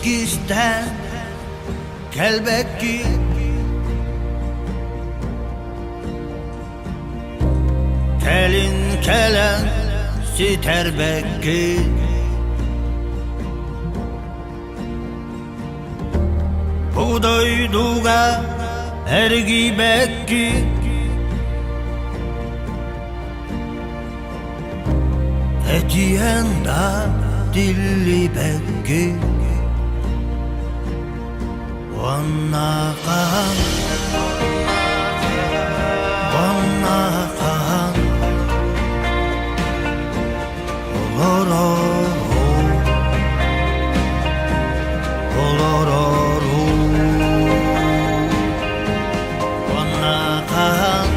Иккистээн кэлбэккин Кэлин кэлэн ситэрбэккин Бу дойдуга эргийбэккин Этиэн да тиллибэккин Уонна хаһан, уонна хаһан олорору, олорору. Уонна хаһан,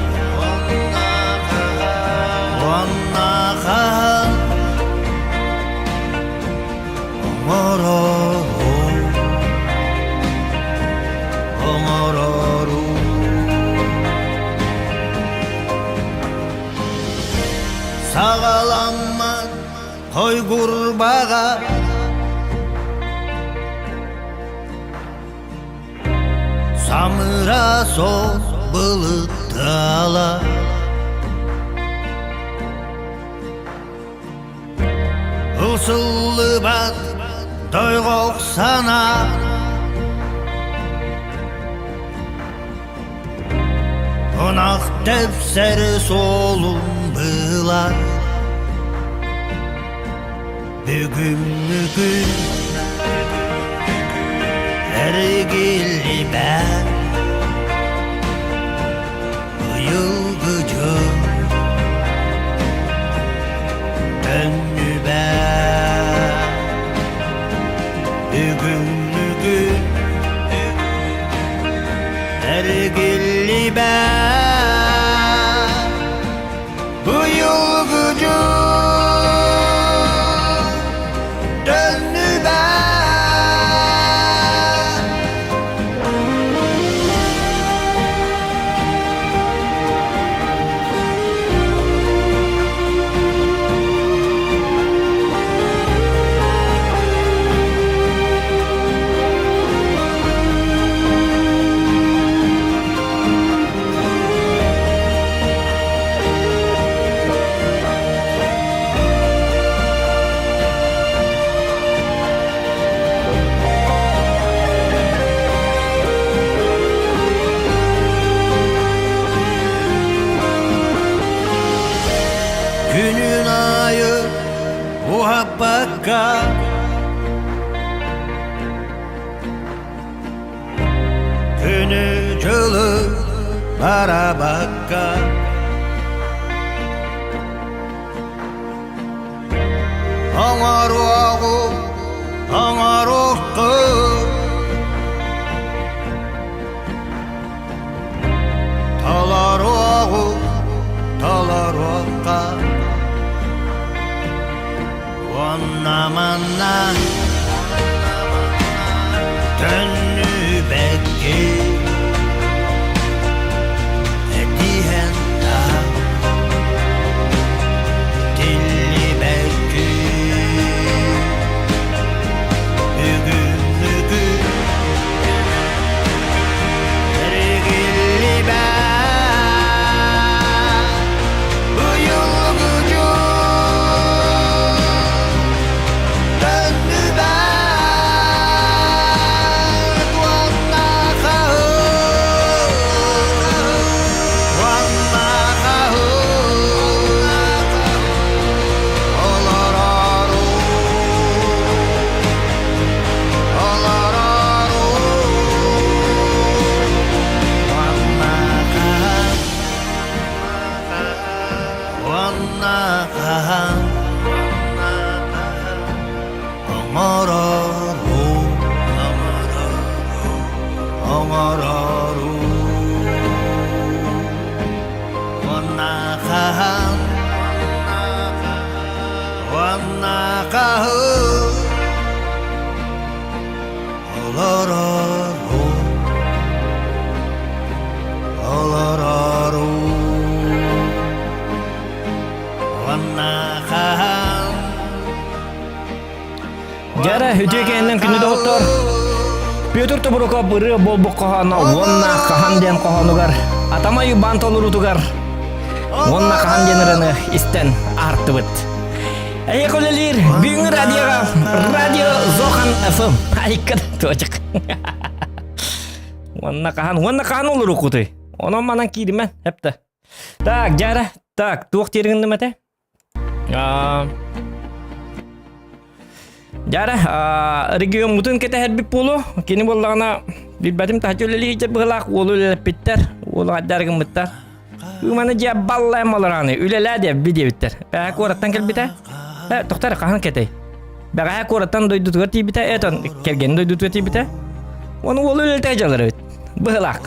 уонна хаһан оҥорору, оҥорору. Саҕаламмат хойгурбаҕа Самыра суох былыттала Ылсыллыбат дойҕох санаа Ынах тэпсэр суолун быылар Бүгүҥҥү күн эргиллибэт Быйылгы дьыл төннүбэт Бүгүҥҥү күн эргиллибэт Быйылгы дьыл төннүбэт Күнүн аайы уһаппакка Күнү-дьылы барабакка Оҥоруоҕу оҥоруоххун Толоруоҕу толоруохха Уонна манна төннүбэккин Этиһэн да тиллибэккин Бүгүҥҥү эргиллибэт Быйылгы дьыл төннүбэт уонна хаһыы уонна хаһыы олорору олорору уонна хаһан Уонна хаһан оҥорору оҥорору уонна хаһан уонна хаһан олорору олорору уонна хаһан Дьэ. Дьара, үтүө кэннин күнү доҕоттор. Петр Тобуруков ырыа буолбут хоһооно уонна хаһан диэн хоһоонугар Атамай Уйбаан толоруутугар уонна хаһан диэн ырыаны истэн аартыбыт. Эйиэхэ үлэлиир бүгүҥҥү радиоҕа Радио Зохан ФМ. Айыкка туочук. Уонна хаһан, уонна хаһан олоруккутуй? Онон манан кииримэн, эптэ. Так, дьара, так, туох диэргинным этэ? Дьара, региоммутун кэтэһэрбит буолуо. Кини буоллаҕына, билбэтим таһыччы үлэлии сылдьар быһыылаах, уолу үлэлэппиттэр, уолу хайдаар гыммыттар. Маны дьиэ баллайан олорааны, үлэлээ диэбит диэбиттэр. Бэҕэһээ куораттан кэлбитэ. Э, тохтор, хаһан кэтэй? Бэҕэһээ куораттан дойдутугар тиийбитэ, этон кэргэнин дойдутугар тиийбитэ. Оны уолу үлэлэтэ дьаллар эбит. Быһылаах.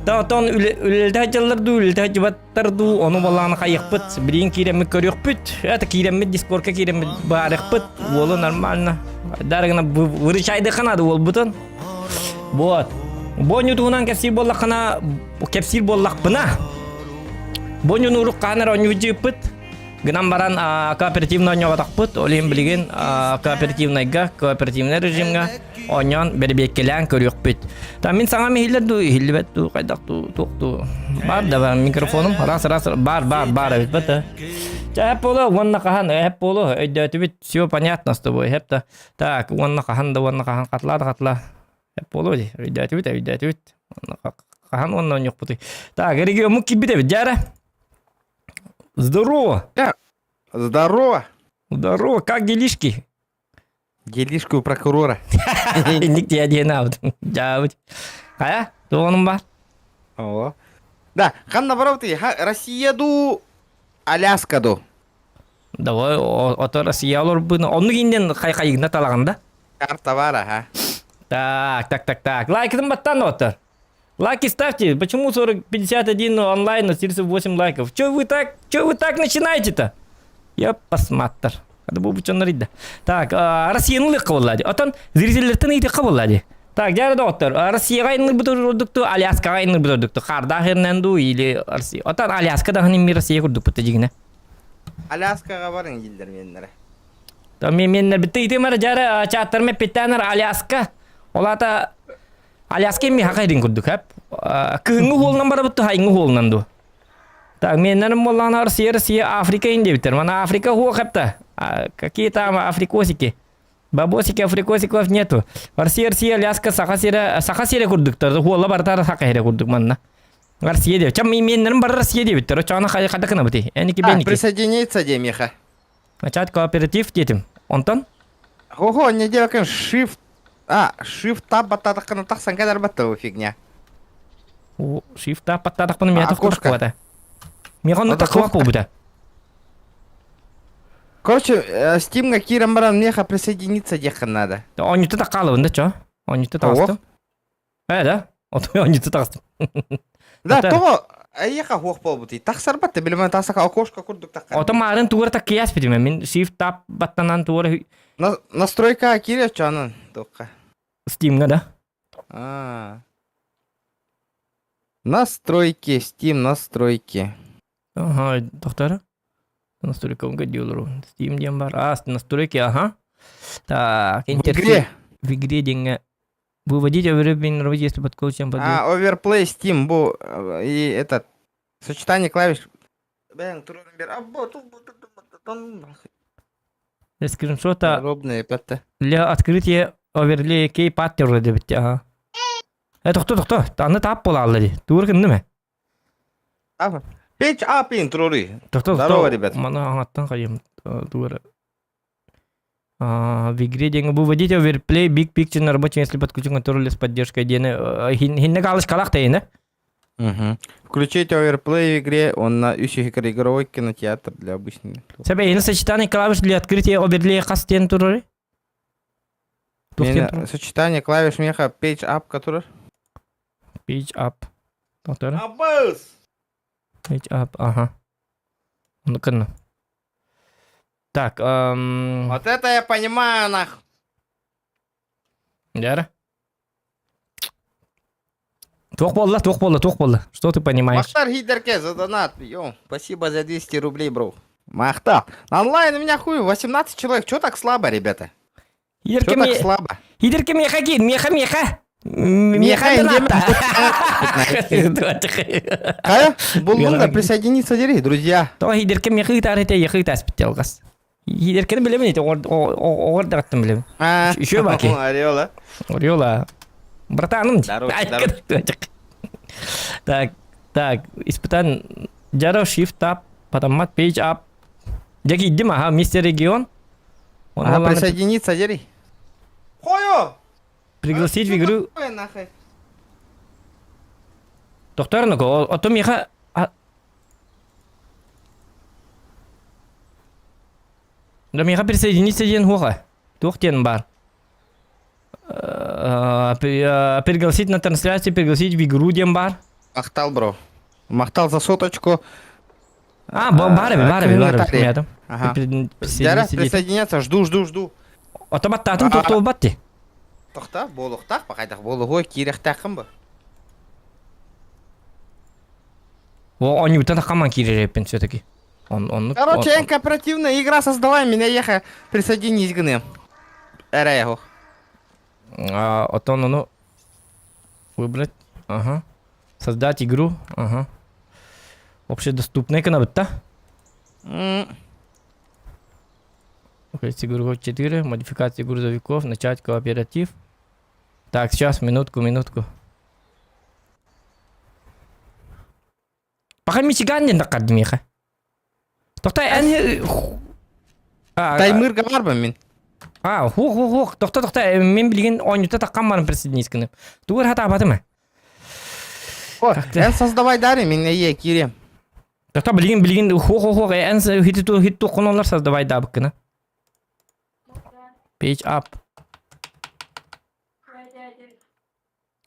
Оттон үлэлэтэ дьаллар дуу, үлэлэтэ дьыбат дуу, ону балааны хайыахпыт, билигин киирэммит көрүөхпүт, это киирэммит дискорка киирэммит баарыахпыт, уолу нормально. Дарыгына выручайдыха надо уолбутун. Вот. Бонню туһунан кэпсиир буоллаххына, кэпсиир буоллахпына, Боннюну урук хаһан эрэ оонньуу дьыыппыт, Гынан баран кооперативно оонньооботохпут, ол иһин билигин кооперативнайга, кооперативнай режимҥа оонньоон бэрэбиэркэлээн көрүөхпүт. Там мин саҥам иһиллэр дуу, иһиллибэт дуу, хайдах дуу, туох дуу. Бар да бар, микрофонум раз раз бар бар бар эбит бата. Чэ, эп буолуо, уонна хаһан, эп буолуо, өйдөөтүбүт, все понятно с тобой, эп да. Так, уонна хаһан да, уонна хаһан, хатылаа да хатылаа. Эп буолуо дии, өйдөөтүбүт, өйдөөтүбүт. Хаһан уонна оонньуохпутуй. Так, региоммут киирбит эбит, дьээрэ. Здорово! Здорово! Здорово, как делишки? Делишки у прокурора. Инник тия диэн аабыт. Дьаабыт. Хайа, туоҕунум бар? О. Да, ханна барабытый? Россия ду, Аляска ду. Давай, ото Россия олорбун. Оннук инден хай-хайыгна талаҕын да? Карта бар, аха. Так, так, так, так. Лайкытын баттан оттор. Лайки ставьте. Почему 40, 51 онлайн, но 38 лайков? Че вы так, че вы так начинаете-то? Я посмотр. Hadi bu бучоннар Так, Россияны ылыахха буолла дии. Оттон зрительлертэн ыйытыахха буолла дии. Так, дьэ доҕоттор, Россияҕа иннырбыт ордукту, Аляскаҕа иннырбыт ордукту. Хардаах ирнэн дуу или Россия. Оттон Аляска даҕаны мир Россия курдукпут дьигинэ. Аляскаҕа барыҥ дииллэр миэннэрэ. Мен меннер битти ыйтымар дьара чаттарым эппиттэнэр Аляска. Ол аата Аляска эмми хакайдын курдук хэп. Кыһыҥҥы уолунан барабыт хайыҥҥы уолунан ду. Так, меннерим боллаана Россия, Россия, Африка индебиттер. Мана Африка хуо хэпта. Какие там африкосики? Бабосики, африкосиков нету. Россия, Россия, Аляска, Саха сирэ, Саха сирэ курдуктар. Хуола бартар Саха сирэ курдук манна. Россия деп. Чам меннерим бар Россия дебиттер. Очоона хада кынабыти. Эники беники. Присоединиться де Миха. Начать кооператив детим. Онтон? Ого, не делай shift. А, shift tab баттатаххына тахсан кэлэр батта фигня. О, shift tab баттатахпына миэхэ тохтоох Миэхэ онно таххыбат буолбута. Короче, Steam-га киирэн баран миэхэ присоединиться диэххин надо. Оонньута таххаалыбын да чо? Оонньута таҕыстым. Э, да? Оонньута таҕыстым. Да, тоҕо эйиэхэ хуох буолбутуй? Тахсарбат да билимэн тахсака окошко курдук таххар. Ото маарын тугар таккыйаас битиме. Мин shift tab баттанан тугар Настройка киирэ чонун туохха. Steam-га да? А. Настройки, Steam настройки. Ага, доктор. Настройка делаю. Steam диэн бар. А, настройки, ага. Так, В игре. В игре деньги. Выводить овербин если подключен под... А, Overplay Steam, бу и этот сочетание клавиш. Для скриншота Подробные пятта. Для открытия оверлей кейпад диэбит ага. Э, тохто, тохто, аны таап буолаалла дии. Тугур гынным э? Печь апин трури. Тохто, Здорово, ребят. Маны аңаттан хайым тугур. В игре деньги выводить оверплей Big Picture на рабочем, если подключен контроллер с поддержкой диэни хинне калыш калах тейне. Угу. Включить оверплей в игре, он на үс игровой кинотеатр для обычных. Сәбәйini сочетание клавиш для открытия оверлея хас диэн турары? Сочетание клавиш меха page up который? Page up. Тоқтар. Абыз! Page up, ага. Ну-ка. Так, эм... Вот это я понимаю, нах. Дьара. Туох буолла, туох буолла, туох буолла? Что ты понимаешь? Махтар Хидерке за донат. Йоу, спасибо за 200 рублей, бро. Махтар. Онлайн у меня хуй, 18 человек. Чё так слабо, ребята? Что так слабо? Идерке меха киин, меха меха. Меха Меха индем. Хайа, буллун да присоединиться дери, друзья. Тоҕо хидерке меха ыытаар этэ, яхы ыытааспит алгас. Хидеркени билэмин ити, оҕор даҕаттым билэбин. Еще баки. Ореола. Ореола. Братаным. Здорово, здорово. Так, так, испытан Джаро Shift Tab, потом Page Up. Дьэ киирдим, аха, мистер регион. Ага, присоединиться дери. Хойо! Пригласить в игру. Доктор, ну ото миха Да миха присоединиться диэн хуоха. Туох диэн бар. Пригласить на трансляцию, пригласить в игру диэн бар. Махтал, бро. Махтал за соточку. А, бар эби, бар эби, бар эби. Ага. Присоединяться, жду, жду, жду. Ото баттаатын туохтуолбат ти. Тохта, буолуохтаах, бакайдах буолуһуой киирэхтээххин бу. О, оонньуутан хаман киирэреппин все-таки. Он, оннук. Короче, эн кооперативная игра создавай, меня еха присоединись гыным. Эрэ А, отон ону выбрать. Ага. Создать игру. Ага. Общедоступная гынабыт да? Игру 4, модификация грузовиков, начать кооператив. Так, сейчас, минутку, минутку. Пока Мичиган не накад миха. Тохта эн Таймырга барбын мин. А, хух хух хух. Тохта тохта мен билигин оонньута таккан баран присоединись гынып. Тугар хатаабатым э. Эн создавай дари мин эйе киирем. Тохта билигин билигин хух хух хух эн хититу хитту хоноллар создавай даабыккына. Page up.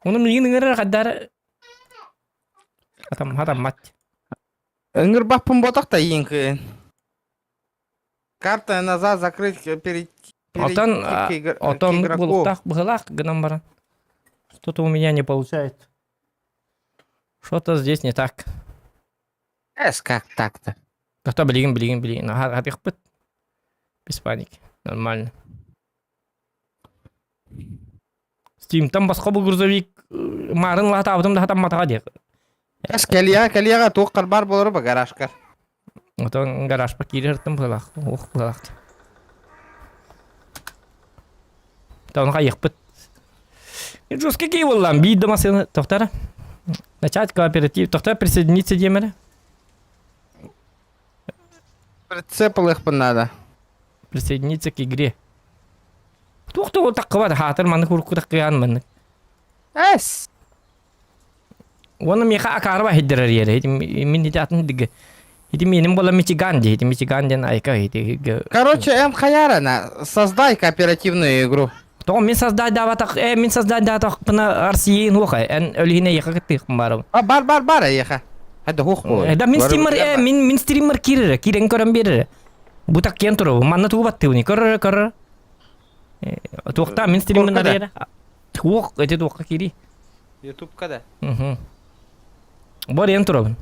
Оны билигин ыҥырар хаддара Хатам хатаммат. Ыҥырбаппын ботох да иин кыын. Карта назад закрыть перейти Отон к отон игроку. булуктаах быһылаах гынан баран. Что-то у меня не получается. Что-то здесь не так. Эс как так-то? Тохто билигин билигин билигин. Хатыхпыт. Без паники. Нормально. Steamтан босхо бу грузовик марын лаатаабытым да хатамматаҕа диэх. Эс кэлиэҕэ кэлиэҕэ туох бар буолар ба гаражкар. Отон гаражпа киирэртэн быһылаах. Уох быһылаах. Тон хайыхпыт. Жестко кии буоллаан биир да массыына тохтара. Начать кооператив. Тохтар присоединиться диэмэрэ. Прицеп ылыахпын надо. Присоединиться к игре. Туох да таххыбат хаатыр маннык урукку таккыйаан маннык. Эс. Уонна миэхэ акаарба иһирдэрэр иэрэ. Мин ити атын дигэ. Ити миэним буола Мичиган дии. Ити Мичиган диэн айка ити. Короче, эн хайарана, создай кооперативную игру. Тоҕо мин создать даабатах, э мин создать даатахпына Арсиейн хуохай. Эн өлүһүнэ эйиэхэ кыттыахпын баарым. А бар бар бар эйиэхэ. Хадда хуох буолуо. Да мин стример э мин мин стример киирэрэ, киирэн көрөн биэрэрэ. Бу так киэн турабын. Манна тугу баттыыбыный? Көрөрө көрөрө. Туохтаа мин стриммин арыйара. Туох эти туохха киирий. Ютубка да. Угу. Бу арыйан турабын.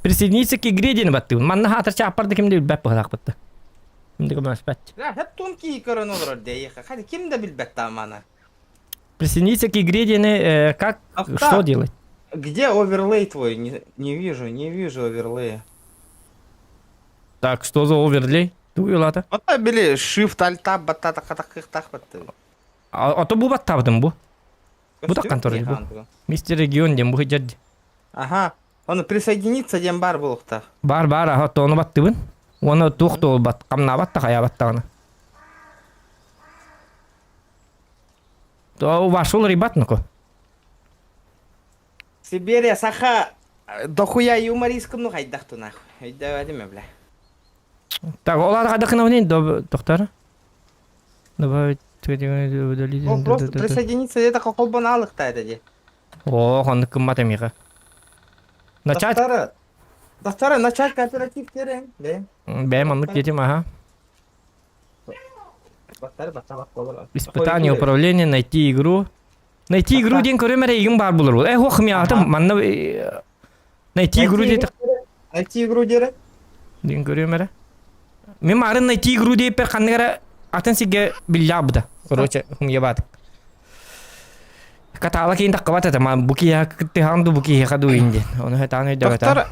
Присоединиться к игре диэн баттыыбын. Манна хаатар чааппар да ким да билбэт быһалаахпытта. Ким да көмөлөспөт. Хэп тонкий көрөн олорор дейиха. Хadi ким да билбэт таамана. Присоединиться к игре диэни как что делать? Где оверлей твой? Не, не вижу, не вижу оверлея. Так, что за оверлей? Тугу улаата? Ото били shift alt tab баттата хатахтах батты. Ото бу баттаабытым бу. Бу таккан турар бу. Мистер Регион диэн бу сылдьар. Аха. Ону присоединиться диэн бар буолуохтаах. Бар бар аха тону баттыбын. Уонна туох туолбат, хамнаабат да хайаабат даҕаны. То вошел ребят ну-ка. Сибирия, Саха, дохуя юмористкам ну хайдах ту нахуй. Өйдөөбөтүм бля. Так, ол аата хайдах доктор? Добавить Ол просто присоединиться это холбон алыкта это ди. О, ханнык кыммат эмиэхэ. Начать. Доктора, доктора, начать кооператив терен, бе. Бэм оннук диэтим, аха. Испытание управления, найти игру. Найти игру диэн көрөм эрэ игин баар булар. Э, хуох миаатым манна найти игру диэтэх. Найти игру диэрэ. Диэн көрүөм эрэ. Мин маарын найти игру диэппэр ханнык эрэ. атын сиргэ биллээх Короче, хумьябаатык. Катаала киин таххабат этэ, бу киһиэхэ кыттыһаан ду, бу киһиэхэ ду иин диэн. Ону хэтаан өйдөбөтө. Доктор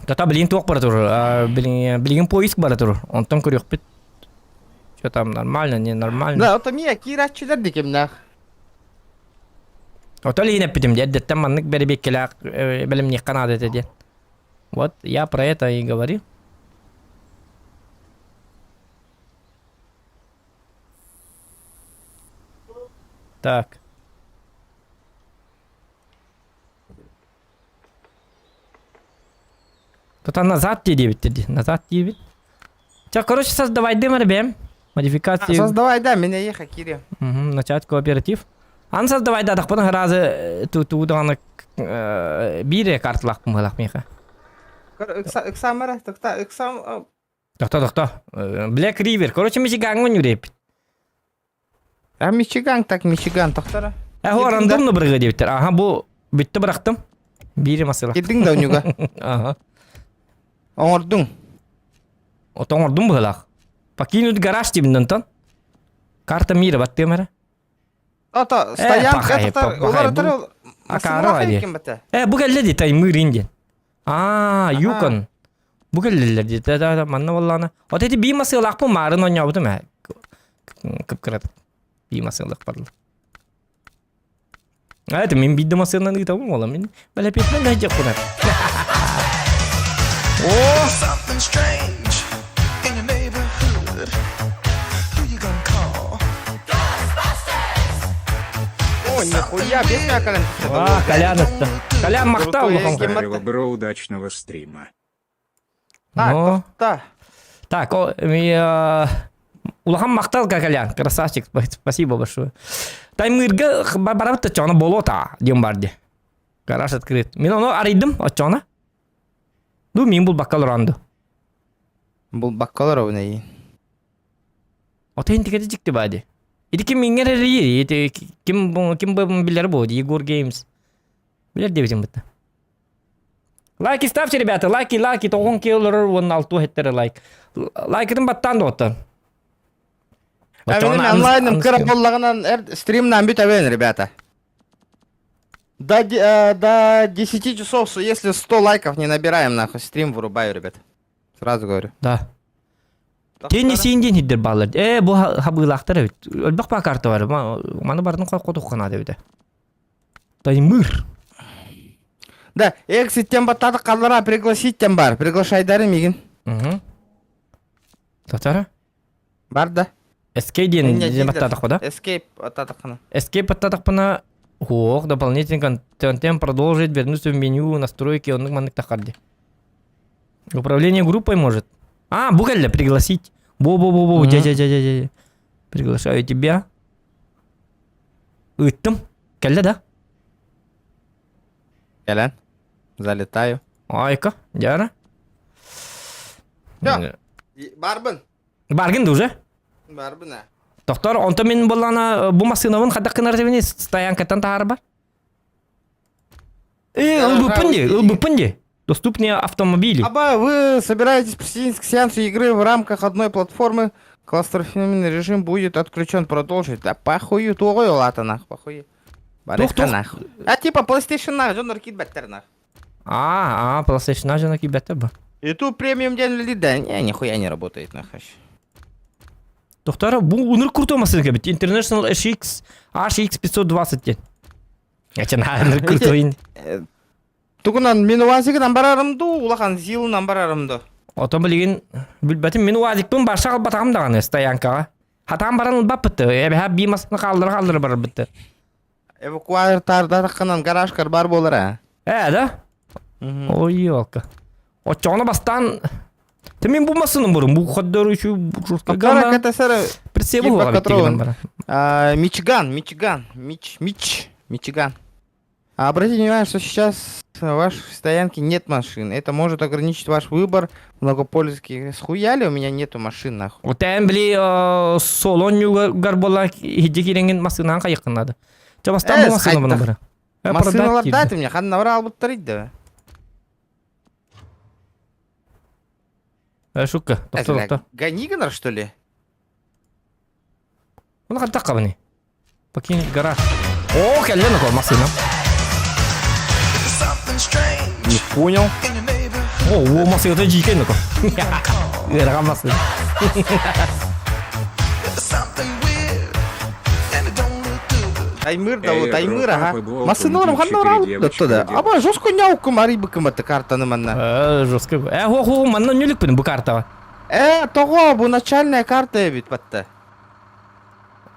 Тата билигин туох бара турар? Билигин поиск бара турар. Онтон көрүөхпүт. Что там, нормально, не нормально? Да, ото мия киирээччилэр дикимнээх. Ото илиин эппитим дии, эрдэттэн маннык бэрэбиэккэлээх бэлэмниэххэ наада этэ диэн. Вот, я про это и говорю. Так. Тута назад дии диэбиттэр дии. Назад диэбит. Ча, короче, создавайдым эрэ бэйэм. Модификации. Создавай, да, мин эйиэхэ киириэм. Угу, начать кооператив. Аны создавайдаатахпына сразу туу даҕаны биир карталаахпын быһалаах миэхэ. Ыксаам эрэ, тохто, ыксаам... Тохто, тохто. Black River. Короче, Мичигаҥҥа үнүрээппит. А Мичиган так Мичиган тохторо. Э, хо рандомно бырыга диэбиттэр. Аха, бу бүттэ бырахтым. Биири масыла. Кирдиҥ да уньуга. Аха. Оҥордуҥ. Ото оҥордум быһылаах. Покинуть гараж диибин онтон. Карта мира баттыам эрэ. Ото стоянка олар Акара дии. Э, бу кэллэ дии таймыырын диэн. Аа, Юкон. Бу кэллилэр дии. Да, манна буоллаҕына. Вот эти бии масыалаахпын маарын оонньообутум ээ. Кып-кыратык. Бии масыалаах барлар. А это мин биирдэ масыанан ыытабын буола. Мин бэлэпиэтинэн да сылдьыахпын О! Something strange in your neighborhood. Who you gonna call? О, нихуя, без меня Колян. А, Колян это. Колян махтал улахан. Здорово, бро, удачного стрима. Так, Ну. да. Так, о, э, улахан махтал Колян, красавчик, спасибо большое. Таймырга барабыт оччоҕуна болота диэн бар ди. Гараж открыт. Мин ону арыйдым оччоҕуна. Ду мин булбакка олоронду. Булбакка олоробун эйин. Ото интикети дьикти баа ди. Ити ким мингер эрийир, ити ким ким билер бу, Егор Геймс. Билер диэбитим бытта. Лайки ставьте, ребята, лайки, лайки, тоҕон киһи уонна алтуо хеттере лайк. Лайкытын баттаан доҕоттор. Менин онлайным кыра боллагынан эр стримнан бүтэбин, ребята. До, до 10 часов, если 100 лайков не набираем, нахуй, стрим вырубаю, ребят. Сразу говорю. Да. Теннисин диэн хиддер баалар. Э, бу хабыылаахтар эбит. Өлбөх баа карта бар. Маны барын хотуххана эбит. Таймыр. Да, экситтен баттады қаллара пригласить тем бар. Приглашайдары мигин. Угу. Татара? Бар да. Escape диэн диэн баттаатахпа да? Escape баттаатаххына. Escape баттаатахпына Ох, дополнительный контент продолжить, вернуться в меню, настройки, оннук маннык тахарды. Управление группой может. А, бу кэллэ, пригласить. Бо-бо-бо-бо, дя-дя-дя-дя-дя. Приглашаю тебя. Ыыттым. Кэллэ да? Кэлэн. Залетаю. Айка, дьара. Всё. Барбын. Баргын да уже? Барбын а. Доктор, онто мин буллана бу массыынабын хайдах гынар дебини стоянкаттан таһаарбар. Э, ылбыппын ди, ылбыппын ди. Доступные автомобили. Аба, вы собираетесь присоединиться к сеансу игры в рамках одной платформы? Кластрофильный режим будет отключен. Продолжить. Да похую, тугой лата нах, похуй. Тух, тух. нах. А типа PlayStation нах, дьоннор киирбэттэр нах. А, а, PlayStation дьоно киирбэттэр бу. YouTube премиум день да не, нихуя не работает нах вообще. Доктор, бу ынырык крутой массыына эбит. International HX HX 520 диэн. Эчен ынырык крутой. Тугунан мин УАЗигынан барарым дуу, улахан ЗИЛынан барарым дуу. Отон билигин билбэтим мин УАЗикпын барша албатаҕым даҕаны стоянкаҕа. Хатаан баран ылбаппыт. Эбэһэ бии массыына хааллара хааллара барарбыт. Эвакуатор таардатаххынан гаражкар бар буолар аа. Ээ да? Ой, елка. Оччоҕуна бастаан Ты мин бу массыыным бурун бу ходдор үчү Кара катасара прицебу Патрон. Мичиган, Мичиган, Мич, Мич, Мичиган. Обратите внимание, что сейчас в вашей стоянке нет машин. Это может ограничить ваш выбор многопользовательских. Схуяли у меня нету машин, нахуй. Отэн били солон югар буолла хиджи кирэҥин массыынаан хайыххын надо. Чэ бастаан бу массыына бара. Массыыналар дайте мне, ханна бараалбыттар идэ. Шутка, тохто, тохто. Гони гынар, что ли? Оны хантах кабыны? Покинуть гараж. О, кэллэ нако массыына. Не понял. О, о, массыына жийкей нако. Ыарахан массыына. Таймыр да вот, Таймыр, ага. Массыыналарым ханна бараабыт да. Аба жестко няуккум арыйбыккым это картаны манна. Э, жестко. Э, хо хо, манна нүлүкпүн бу картаға. Э, тоҕо бу начальная карта эбит батта.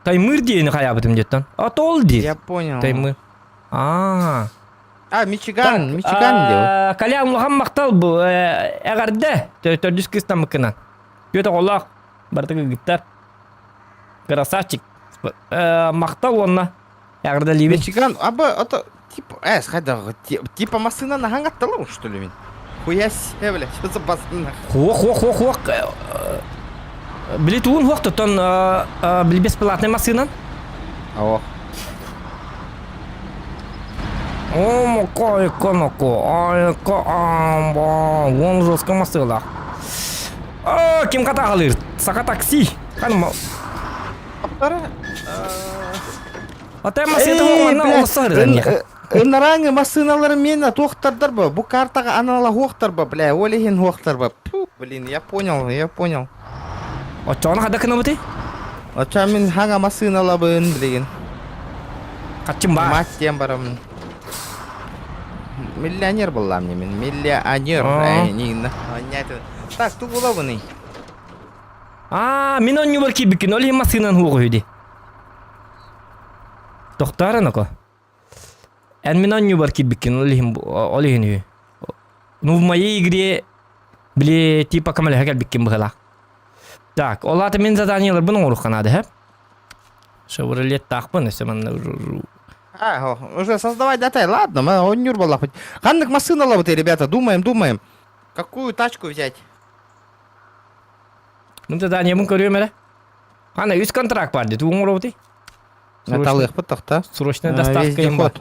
Таймыр диэни хайаабытым диэттэн. А тол диир. Я понял. Таймыр. Аа. А, Мичиган, Мичиган дио. Колян улахан махтал бу эҕэрдэ. Төрдүс кыстамыккынан. Петр оҕолоох барыта кыргыттар. Красавчик. Махтал уонна эҕэрдэлиибин. Мичиган, аба, это типа, э, хайда, типа массыына наһаҥатталым, что ли, мин? Хуя себе, бля, что за басына? Хуох, хуох, хуох, хуох. Били туун хуох тоттон били бесплатный массыынан. О. О, моко, эко, моко, айко, амба, вон жестко массыылаах. О, ким хатаалыыр? Саха такси. Ханым. Ата массыыта манна олоссар Ынараҥы массыыналары миэнэ туохтардар бу? Бу картаҕа анала хуохтар ба, бля, ол иһин хуохтар ба. Блин, я понял, я понял. Оччоҕуна хада кынабыты? Оччо мин хаҥа массыыналабын, билигин. Хаччым баар. Мать диэн барамын. Миллионер буоллаам мин. Миллионер. Э, Так, ту булабыный. Аа, мин онньубар киирбиккин, ол иһин массыынан хуоҕу үһү дии. Тохтоор анако. Эн мин онньубар киирбиккин, ол иһин ол иһин үһү. Ну, в моей игре, били, типа көмөлөһө кэлбиккин быһыылаах. Так, ол аата мин заданиеларбын оҥоруохха наада, һэ? Шевролеттаахпын, өссө манна А, уже создавать датай, ладно, мы онньур буоллахпыт. Ханнык массыыналабыт, ребята, думаем, думаем. Какую тачку взять? Мин заданиебын көрүөм эрэ. Ана үс контракт бар дии, оҥоробутуй? Наталыахпыт тохта. Срочная доставка им бар.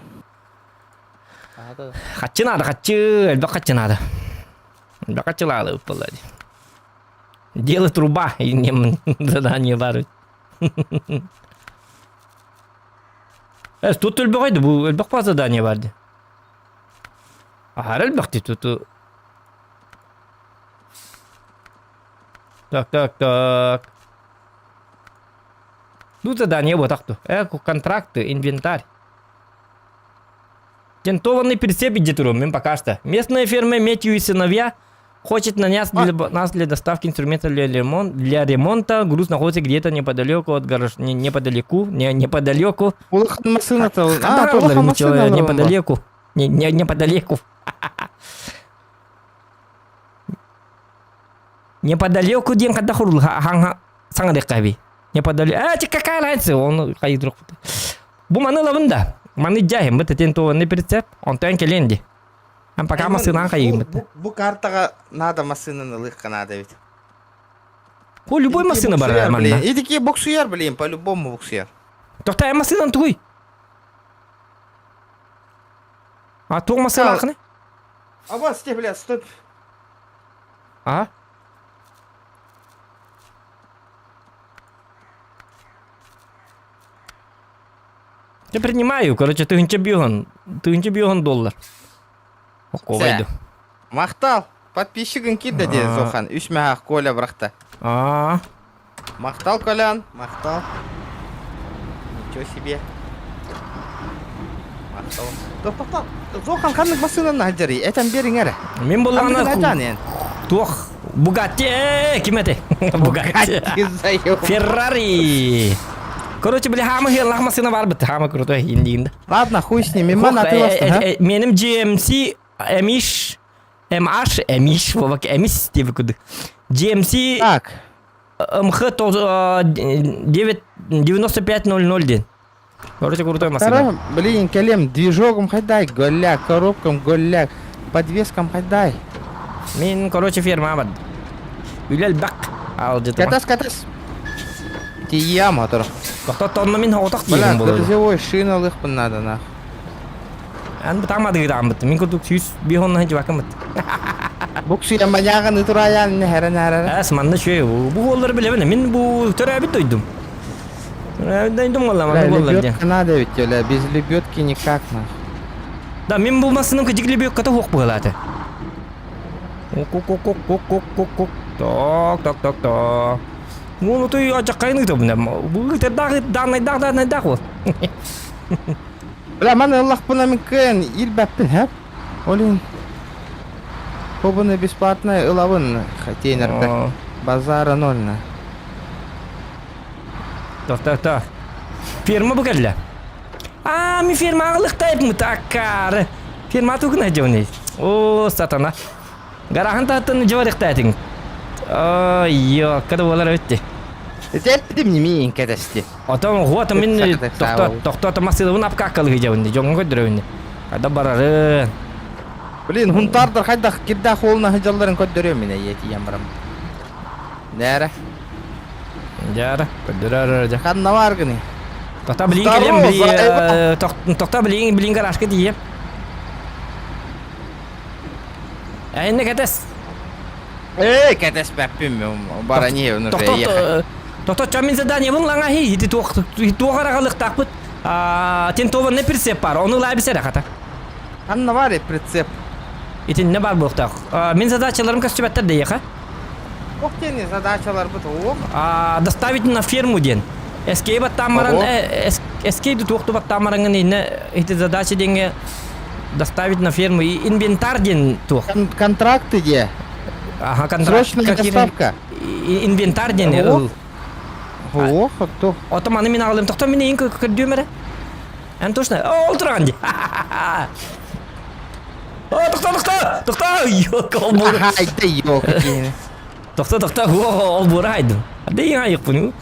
Хаччы надо, хаччы, элбэх хаччы надо. Элбэх хаччылаалы ыппалла дии. Дело труба, и не задание бар. Э, тут өлбөҕөйдө, бу элбэх па задание бар дии. Аһара элбэх дии тут. Так, так, так. Ну, задание вот так-то. Э, контракты, инвентарь. Тентованный прицеп идет мен пока что. Местная фирма Метью и сыновья хочет нанять для, нас для доставки инструмента для, ремон, для ремонта. Груз находится где-то неподалеку от гараж... Не, неподалеку, не, неподалеку. Улахан массыната. А, улахан массыына. Неподалеку. Не, не, неподалеку. Неподалеку диэн хадда хурул саҥа диэххэ Неподалеку. А, какая разница? Он хайдрук. Бу маны ылабын да. Маны дьаһым бит этин туонный прицеп. Онтон кэлиэн ди. Ан пока массыынан хайыгым бит. Бу картаҕа надо массыынаны ылыахха надо ведь. Бу любой массыына бар манна. И такие боксуяр, блин, по-любому боксуяр. Тоқтай массыынан тугуй? А туох массыналаахыны? Абас, те, бля, стоп. А? Я принимаю, короче, тыһынча бьюган, тыһынча бьюган доллар. Окковайды. Махтал, подписчигын киирдэ дии Зохан. Үс мэһээх Коля бырахта. Аа. Махтал, Колян, махтал. Ничего себе. Махтал. Тоқтоқта, Зохан ханнык массыынаны сылдьарый? Этэн биэриҥ эрэ. Мин буллаҕына туох Бугатти ким этэй? Бугатти. Феррари. Короче, бля, хамы хеллах массыына бар бит. Хамы крутой индиинде. Ладно, хуй с ними. Ман атыластын, Меним GMC MH MH MH вовак MH деп куды. GMC Так. МХ 9 9500 ден. Короче, крутой машина. Блин, кэлем, движогом хайдай, голяк, коробкам голяк, подвескам хайдай. Мин, короче, ферма бар. Үлэл бак. Ал жытыма. Катас, катас. Тиийэ мотор. Тохтот мин оҕотох Бля, тиийэн буолар. грязевой шина ылыахпын наада нах. Ан бытаамадыгыраан быт. Мин курдук 105 жыбакын быт. Буксуя маньягын ытыраян нэрэ нэрэ. Эс манна шөй бу уоллары билэбин. Мин бу төрөөбүт дойдум. Дойдум буолла, Бля, манна буолла диэн. лебедка надо ведь, бля, без лебедки никак нахуй. Да, мин бу массыынам кыдьык лебедката суох быһыылаата. Ок-ок-ок-ок-ок-ок-ок. Так, так, так, так. Муну той ачаккайын ыытабын. Бу ыытардаах дааннайдаах дааннайдаах уол. Бля, маны ыллахпына мин кыайан иирбэппин, һэ? Ол иһин Кобаны бесплатно ылабын контейнерда. Базара ноль на. Так, так, так. Ферма бу кэллэ. Аа, мин фермаҕа ылыктайбыт аккаары. Ферма тугуна дьони. О, сатана. Гараһын таһыттан дьыбарыктаатыҥ. Ой, када буолар эбитти. Этэттим нимиин кэтэсти. Отон вот мин тохто тохто массыылабын апкааккалыы дьабын дьоҥҥо көрдөрөбүн. Хайда барарын. Блин, хунтаардар хайдах кирдээх уолуна сылдьалларын көрдөрүөм мин эйиэ тиийэн барам. Нээрэ. Дьара, көрдөрөр дьэ. Ханна бааргыный? Тохто билин кэлем, тохто билин билин гаражка тиийем. Эйнэ кэтэс. Ээ, кэтэспэппин барани оны Тохто тохто чамин задание бун лаңа хи ити туох туох арагалыктаахпыт. А тентованный прицеп бар, ону лай бисере хата. Ханна бар прицеп? Итинне бар буохтаах. Мин задачаларым көстүбэттэр дейеха. Ох тени задачаларбыт ох. А доставить на ферму диэн. Эскей баттаамаран эскей туохту баттаамараңын инне ити задача диэҥҥэ доставить на ферму и инвентарь диэн туох. Контракты де. Ага, контракт. Срочная доставка. Инвентарь диэн ыл. Ох, то. Ото маны мин аҕалым тохто мин эйин көрдүөм эрэ. Эн точно. Ол туран ди. О, тохто, тохто! Тохто! Йок, ол бура. Хайда йок диэн. Тохто, тохто, ол бура хайдым. Да я айыппын.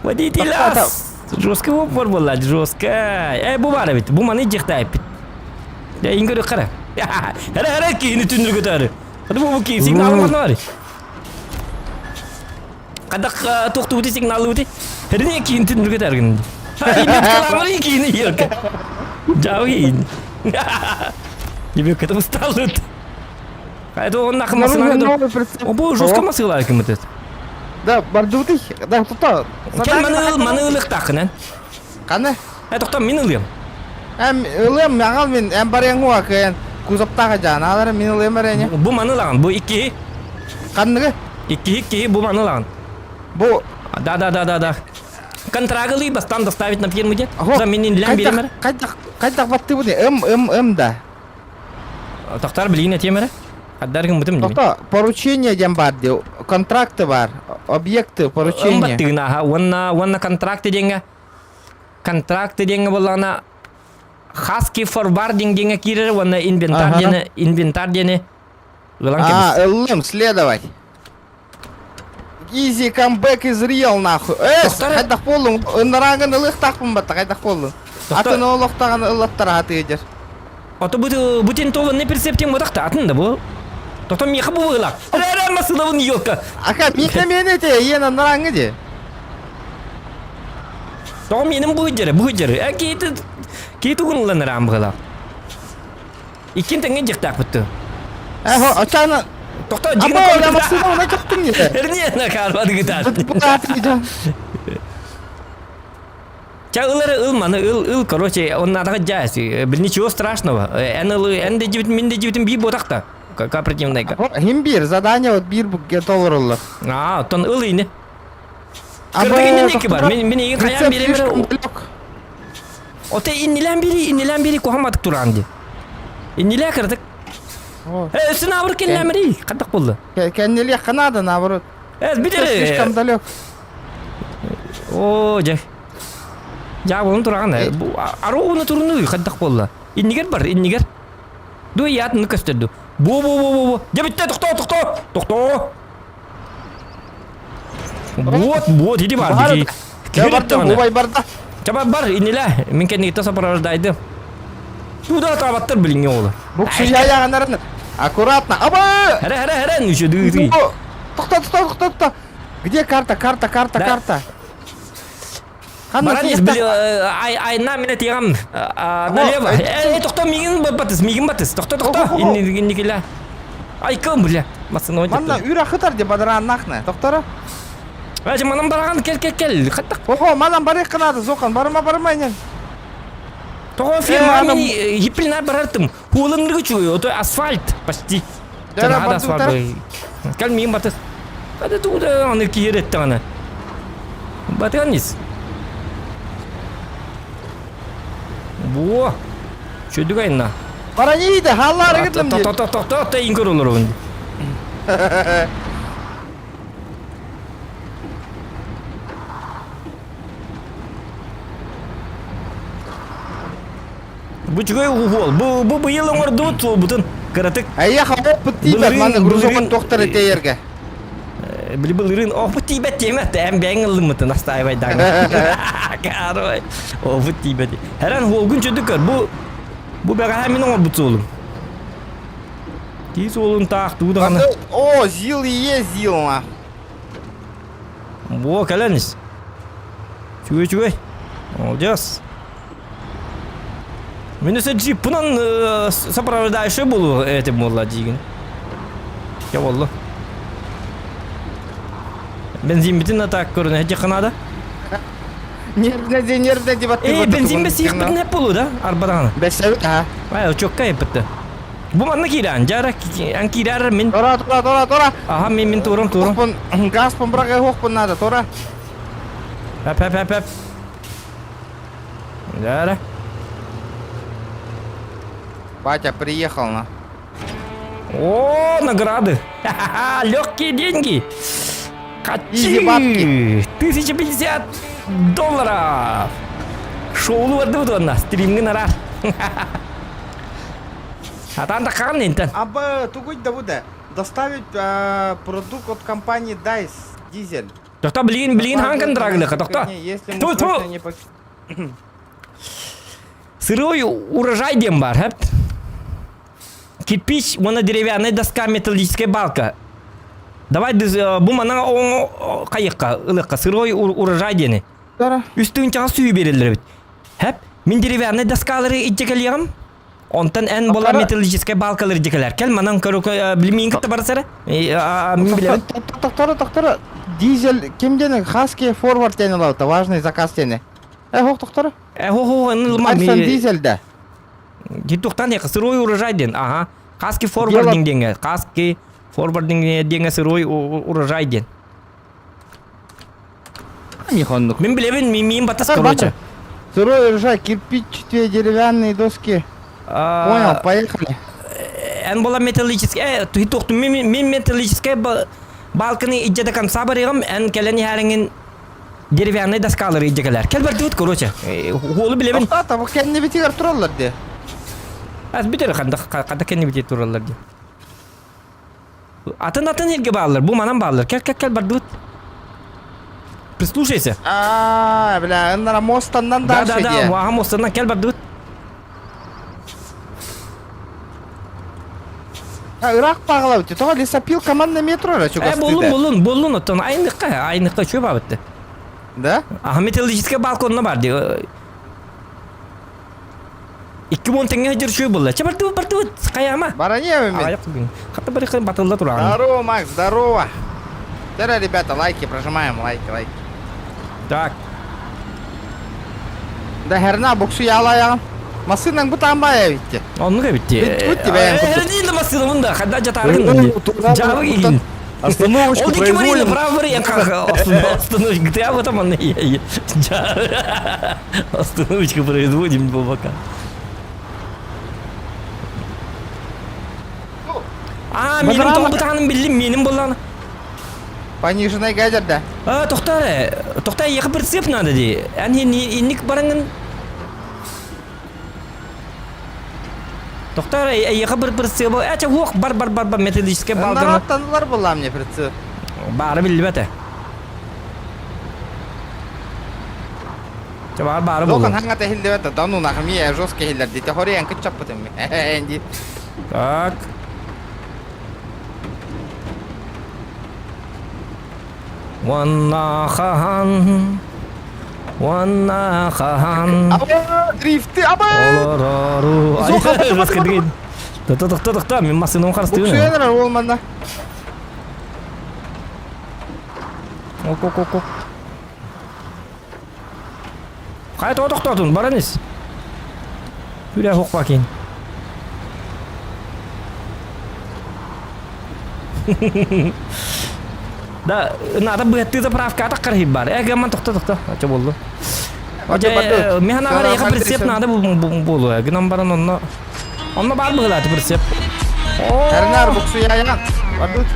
Водитель Жестко упор буолла, жестко. Э, бу бар эбит. Бу маны дьихтаайппит. Дэ иҥ көрө хара. Хара хара киһини түннүр көтөөрү. Хады бу бу киһи сигналын бар. Хадах туохтубути сигналлыбыти. Херини киһини түннүр көтөөрү гын. Каламары киһини елка. Жауин. Тебе к этому сталут. А это он нахуй масына. О, бу жестко масыла ким это. Да, бардыбытый. Да, тото. Кел маны маны ылыктаахын. Каны? Э, тохтоо мин ылыам. Эм ылыам, аҕал мин эм барыаҥ кыайан кузовтаах дьаан аалары мин ылыам эрэне. Бу маны ылаҕын, бу иккиһи. Ханныгы? Иккиһи, иккиһи, бу маны ылаҕын. Бу Да, да, да, да, да. Контрагылы бастан доставить на фирму дед. За мин инлэн биример. Хайдах хайдах баттыбыт М М М да. Тохтар билигин этиэм эрэ. Хаддар гыммытым дии. Тохто поручение диэн баар дии. Контракты бар. Объекты поручение. Ымбаттыгын аха. Уонна уонна контракты диэҥҥэ контракты диэҥҥэ буоллаҕына Хаски форвардинг диэҥҥэ киирэр уонна инвентарь диэни инвентарь диэни ылан кэбис. А, ыллым, следовать. Easy comeback is real нахуй. Э, хайдах буоллуҥ? Ынарааҥын ылыахтаахпын батта, хайдах буоллуҥ? Атын олохтоҕун ыллаттара сатыыр. Ото бу бу тентованный прицептин бутахта атын да бу. Тото миэхэ бу быылак. Эрэ масылабын елка. Ака миэхэ миэнэ те, иэн анарааҥы де. Тоҕо миэним бу дьэрэ, бу дьэрэ. Э кейти кейти угунуллан араан быһылаах. Иккин тэҥҥэ дьиэхтээхпит Э, очаана Тохто, дьиҥ Аба, массыына она чохтуҥ не. Эрниэ накарбады гытар. Ча ылары ыл маны ыл ыл короче он надо жаас ничего страшного эн ыл эн де жибитин мин де жибитин бии ботакта кооперативныйга Хим бир задание вот бир толоруллар. А, тон ыл ини. Кырдыгын инники бар. Мен мен егин каян беремер. Оте иннилен бири, иннилен бири кухамадык туран ди. Инниле кырдык. Э, өссө наоборот кэллэмри. Хаддах болду. Кэннили Канада наоборот. Э, билер. Слишком далек. О, жа. Жа болун тураган. Ароуна туруну хаддах болду. Иннигер бар, иннигер. Ду ятны көстөрдү. Бу бу бу бу бу. Жа битте тохто, тохто. Тохто. Вот, вот, иди бар. Киһи барда, убай барда. Чаба бар, инилэ. Мин кэнниттэн сопровождайды. Туда табаттар билиҥҥи оҕолор. Буксуйа айаҕанарын аккуратно. Аба! Хара, хара, хара, еще дыы. Тохто, тохто, тохто, тохто. Где карта, карта, карта, карта? Баран ис ай айна мен этиҕам налево. Э, тохто мигин батыс, мигин батыс. Тохто, тохто. Инникиле. Айкым бля. Массыны Манна үр ахытар де бадарааннаахна. Тохторо. Ачы манан бараҕан кел кел кел. Хаттак. Ого, манан барыахха наада, Зохан, барыма барыма инен. Тоҕо фирма мин хиппилинар барартым. Хуолынныргы чуй, ото асфальт почти. Дара асфальт. Кел миин батыс. Hadi тууда аны киһи эттеҕинэ. Батыган ис. Буо. Чөдүк айна. Баранида, халлаары гытлым диye. Тохто тохто тохто иин көр олоробун. Бу үчүгэй уһуол. Бу бу быйыл оҥордубут суолбутун кыратык. Айах оппут тиийбэт манна грузован тохтор этейерге. Били былырыын оппут тиийбэт тиэмэ эн бэйэҥ ыллыммытын астаайбайдааҥ. Карой. Оппут тиийбэт. Хэрэн хуолгун чөдүк көр. Бу бу бэҕэһээ мин оҥорбут суолум. Кии суолун таах туу даҕаны. О, зил и есть зил на. Во, кэлэн ис. Үчүгэй, үчүгэй. Молодец. Мин өсө джиппунан сопровождающий буолуо этим буолла диигин. Я боллу. Бензинбитин атак көрүнэ диэххэ наада. Нервнэди, нервнэди баттыы. Э, бензин бэсиэхпитин эп буолуо да, арбадаҕына. Бэсэбит, а. Ай, очокка эппитте. Бу манна киирэн, дьара ан киирэр мин. Тора, тора, тора, тора. Аха, мин мин турум, турум. Хохпун, газпын бырак хохпун надо, тора. Эп, эп, эп, эп. Дьара. Батя приехал на. О, награды. Ха-ха-ха, легкие деньги. Изи бабки. 1050 долларов. Шоулу бардыбыт уонна стримҥин араар. Атаан таххаҕын интен. Аба, тугуй да бу да. Доставить э, продукт от компании Dice Дизель. Тохто, билигин, билигин хаан контрагылыха, тохто. Если мы Ту, ту. срочно не пок- Сырой урожай диэн бар, хэп. Кирпич, уонна деревянная доска, металлическая балка. Давай бу манан хайыкка, ылыкка, сырой урожай диэни. Үстүн чаҕа сүү береллер эбит. Хэп, мин деревянный доскалары итже кэлиэҕим. Онтон эн була металлическая балкалары итже кэлэр. Кэл манан көрө билмиин кытта барсара. Мин билэбин. Тохторо, тохторо. Дизель ким диэн Хаски форвард диэн ылабыта, важный заказ диэни. Э, хох тохторо. Э, хо хо, эн ылма. Дизель да. Тухтан сырой урожай диэн. Ага. Хаски форвардинг диэҥҥэ. Хаски форвардинг диэҥҥэ сырой урожай диэн. Михоннук. Мин билэбин, мин батас короче. Сырой урожай, кирпич, две деревянные доски. Понял, поехали. Эн була металлический, э, тухтум мин металлическая балканы идже до конца барыгым, эн кэлэн иһээриҥин деревянный доскалары идже кэлэр. Кэл бардыбыт, короче. Хуолу билэбин. Тоқтата, бу кэннибитигэр тураллар дии. Ас бүтэр ханда ханда кэннибитигэр тураллар дии. Атын атын эргэ бааллар, бу манан бааллар. Кэл кэл кэл бардыбыт. Прислушайся. А, бля, ыннара мостаннан Да, да, да, ваха мостаннан кэл бардыбыт. Ыраах паҕалабыт. Тоҕо лесопилка манна метро эрэ Э, боллун, боллун, боллун оттон айныкка, айныкка чүө баабытты. Да? Аха металлический балконна бар ди. 2 10 теңге сылдьар үчүгэй буолла. Чэ бардыбыт, бардыбыт, хайаама. Бараньевыми. Аҕыйах күн. Хата барыхын батылла тураҕын. Здорово, Макс, здорово. Здорово, ребята, лайки прожимаем, лайки, лайки. Так. Да херна буксу яла Массынаң бу таамбай эбитти. Оннук эбитти. Бүт бэйэҥ курдук. Эрдиин да массыынабын да, хадда жатааргын. Жабы игин. Остановочку Ол дики производим. право остановочка. Ты об этом она Остановочку производим по бока. А, менин тоҕу биллим, менин боллаҕына. Пониженный газер да. А, тоқта эрэ, тоқта эйиэхэ прицеп надо дии. Эн инник бараҥын Тоқтар, эйиэхэ бір прицеп Эчэ уох бар бар бар бар металлический балганы. Нараттанылар буолла мне прицеп. Баары биллибэт Чэ баар баары Долхан буолуо. хаҥата иһиллибэт да ну нахуй мия жестко иһиллэр дии. Хоруйан кыччаппытым. Дии. Так. Уонна хаһан Уонна хаһан Аба, дрифты, аба! Олорору Тохто тохто тохто мин массыынам харыстыыбын. Буксуйан эрэр уол манна. Ок, ок, ок, ок. Хайа тоҕо тохтоотун, баран ис. Үрэ хуқпа кин. Да, надо быһаттыы заправка атах кархи бар. Э, гамман тохто тохто. Ача болду. Ожа, механ агар яха прицеп надо болу. Гынан баран онно. Онно бар быһылааты прицеп. Эрнар буксуяян. Бардыт.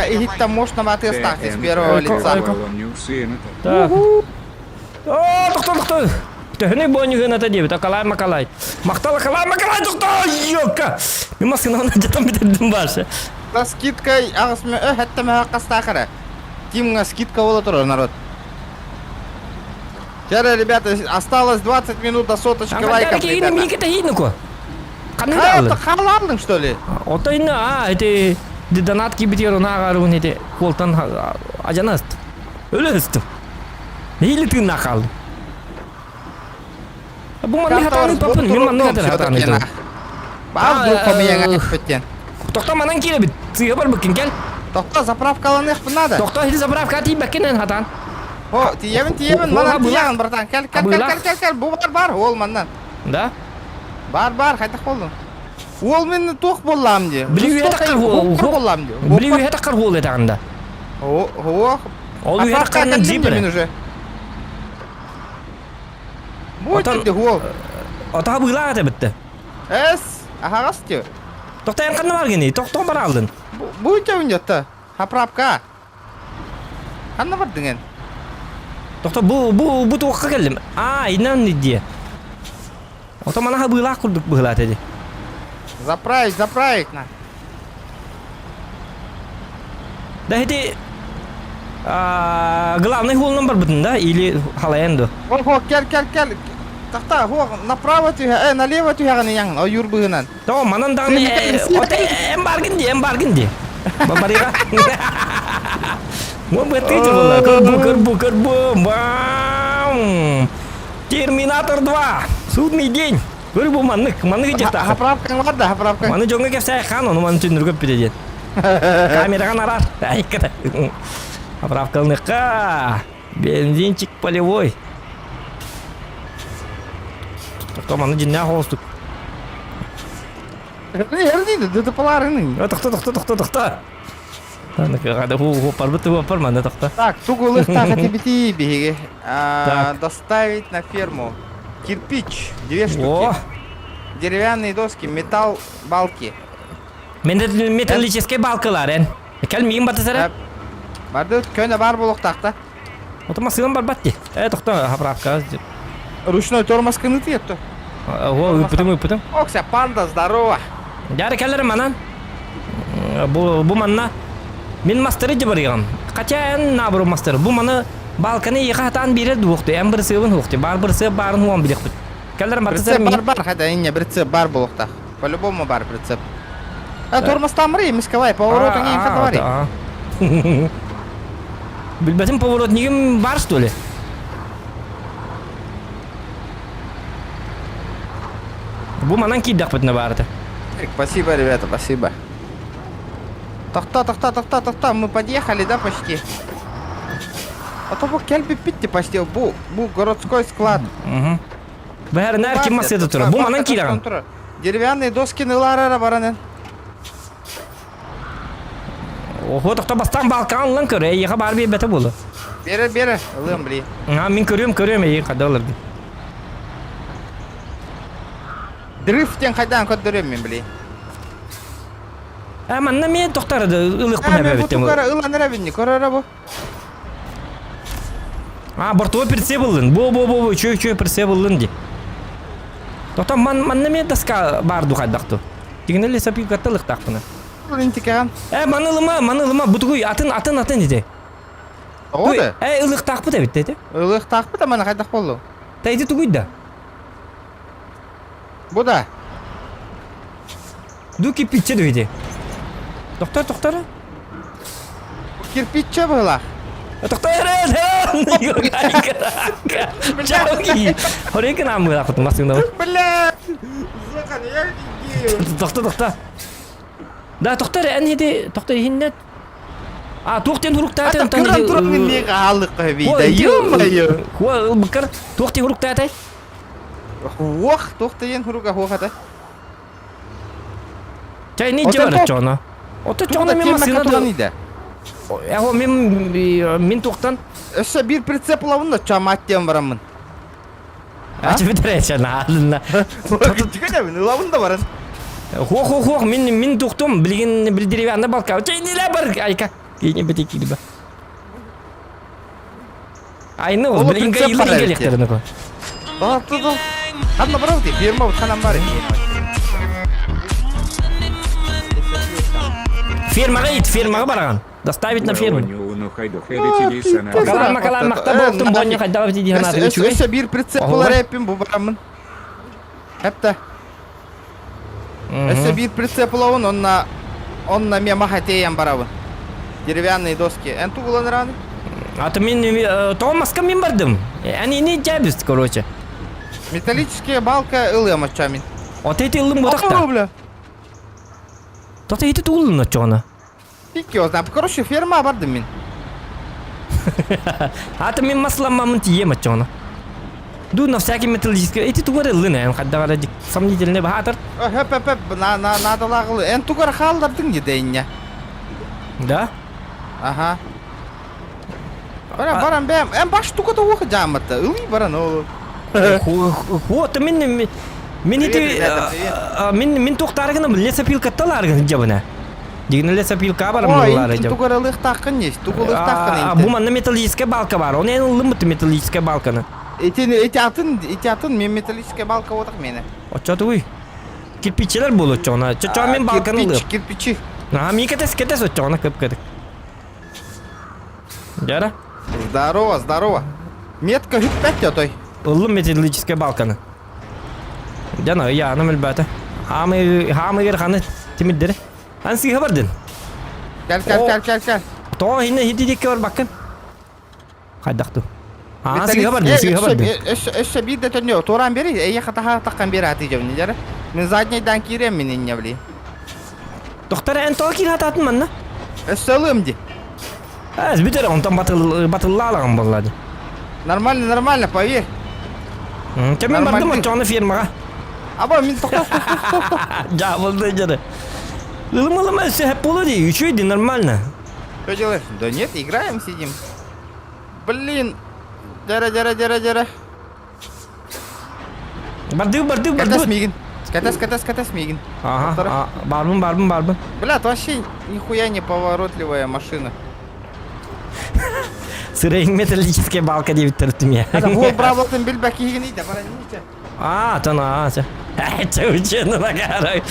Иһиттэн можно матыастаах с первого лица. Так. О, тохто, тохто. Төһөнүй бонньугун ата диэбит, Акалай Макалай. Махтал Акалай Макалай, тохто, ёка. Мен маскынан жатан битердим башы. Да скидкой аҕыс өһөттөмөһө хастаахара. Тимҥа скидка буола турар народ. Вчера, ребята, осталось 20 минут до соточки лайков, ребята. Ханна Это халалдың, что ли? Ото инна, а, эти донат кибитер онааҕарыбын эти куолтан ажанаст. Өлөстүм. Или тыынна хаалдым. Бу манны хатааны папын, мен манны хатааны хатааны. Баар вдруг помияҥа эппиттен. Тохто манан киирэбит. Сыыһа барбыккын кэл. Тохто заправкаланыахпын надо. Тохто ити заправка тиийбэккин эн хатаан. О, тиийэбин, тиийэбин, манан тиийэҕин, братан. Кэл, кэл, кэл, кэл, кэл, кэл, бу бар, бар, ол маннан. Да? Бар, бар, хайдах болдуң? Ол мен туох боллаам дии. Били үһэ таххар боллаам дии. Били үһэ таххар хуол этаҕында. О, о, Ол үһэ таххарынан джип мен уже. Отон хуол. Отаха быылаах этэ битте. Эс, аһаҕас дии. Тохтоон ханна бар гини? Тохтоон бар алдын. Бу үтөбүн Хаправка. Ханна бардыҥ эн? Тохто бу бу бу туохха кэллим? Аа, иннан дии. Ото манаха быылаах курдук быһылаат эди. Заправить, заправить на. Да ити главный хуолунан барбытын да или халайан ду? Хо, кел, кел, кел. Тахта, хо, направо түһэ, э, налево түһэҕин яҥ, ойуур быһынан. Тоҕо манан даҕаны ото эм баргын ди, эм баргын ди. Барыга. Мон бытыйчы була. Көрбу, көрбу, көрбу. Бам! Терминатор 2. Судный день. Көрбу маннык, маннык ичехтаах. Хаправкаң бар да, хаправкаң. Маны дьоҥҥо кэпсээ хаан, ону маны түннүргө бүт диэн. Камераҕа арар. Айката. Хаправкалыныхха. Бензинчик полевой. Тоқто маны дьиннээх оҕустук. Ды Тохто, тохто, тохто, тохто. Барбыт бар манна тохто. Так, тугулыктаах этибити биһиги. Доставить на ферму. Кирпич, две штуки. Деревянные доски, металл, балки. Металлический балкалар эн. Кэл миин батысара. Барды көнө бар болуктаахта. Ото масыган барбат ди. Э, тохто, хаправка. Ручной тормоз кыныты етті. О, ыпытым, ыпытым. Окся, панда, здорово. Дәрі кәлері манан. Бу, бу манна. Мин мастыры жыбырыгам. Хотя эн набру мастыр. Бу маны балканы еха хатан берер дуохты. Эн бір сыыбын хуохты. Бар бір сыып барын хуан билехпит. Кәлерім Прицеп бар бар, хотя инне прицеп бар болуқтақ. По-любому бар прицеп. А, тормоз тамры, мисковай, повороту не хатавари. Билбетим поворотнигим бар что ли? Бу манан киирдэхпитинэ баарыта. Спасибо, ребята, спасибо. Тохта, тохта, тохта, тохта, мы подъехали, да, почти? А то бу кэлбиппит почти, бу, бу городской склад. Угу. Бэһэринээр ким массыата турар. Бу манан киирэҕин. Деревянные доски ныларара баранын. Охо, тохто бастаан балкаан ылан көр, эйиэхэ баар биэрбэтэ буолуо. Бере, бере, ылыам, били. А, мин көрүөм, көрүөм эйиги хайда ыларгын. Дрифтен хайдаан көрдөрүөм мин, били. Э, манна мен тохтар ылыхпын Э, мен бу эбэбиттем. тугара ылан эрэбинни, көрөрө бу. А, бортовой прицеп ыллын. Бу, бу, бу, бу, чөй, чөй прицеп ыллын ди. Тохто ман, манна мен доска бар ду хайдахту. Тигинэ лесопилкатта ылыхтаахпына. Интикаан. Э, маны ылыма, маны ылыма, бутугуй, атын, атын, атын ити. Тоҕо да? Э, ылыхтаахпыт эбит эти. Ылыхтаахпыт амана хайдах боллу? Та ити тугуй да. Бу да. Ду кирпичче ду ити. Тохтор, тохтор. Кирпичче быһылаах. Тохтор, Чауки. Хорейкин аммыылаахпыт массыына. Бля! Зохан, я офигею. Тохто, тохто. Да, тохтор, эн ити, тохтор иһиннэ. А туох диэн хуруктаатay Ата көрөн туран эмиэ хааллыкка бийда. Ё-моё. Хуа ылбыккар туох диэн хуруктаатай? Уох, туох диэн хуруга хуох ата. Чай не дьэ чоно. Ото чоно мен машина да. Эхо мен мин туохтан Өссө биир прицеп ылабын да чамаат диэн бараммын. Ачы бүтэрэ наалына. Түгэнэбин ылабын да баран. Хуох хуох хуох мин мин тухтум билигин билдириби анда балка. Чай ниле бар айка. Кийне бити килба. Айны ол билигин кайылы келехтерин ко. Тоо Ханна барабыт фирма бут ханан бар. Фирмаға ит, фирмаға бараған. Доставить на фирму. Макалар макалар мақта болуптун бонню хайдабы дии ханааты үчүгэй. Өссө биир прицеп булар эппин бу бараммын. Хепте. Өссө биир прицеп булабын онна онна мен маха тейен барабын. Деревянные доски. Эн тугуланыраны? А то мен тоҕо маска мен бардым. Эн ини жабис, короче. Металлическая балка ылыам оччамин. От эти ылым ботакта. бля. Тота ити туулун оччоҕуна. Фиг его знает. Короче, ферма бардым мин. Ата мен масламмамын тием оччоҕуна. Ду на всякий металлический. Эти тугар ылын эн хаддагара сомнительный баатыр. Хөп хөп хөп на на надо Эн тугар хааллардың не дейинне. Да? Ага. Баран баран бэм. Эн баш туга да уха жаамата. Ылый баран ол. Вот мин мин ити мин мин туохтааргына лесопилкатталааргын жабына. Дигин лесопилка бар муллары жаб. Тугаралыктаакын есть. Тугулыктаакын. Бу манна металлическая балка бар. Оны эн ыллымыт металлическая балканы. Эти эти атын эти атын мен металлическая балка отак мени. Оччотуй. Кирпичелер болот чоҕуна. Чочоо мен балканы ылыап. Кирпичи. А ми кетес кетес оччоҕуна көп кетик. Жара. Здорово, здорово. Метка хүппэт той. Ыллым металлическая балканы. Жана ыйааным өлбөтө. Хаамы хаамыгыр ханы тимирдери. Ан сыыһа бардын. Кел кел кел кел кел. Тоҕо хинне хити дикке барбаккын. Хайдахту. Аа сыыһа бардын, сыыһа бардын. Өссө биир да төннө туоран бери, эйе хатаха таххан бери аты жабын жара. Мен заднийдан киирем мин инне били. Доктор эн тоҕо киир хатаатын манна? Өссө ылыам ди. Эс бүтэр онтон батыл батыллаалаҕын буолла ди. Нормально, нормально, поверь. Чэ мен бардым оччоҕуна фермаҕа. Аба мин тохто тохто тохто. Дьаабылды дьары. Ылым ылым өссө хэп буолуо дии, үчүгэй дии нормально. Что делаешь? Да нет, играем, сидим. Блин. Дяра, дяра, дяра, дяра. Бардыы, бардыы, Катас бардыы. мигин. Катас, катас, катас мигин. Ага, барбын, барбын, барбын. Бля, это вообще нихуя не поворотливая машина. Сырайың металлическая балка диэбиттэр түмэ. Ол браблатын билбэк киһигин иде баран А, то на, чэ. Чэ, учены нагара.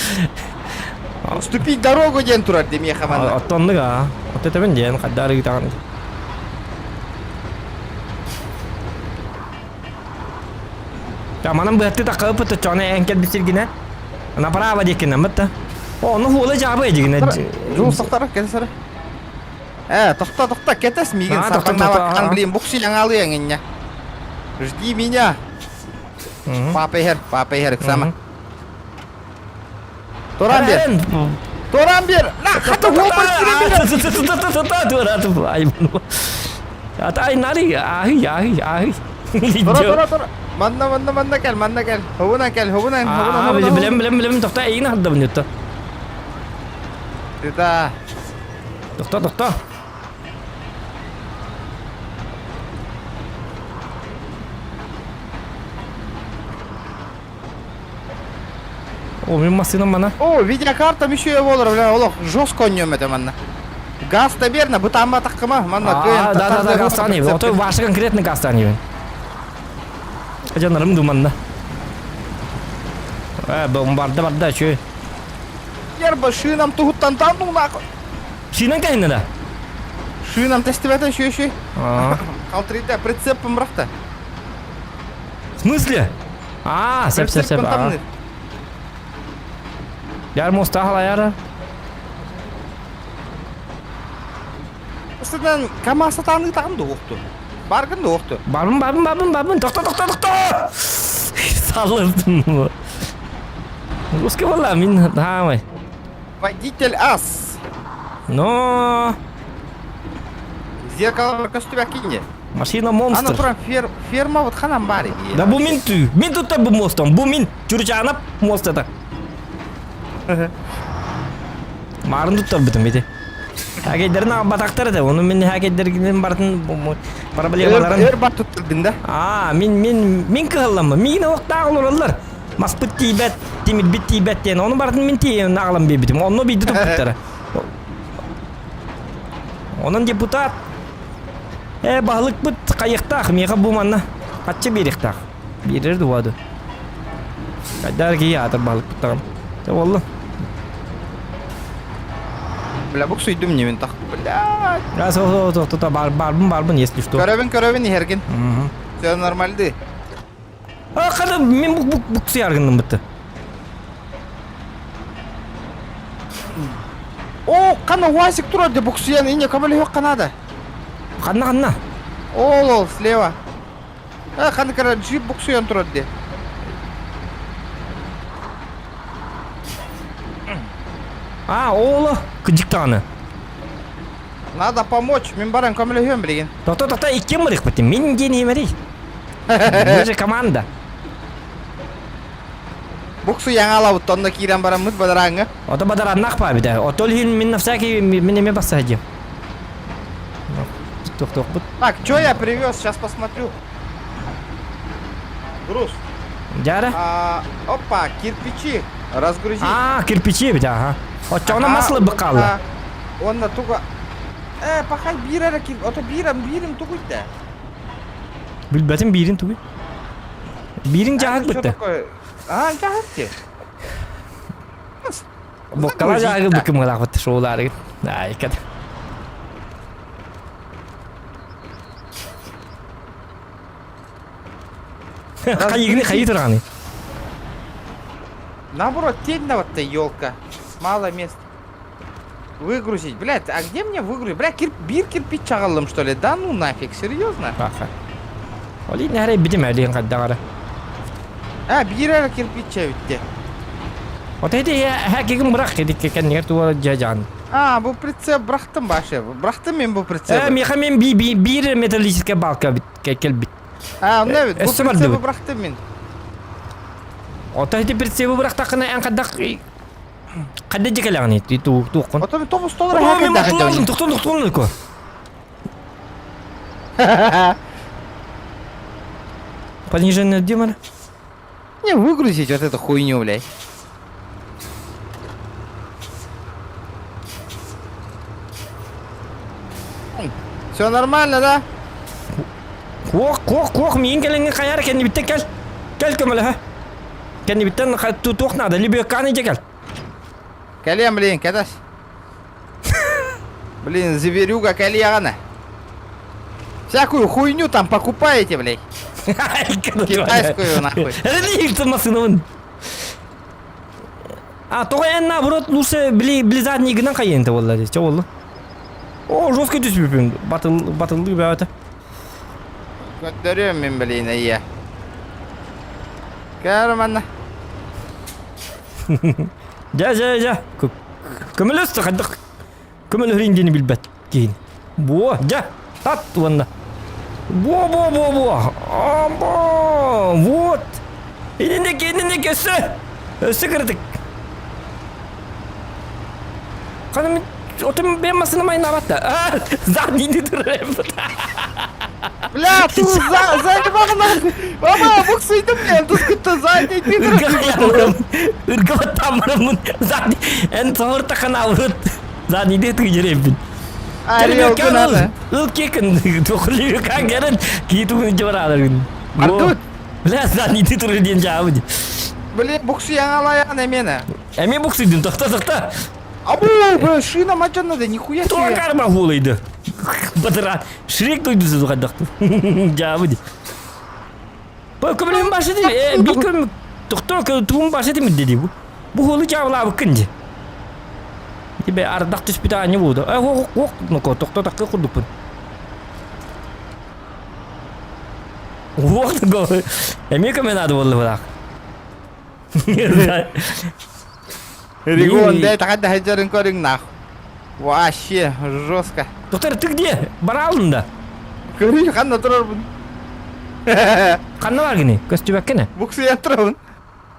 Уступить дорогу диэн турар демиэхэ манна. Оттоннук аа. Отто диэн хаддары гытаҕын. Манан быһатты таққабыт чоны эҥкел бисиргинэ. Направо диэкинэн бытта. О, ну хуола жаабы дигинэ. Жол сохтара кэлсэрэ. Э, тохто, тохто, кэтэс миигин сарбаҥнаабаккан блин, букси аҥаалыаҥ инньэ. Жди меня. Папа иһэр, папа иһэр, ыксама. Туран бер. Туран бер. На, хата Атай нари, ахи, ахи, ахи. Тура, тура, тура. Манна, манна, манна кэл, манна кэл. Хобунан кэл, хобунан, хобунан. Билем, билем, билем, тохто, эйин хаддабын ютта. Сюда. Тохто, тохто. О, мин массыынам мана. О, видеокартам еще я болар, бля, олох, жестко онньом это манна. Газ таберна, бытамма таққыма, манна А, да, да, да, газ тани. Ото ваша конкретно газ тани. Жанарым думанна. Э, бомбарда барда, чё? Ерба шинам туһуттан тану нахуй. Шинан кайна да? Шинам тестибетен шүй шүй. Қалтырыйда прицепім бырақта. В смысле? А, сеп сеп сеп. Яр моста халаяра. Үстінен КамАЗ тааны тағын да оқты. Баргын да оқты. Барбын, барбын, барбын, барбын. Тоқта, тоқта, тоқта. Салырдым. Русский была, мин хамай. Водитель ас. Но. Зеркало көстүбэккин дии. Машина монстр. Аны туран фер, ферма вот ханан баар дии. Да бу мин түү. Мин туттар бу мостом. Бу мин Чурчаанап мостата. Марын туттарбытым ити. Хакейдерин аҕабатахтар этэ. Ону мин хакейдергин бартын проблемаларын... Өр бар туттардын да. Аа, мин мин мин кыһалламмын. Миигин олохтоох олороллор. Маспыт тиийбэт, тимирбит тиийбэт диэн. Ону бартын мин тиийэн аҕалан биэрбитим. Онно биирдэ туппуттара. Онон депутат Э, баһылыкпыт хайыахтаах, миэхэ бу манна хаччы биэриэхтээх. Биэрэр дуо ду? Хайдаар киһи аатыр баһылыкпыт даҕаны. Чэ буолла. Бля, буксуйдум не мин тах. Бля. А, со, со, со, бар, барбын, барбын, если что. Көрөбүн, көрөбүн иһэргин. Все нормальды. А, хада мен бук бук буксуяр гынным бытты. О, қана УАЗик турар де буксуян ине көмөлөһүөх канада. Ханна ханна? Ол ол слева. А, ханы кара джип буксуян турар де. А, ооло кыдьыктааны. Надо помочь, мин баран көмөлөһүөм билигин. Тохто тохто иккиэн барыахпыт. Мин диэн иэмэрий. Мы же команда. Буксу яңалабыт онно киирэн бараммыт бадарааҥҥа. Ото бадараннах баабита. Отол иһин мин на всякий мин эмиэ басса дием. Тохтохпут. Так, что я привез? Сейчас посмотрю. Груз. Дьара? А, опа, кирпичи. Разгрузи. А, кирпичи эбит, ага. Оччоҕуна масло быкаалла. Онно туга... Э, пахай биир эрэ кир... Ото биирем, биирим тугуй да. Билбэтим биирин тугуй. Биирин дьаһык бытты. А, дьаһык ти. Боккала дьаһыгы быкымылаах бытты шоулары. Ай, кат. Хайыгны хайы тураны. Наоборот, тень на вот елка. Мало места. Выгрузить. Блядь, а где мне выгрузить? Бля, кир... бир кирпич чагалым, что ли? Да ну нафиг, серьезно? Аха. Олин нәһәрэ битим әлиин хаддаҕара. А, биир эрэ кирпич эбитте. От эти хәкигин бырах кедикке кэннигэр туора дьа А, бу прицеп бырахтым башы. Бырахтым мен бу прицеп. Э, миэхэ мен би би биир металлическая балка бит кэлбит. А, онно эбит. Бу Өссө прицеби бардыбыт. бырахтым мин. Ото ити прицеби бырахтаххына эн хайдах хайда дьикэлэҕиний туоххун? Ото мен тобус толор О, мен хәкэ мотулалым, тохтон тохтон ко. Пониженная демона. Не выгрузить вот эту хуйню, блядь. Все нормально, да? Куох, куох, куох, миин кэлэҥҥин хайаар кэннибиттэн кэл. Кэл көмөлөһө. Кэннибиттэн туох наада, лебедканы дьэ кэл. Кэлиэм, блин, кэтэс. Блин, зверюга кэлиэҕинэ. Всякую хуйню там покупаете, блядь. Китайскую, нахуй. Это массыынабын. А, тоҕо эн наоборот лучше били били задний гынан хайыанта буолла дии. Чэ буолла. О, жестко түспүпүн. Батыл батыллыы бөҕөтө. Көрдөрүөм мин блин эйэ. Көр манна. Дьэ, дьэ, дьэ. Көмөлөс хайдах көмөлөһөрүн диэни билбэт киһин. Буо, дьэ, тат уонна. Буо-буо-буо-буо. Амбо, вот. Иннинэ, иннинэ өссө. Өссө кыратык. Ханым отым бэйэм массыынам айнаабат да. А, заднийди турар Бля, ты за, заебал нахуй. Мама, буксуйдум мен, тускутта задний ты Ыргабаттаммын задний. Эн соһуртаххына урут заднийди тыгыребин. Орел надо. Ыл кекин тухлибикан керен киитугун жабарааларгын. Ардут. Бля, заднийди турар диэн жаабы. Блин, буксуяңалаян эмиэ. Эмиэ буксуйдун, тохто тохто. Абу, бля, шина мадьана да нихуя себе. Туа карма хуолайды. Батыра, Шрек дойдусу хайдахту. Жаабы ди. Көмөлөһүн башы ди, э, бир көм тохто тугун башы димит деди бу. Бу хуолу жаабылаабыккын ди. Тебе ардах түспүтэ аанньа буолду. Э, ох, ох, ноко, тохто такка курдукпун. Уох, эмиэ көмө наада буолла былаах. Регон, дай тахадда хаджарын көрүҥ нах. Вообще жестко. Доктор, ты где? Баралын да. Көрүй, ханна турарбын. Ханна бар гини? Көстүбэккене? Буксуйан турабын.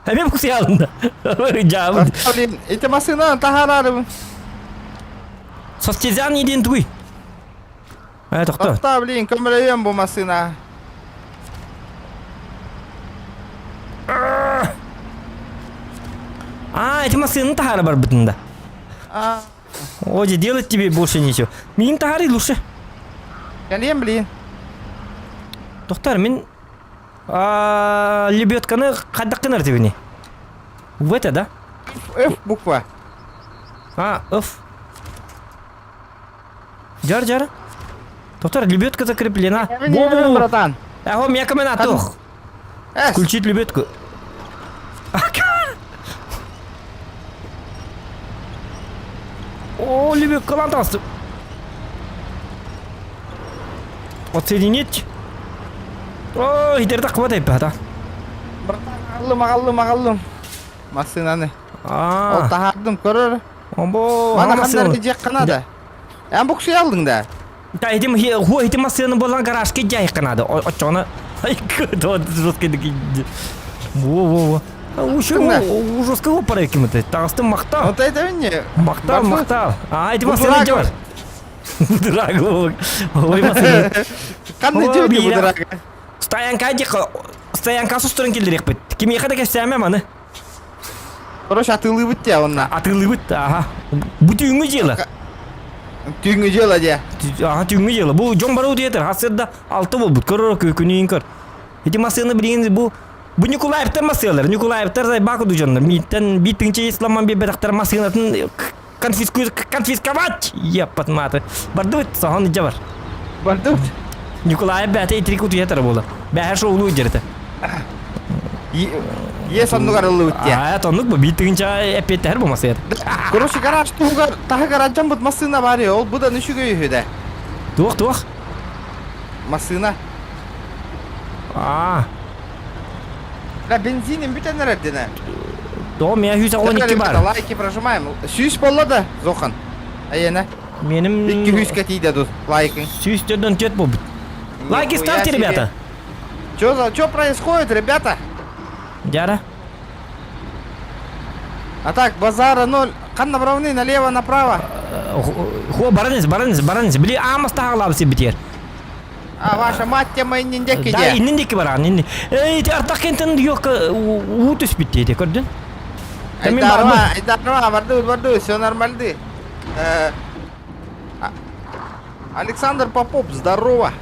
Эмиэ буксуйалын да. Жаабын. Блин, эти машина таһаарарыбын. Состязание диэн тугуй? Э, тохто. Тохто, блин, көмөлөйүөм бу массыына. А, эти массыны таһаара барбытын да. А, Оди, делать тебе больше нечего. Мин таһаарый лучше. кэлиэм, блин. Тоқтар, мин лебедканы хайдах гынар дибини? В это, да? F буква. А, F. Жар, жар. Тоқтар, лебедка закреплена. Бо, братан. Аго, меня камена тух. Включить лебедку. О, лебедка лантасы. Отсоединить. О, итерді қыбат айппа, Братан, аҕаллым, аҕаллым, аҕаллым. Массыынаны. А. Ол таһаардым, көрөр. Бо, Мана ханнар дьиэххэ наада. Эн буксуйа алдың да? Да, этим ху этим массыны болан гаражка дьайыққа надо. Очоны. Ай, жесткий Во, во, во. Еще жесткого пора кем-то. Тағыстым мақтау. Вот это мне. Мақтау, мақтау. А, эти массыны делар. Будырага. Ой, массыны. Қандай жерге будырага? Стоянка дик, стоянка сустурын келдирек бит. Ким ехада кепсәмә маны. Короче, атылыбыт те онна. Атылыбыт, ага. Бу түүнгү дело. Түүнгү дело де. Ага, түүнгү дело. Бу жон баруу диэтер. Хасырда алты болбут. Көрөр күнүн көр. Эти массыны билген бу Бу Николаевтар массыналар. Николаевтар зайбаку дужоннор. Миттен битинче исламан бебедактар массынатын конфиску конфисковать. Еппат маты. Бардыбыт сохон жабар. Бардыбыт. Николаев бәте итирик утуятар була. Бәһә шоулу жерте. Ес оннугар ыллыбыт те. А, тоннук бу битигинче эппеттер болмаса еді. Короче, гараж туһугар таһы гараждан бут массыына бар ол будан үчүгэй үһү да. Туох туох. Массыына. А. Да бензинин бүтэн эрэр динэ. Тоҕо миэ 112 бар. Лайки прожимаем. Сүүс болла да, Зохан. Айена. Меним... Икки сүүскэ тиийдэ тут лайкың. Сүүс төрдөн төрт болбут. Лайки ставьте, ребята. Чё за, чё происходит, ребята? Дяра. А так, базара ноль. Ханна бравны, налево, направо. Хо, баранец, баранец, баранец. Били амас тағалап битер. А, ваша мать тема инниндеки Да, инниндеки баран. Инни. Эй, артақ кентен yok уу түспүт дейdi, көрдүн? Айдарма, айдарма, барды, барды, все нормальды. Александр Попов, здорово.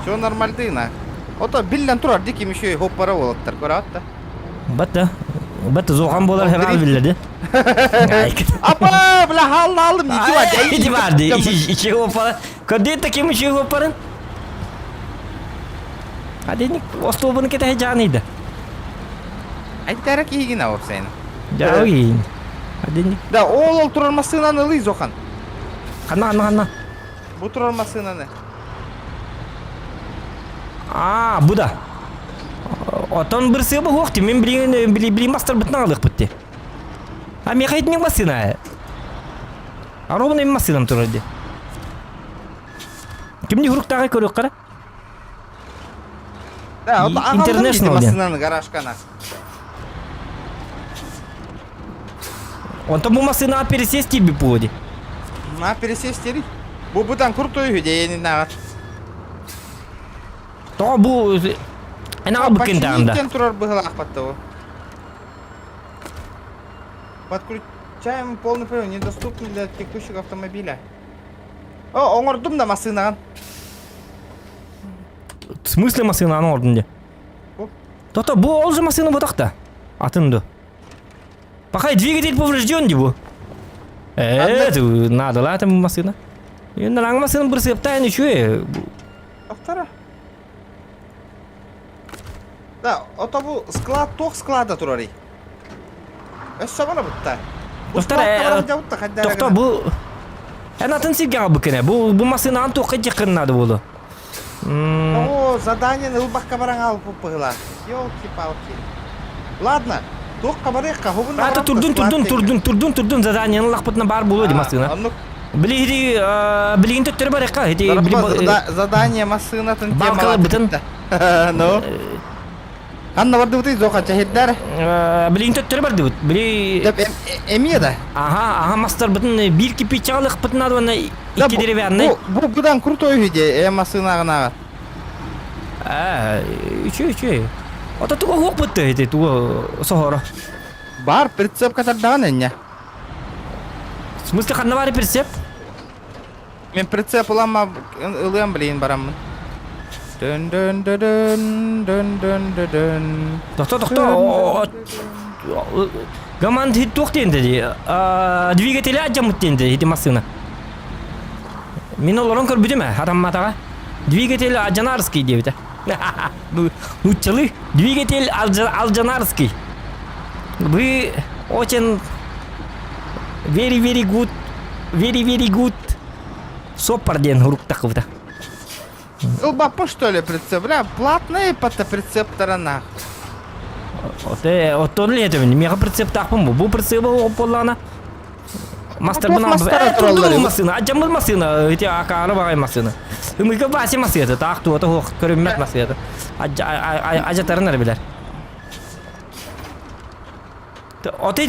Все нормальды, на. Ото биллен турар диким еще и хоппара болаттар, көрөт Батта. Батта зохан болар херал биллерди. Апа, бля, халны алдым, ити бар. Ити бар, ичи хоппара. Көрдү таким ичи хоппарын. Аденик остолбуну кете жаныйды. Айттара кийгин ауып сен. Жауин. Аденик. Да, ол ол турар массынаны ылый зохан. Ханна, ханна, ханна. Бу турар массынаны. А, бу да. Отон бір сыйбы хоқты, мен билген били били мастер бытын алык битти. А мен қайтын машина. А ровно мен машинам турар ди. Кимни хуруктагы көрөк кара? Да, вот International машинаны гаражкана. Онтон бу машина пересесть тебе поди. На пересесть тери. Бу бутан крутой үһү нагат. То бу Эн албыкын таанда. Починить турар быһылаах баттабы. Подключаем полный привод, недоступный для текущего автомобиля. О, оҥордум да массыынаган. В смысле массыынаны оҥордун де? Тото бу ол же массыына ботақта. Атынды. Пока двигатель поврежден де бу. Э, надо ла там массыына. Енді раң массыына бір сыптайын еще. Тоқтара. Да, ото бу склад тох склада турар. Өссө бара бутта. Тоқтар, Тоқта бу Эн атын сирге бу Бу бу массыынаны тоққа жеккін надо болу. О, задание ылбакка баран алып пыгыла. Елки-палки. Ладно, тоққа барайыққа, хобун Ата турдун турдун турдун турдун турдун заданиені лақпытына бар болу де массыына. Били ити билигин төттөрү барыахха ити Задание массыынатын Балкалар бытын. Ну. Ханна бардыбытый Зоха чэһирдэр? Билигин төттөрү бардыбыт. Били Эмиэ да. Аха, аха мастарбытын биир кирпиччэҕэ ылыахпытын надо уонна икки деревянный. Бу быдан крутой үһү дии, э массыынаҕынааҕар. Аа, үчү үчү. Ото туга хуохпут ити туга соһоро. Бар прицеп катардаҕын энньэ. В смысле ханна баар прицеп? Мен прицеп ылама ылыам билигин бараммын. Дөн дөн дөн дөн дөн дөн дөн. Тохто тохто. Гаман хит туох диэн дии. Двигателя алдьаммыт диэн ити массыына. Мин олорон көрбүтүм ээ, хатамматаҕа. Двигатель Алжанарский диэбитэ. Нууччалыы двигатель Алжанарский. Вы очень very very good very very good соппар диэн уруктахыбыта. Ылбаппын что ли прицеп? Бля, платные пата прицептара нах. Оте, оттон летемин. Миэхэ прицептаахпын бу. Бу прицебы оҕопполлаана Мастербын мастара тураллар. Массыына, адьаммыт массыына, ити акаары баҕай массыына. Ымыйга Вася массыата, таах туота суох көрүммэт массыата. Ажатарын эрэ билэр.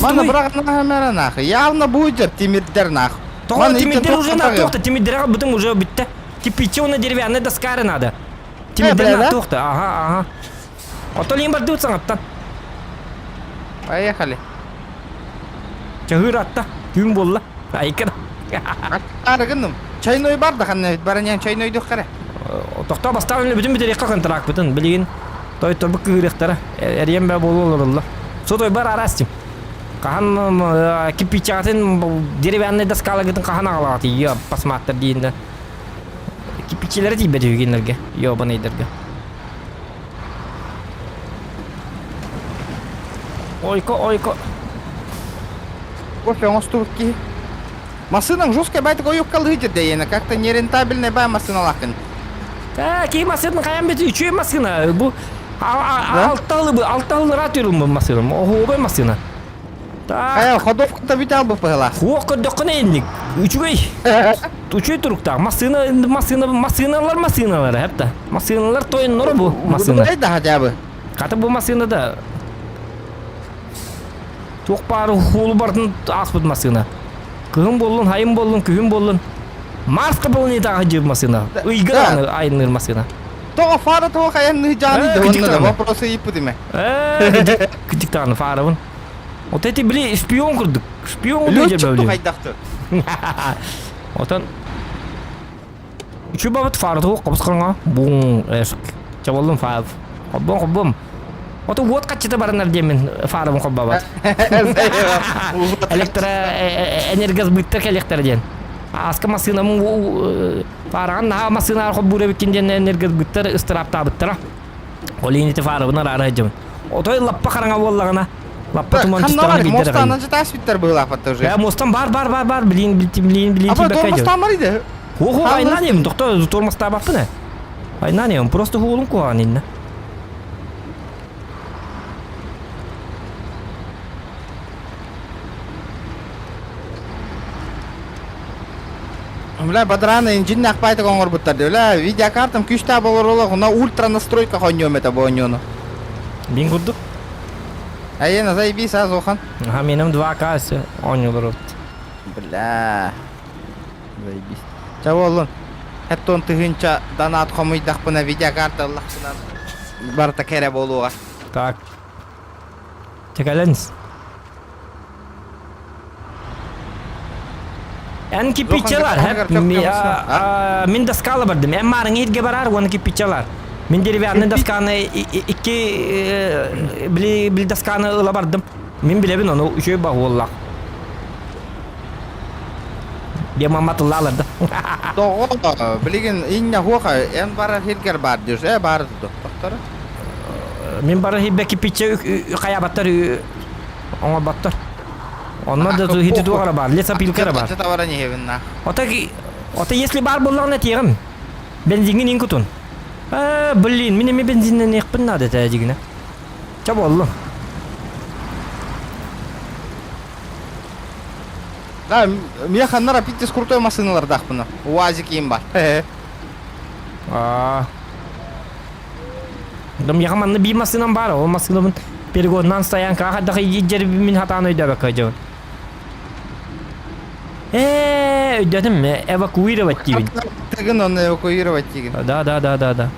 Мана бырағына нах. Явно будет тимирдер нах. Тоҕо тимирдер уже на туохта, тимирдер бутун уже бүтте. Кирпичи на деревянная доскары надо. Тимирдер на туохта, ага, ага. Ото лин бардыбыт саҥаттан. Поехали. Чаһыыр атта. Түүн буолла. Айкыр. Арыгыным. Чайной бар да ханна бараньян чайнойдух кара. Тохтоо бастаан бүтүн бүтэриэххэ контракпытын билигин тойторбут кыырыахтара эриэн бэ буолуо олороллор. Сотой бар араас тим. Хаһан кирпичаатын деревянный доскалагытын хаһан аҕалаҕат ийэ посматтар диинде. Кирпичилэри тиийбэт үһүгүннэргэ, ёбаныйдарга. Ойко, ойко. Кофе оҥостубут киһи. Массыынаҥ жесткая байтык ойукка лыдер дэйэнэ, как-то нерентабельная бай массыыналааххын. Э, киһи массыынатын хайан бит үчүгэй массыына. Бу алталы алталыра түрүм бу массыынам. Оһуобай массыына. Так. Хайа, ходовката бүтэ албыт быһыла. Хуох көрдөххүнэ инник. Үчүгэй. Үчүгэй туруктаах. Массыына, массыына, массыыналар массыыналара, хепта. Массыыналар тойонноро бу массыына. Да хотя бы. Хата бу массыына да туох баар хуолу бартын ааспыт массыына. Кыһын буоллун, хайын буоллун, күһүн буоллун. Марска планетаҕа сылдьар массыына. Ыйга даҕаны айанныыр массыына. Тоҕо фара тоҕо хайанныы дьааны да вопросы ыйыппыт Ээ, кытык даҕаны фарабын. Вот эти били шпион курдук. Шпион курдук Летчик хайдахты. Отон Үчү бабыт фараты хобус хаҥа буң эск. Чабаллым фар. Хоббом хоббом. Ото уот каччыта баранар диэмин фарабын хоббабат. Электро энергосбыттар кэлиэхтэрэ диэн. Ааска массыынам фараҕан наһаа массыынаҕа холбуур эбиккин диэн энергосбыттар ыстырааптаабыттара. Ол иһин ити фарабын араара сылдьабын. Отой лаппа хараҥа буоллаҕына, лаппа туман түстэҕинэ биирдэ эрэ Мостан тас быһыылаахпат уже. Э, мостан бар бар бар бар билин билин билин А тормозтан бар иде. Хо-хо айнан ем, тохто тормозтаабаппын э. Айнан ем, просто хуолун куһаҕан иннэ. Бля, бадраны инжиннээх байтак оҥорбуттар дии. Бля, видеокартам күүстээх болоруолах, на ультра настройка хонньуом этэ бу оонньууну. Мин курдук. Айена, заебись, а, Зохан? Аха, меним 2К оонньуулар Бля, заебись. Ча буоллун. Хеттон тыһыынча донат хомуйдахпына видеокарта ыллахпына барыта кэрэ буолуоҕа. Так. Чекален. Эн кирпиччалар, мин доскала бардым. Эн маарыҥ иһиргэ бараар уонна кирпиччалар. Мин деревянный досканы икки били били досканы ыла бардым. Мин билэбин ону үчүгэй баҕуоллаах. Диэн мама тыллаалар да. Тоҕо билигин иннэ хуоха эн барар хиргэр бар диир э баар тохторо. Мин барар хирбэ кирпиччэ хайаабаттар оҥорботтор. Онно да хити туох эрэ баар, лесопилка эрэ баар. Табара иһэбин на. Ото ото если баар буоллаҕына этиэҕим. Бензиҥҥин иҥ кутун. Э, блин, мин эмиэ бензиннэниэхпин наада этэ дьигинэ. Чэ буоллун. Да, миэхэ ханнара питтес крутой массыыналардаахпына. УАЗик иим бар. Аа. Дом яха манна биир массыынам баар, ол массыынабын перегоннаан стоянкаҕа хайдах илдьэрбин мин хатаан өйдөөбөккө дьабын. Ээ, өйдөөтүм, эвакуировать диибин. Тыгын онно эвакуировать диигин. Да, да, да, да, да.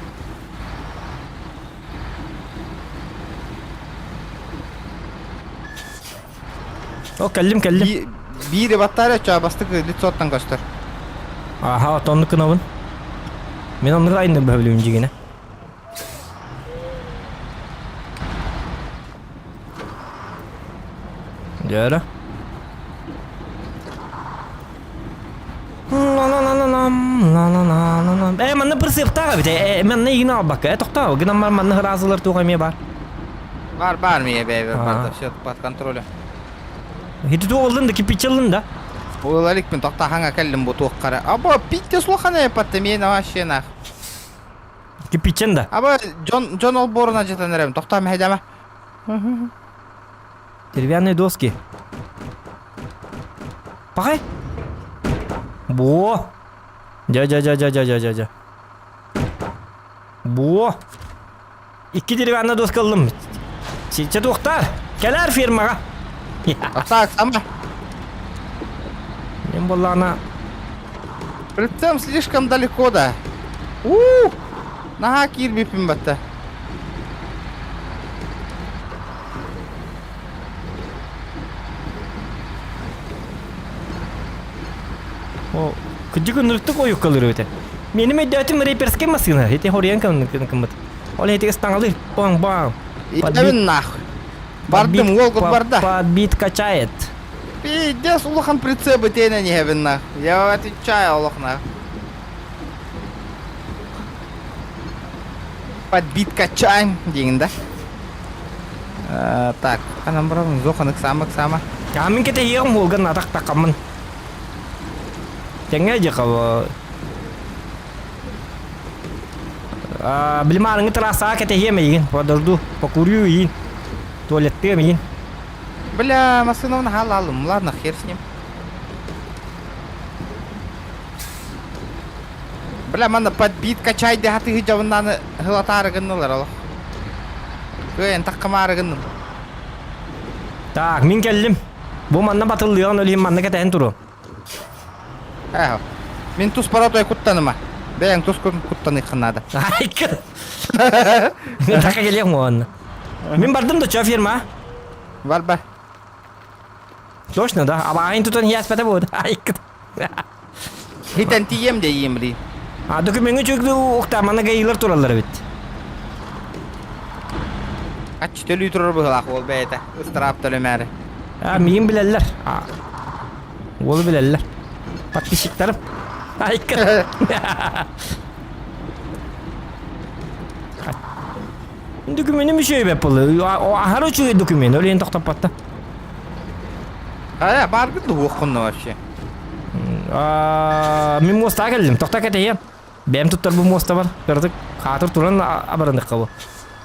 О, кэллим, кэллим. Биири баттаары чаабастык лицоттан көстөр. Аха, отонну кынабын. Мен оннук айны бөһүлүм дьигинэ. Дьөрө. Э, манна прицептаах эбит. Э, манна игин албакка. Э, тохтоо, гынан бар манна ыраазылар туох эмиэ бар. Бар, бар мие бэйбер, бар да, все под контролем. Хити туох ыллын да, кирпичи ыллын да. Ылаликпин тохтахаҥа кэллим бу туох хара. Або, питте слухана эпатты, миэнэ вообще нах. Кирпичен да. Аба, дьон, дьон олбуоруна дьатан эрэм, тохтоо мэһэйдэмэ. Деревянные доски. Пахай. Бо. Дя-дя-дя-дя-дя-дя-дя. Бо. Икки деревянная доска ыллым. Чэ туохтаар. Кэлээр фирмаҕа. Так, сама. Мен буоллаҕына Прицем слишком далеко да. У, наһаа киирбиппин батта. О, кырдьык ынырыктык ойуккалыр эбитэ. Меним өйдөөтүм реперскэй массыына. Ити хоруйан кыммыт. Ол этигэ ыстаҥалыыр. Баң-баң. Итэбин нах. Бардым, уол барда. Подбит качает. Пиздец, улахан прицебы тенен иһэбин нах. Я отвечаю, олох нах. Подбит качаем диигин да. Так, анан барабын зохан ыксаама ыксаама. А мин кэтэһиэҕим уолган атах тахаммын. Тэҥҥэ дьахава. Билим аарыҥы трассаҕа кэтэһиэм эйигин. Подожду, покурю иин. Туалеттыам иин. Бля, массыынабын хаалаалым. Ладно, хер с ним. Бля, манна подбит качай де хатыһы дьабыннааны хылатаары гыннылар олох. Кыайан таххамаары гынным. Так, мин кэллим. Бу манна батыллыаҕын өлүһүм манна кэтэһэн туруом. Ээ, мин тус паратой куттаныма. Бэйэҥ тус куттаныххын наада. Айкын. Мен така келиэм уонна. Мин бардым да чё фирма? Бар бар. Точно да? Абааһын тутан иэспэтэ буолуо. Айкын. Хитэн тиийэм де иемри. А докумеҥҥа үчүгэй уктаамана гаилар тураллар эбит. Ач төлүү турар быһылаах уол бэйэтэ. Ыстыраап төлөмөөрү. А миин билэллэр. А уолу билэллэр. Подписчиктарым. Айка. Докуменим үчүгэй бэп буолла. Аһар үчүгэй документ. Ол иһин тохтоппотто. Хайа, бааргын дуһуоххунна вообще. Мин муостаҕа кэллим. Тохто кэтэһиэм. Бэйэм туттар бу муостабар. Кыратык хаатыр туран абараныхха бу.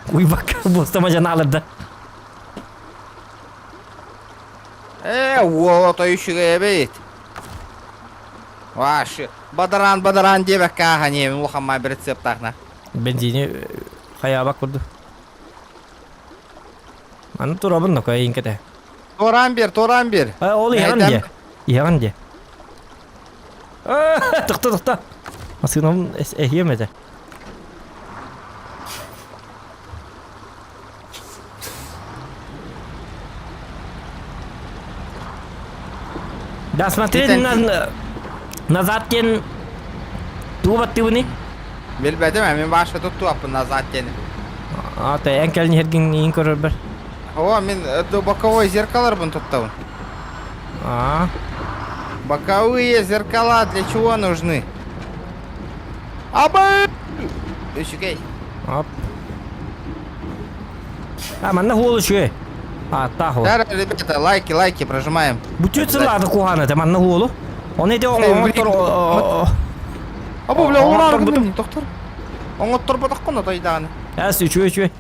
Уйбакка муостама жанааларда. Э, уола тойушуга эбит. Ваши. Бадаран, бадаран диэбэккэ ааһан иһэбин улахаммай рецептаахна. Бензини хайаабак курдук. Аны турабын да кайын кэтэ. Туораан биэр, туораан биэр. Э, ол иһэҕин Мэйдэм. дии. Иһэҕин дии. Тохто, тохто. Массыынам эһиэм этэ. Да, смотри, на, назад диэн тугу баттыыбыный? Билбэтим, мин баша туттуаппын назад диэн. А, та эн кэлин иһэргин иин көрөрбөр. О, мин боковой зеркаларбын туттабын. А. Боковые зеркала для чего нужны? Абы! Үчүгэй. Оп. А, манна хуол үчүгэй. А, таах ол. Да, ребята, лайки, лайки прожимаем. Бүтүө сылаады куһаана те манна хуолу. Оны эти оҥоттор Абы, бля, оҥор гынным, доктор. Оҥотторботоххун отой даҕаны. Эс үчүгэй үчүгэй.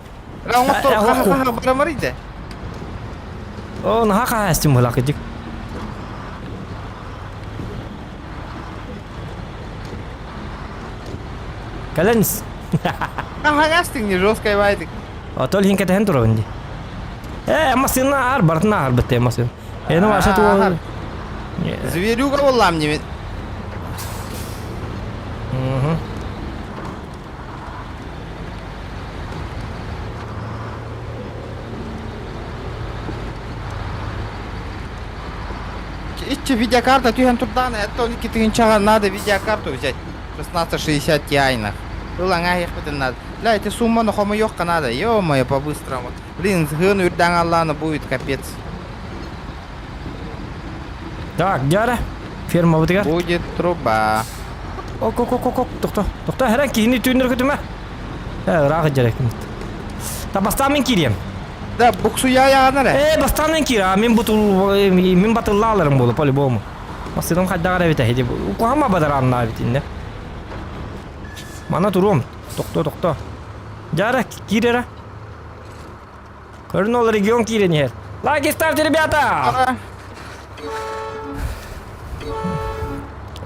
Бля, оҥоттор хаха хаха барамар иде. О, наһаа хаһаастым былакыдык. Кэлэн ис. Аһаҥас не жесткая байтик. Отол иһин кэтэһэн турабын дии. Э, массыына аар, барытын аарбыт э, массыына. Эни ваша туол... Зверюга буоллаам димит. Иччи видеокарта түһэн турдаҕына, это он 2000 надо видеокарту взять. 1660 Ti-нах. Ылаҥа иһиэхпитин надо. Бля, эти сумманы хомуйуохха надо. Ё-моё, по-быстрому. Блин, сыһыан үрдээн аллаана будет капец. Так, дьара. Фермабытыгар. Будет труба. Ок, ок, ок, ок, ок, тохто. Тохто, хэрэн киһини түүннэр көтүмэ. Э, ыраах дьэрекмит. Та бастаан мин киириэм. Да, буксуя яҕанар э. Э, бастаан мен киир, а мин бутул мин батыллааларым буолу по-любому. Массыынам хайдаҕар эбитэ ити. Куһама бадарааннаа эбит иннэ. Мана туруом. Тохто, тохто. Дьара, киир эрэ. Көрүн ол регион киирэн иһэр. Лайки ставьте, ребята!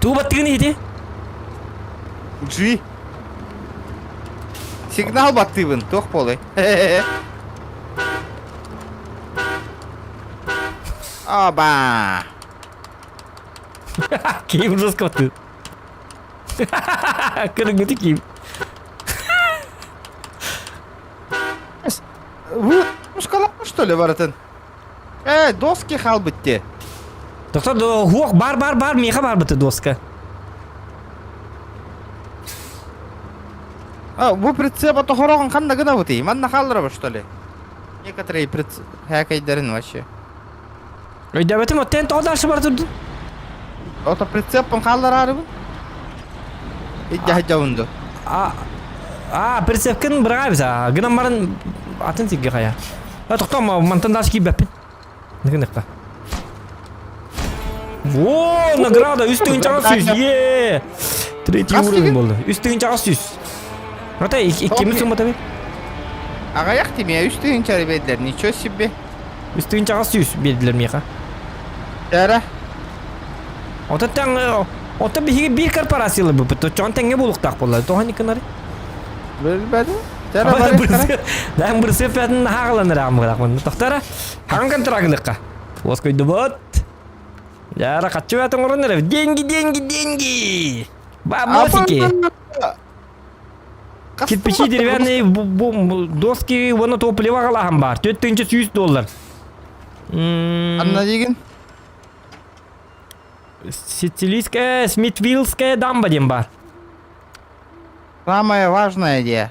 Тугу баттыгын ити? G. Сигнал баттыыбын, туох буолуй? Оба! Киим жестко баттыы. Кыргыты киим. Вы что ли, барытын? Э, доски хаалбыт дии. Доктор, хуох бар бар бар миэхэ бар быты доска. А, бу прицепа тохороҕун ханна гынабытый? Манна хаалларабы, что ли? Некоторые прицеп хээкэйдэрин вообще. Өйдөөбөтүм, оттен тоҕо дальше бар турдун? Ото прицеппын хааллараарыбын. Иддьаһдьабын ду. А, а, прицепкин быраҕайбыт а, гынан баран атын сиргэ хайа. А, тохтоо, мантан дальше киирбэппин. Ныгыныхха. Во, награда, үс тыһыынчаҕа сүүс, е! Третий уровень болды. Үс тыһыынчаҕа сүүс. Ата, иккимит сумматабы? Аҕыйах тимиэ, үс тыһыынча биэрдилэр, ничего себе. Үс тыһыынчаҕа сүүс биэрдилэр миэхэ. Эрэ. Ото тэҥ, ото биһиги биир корпорациялар буппут, оччоҕун тэҥҥэ буолуохтаах буолла. Тоҕо никынары? Билбэтим. Даан бырсыап пятын наһааҕаланар аамыгыраах Тохтара, хаҥан контрагылыкка. Уоскуйдубут. Яра хаччы бәтін оҥорон эрэ. Деньги, деньги, деньги! Бабосики! Кирпичи деревянные доски уонна топливо аҕалаһан баар. 400 доллар. Анна дигин? Сицилийская, Смитвиллская дамба диэн баар. Самое важное идея.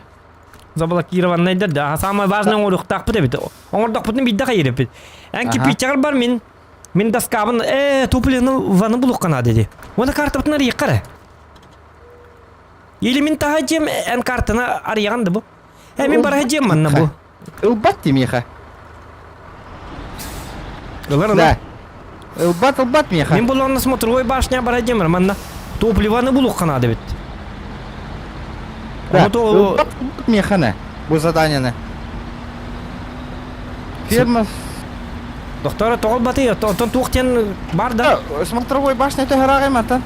Заблокированный да. Самое важное оҥоруохтаахпыт эбит. Оҥордохпутун биирдэ хайырыппыт. Эн кирпиччэҕэр бар мин мин доскабын э топливны ваны булуохха наада дии. Уонна картабытын арыйыахха эрэ. Или мин таһа дьиэм эн картаны арыйаҕын да бу. Э мин бараһа дьиэм манна бу. Ылбат миэхэ. Ылар ылар. Да. Ылбат ылбат миэхэ. Мин булуонна смотровой башня бара дьиэм манна топливоны булуохха наада эбит. Да. Ото Ылбат ылбат миэхэне. Бу заданиены. Ферма Доктора тоҕо ылбатый? Оттон туох диэн бар да? Смотровой башня төһөрөҕүй мантан?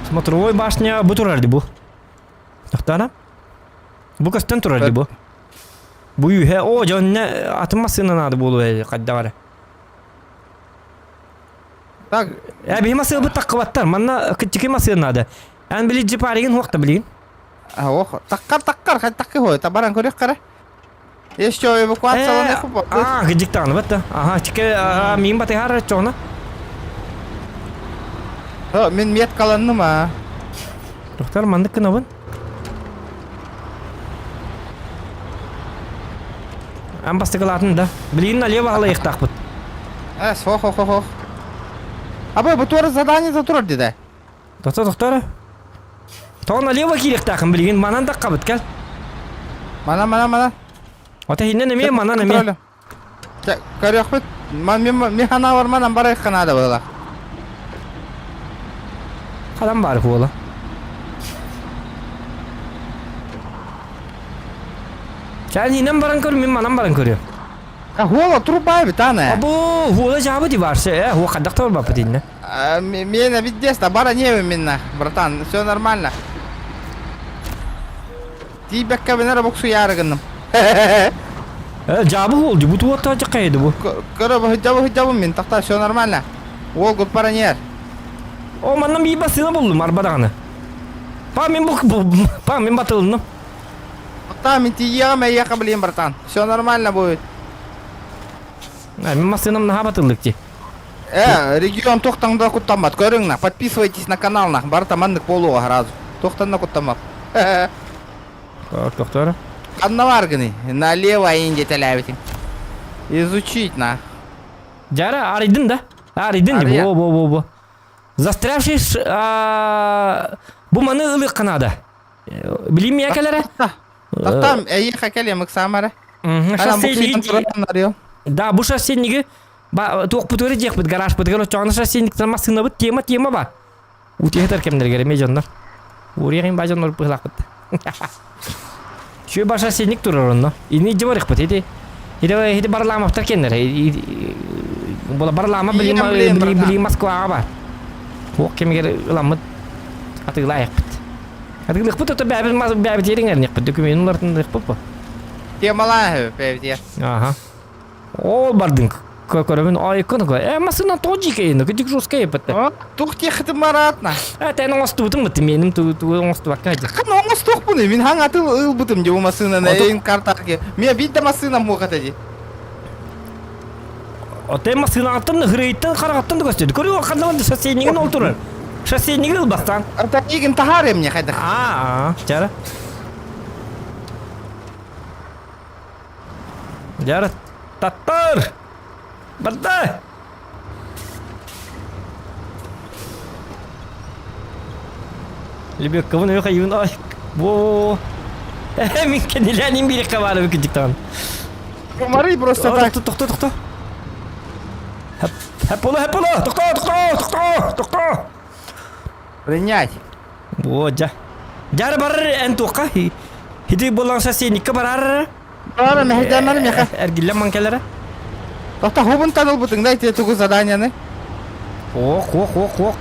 Смотровой башня бу турар ди бу. Тохтоона? Бу көстөн турар ди бу. Бу үһэ, о, дьонне атын массыына наада буолуо хайдах эрэ. Так, Э, биһи массыыбыт таххыбаттар. Манна кыччыки массыына наада. Эн били джипаригин хуохта билигин. ох, таккар таккар, хай такки хой, табаран көрүөх кара. Еще эвакуацияланы хупа. А, кыдьыктааны батта. Аха, чике миин батыһаар чоҕуна. Мин меткаланным а. Доктор, маннык гынабын. Ан бастыкылаатын да. Билигин налево алайыктаахпыт. Э, сох, хох, хох. Абы, бу туора задание за турар диде. Доктор, доктор. Тоҕо налево киириэхтаахын билигин манан таххабыт кэл. Мана, мана, мана. Ота иһиннэн эмиэ манан эмиэ. Көрүөхпүт. Мен ханаабар манан барайыққа наада буолар. Хадан баар буола. Сен иһинэн баран көр, мин манан баран көрүөм. Хуола труба эбит аны. Або, хуола жаабы ди барсы, э, хуа хаддахта барбаппыт инне. Мен виддес, бара не минна, братан, все нормально. Тиийбэккэбин эрэ буксуйаары гынным. Э, дьаабы уол дии, бу туоттаа дьакайды бу. Көрө быһыдьабы быһыдьабын мин, тахта все нормально. Уол гуппараньер. О, манна биир бассыына буллум, арба даҕаны. Па, мин бу, па, мин батылынным. Та, мин тиийиэҕим эйиэхэ блин, братан. Все нормально будет. Э, мин массыынам наһаа батыллык дии. Э, регион туохтан да куттаммат. Көрүҥ на, подписывайтесь на канал на. Барыта маннык буолуоҕа сразу. Туохтан да куттаммат. Так, тохтор. Ханна бааргыный? Налево индетэлээбитиҥ. Изучить на. Жара, арыйдын да? Арыйдын дии. Арыйа. Во, во, во, во. Застрявший бу маны ылыахха наада. Билим миэ кэлэрэ? Тахтам, эйиэхэ кэлиэм ыксаамара. Шоссейниги... Да, бу шоссейниги туохпутугар диэхпит, гаражпытыгар оччоҕуна шоссейниктан массыынабыт тема тема ба. Утиһытар кэмнэргэр эмиэ дьоннор. Уриэҕин ба дьоннор быһылаахпыт. Чүө ба шоссейник турар онно. Ини дьыбарыхпыт ити. Ити ити барламаптар кеннер. Була барлама били били Москваҕа бар. Туох кэмигэр ыламмыт атыылаайахпыт. Атыылыахпыт ото бэбит мас бэбит ириҥэрниэхпит документын уларытыныахпыт бу. Темалаах бэбит Аха. Ол бардын көрөбүн ойкон го. Э массыына тоҕо дьиикэйин кыдьык жесткая эппэтте. Тух тиэхитин мараатна. Э тэн оҥостубутум быт меним ту ту оҥостубакка дьэ. Хан оҥостуохпун мин хаҥ атыл ылбытым дьэ бу массыынаны эйин картаки. Мия биир да массыынам муохата дии. Отей массыынаттан хырыйтан хараҕаттан да көстүдү. Көрү ханна шоссейнигин ол турар. Шоссейниги ылбастан. Ата игин таһаар эмне хайдах. Аа, чара. Дьара таттар! Барда! Лебедковын өй хайыын ай. Во. Мин кэнилээнин биир хабары кыдьыктаан. Комары просто так. Тохто, тохто. Хэп ола, хэп ола! Тохто, тохто, тохто, тохто! Принять. Во, дьа. Дьара барар эн туохха? Хити болан сосенникка барар. Барар мэһэйдээмэр миэхэ. Эргиллэн ман кэлэрэ. Тохто хубунтан ылбытыҥ да ити тугу заданияны? Ох, ох, ох, ох.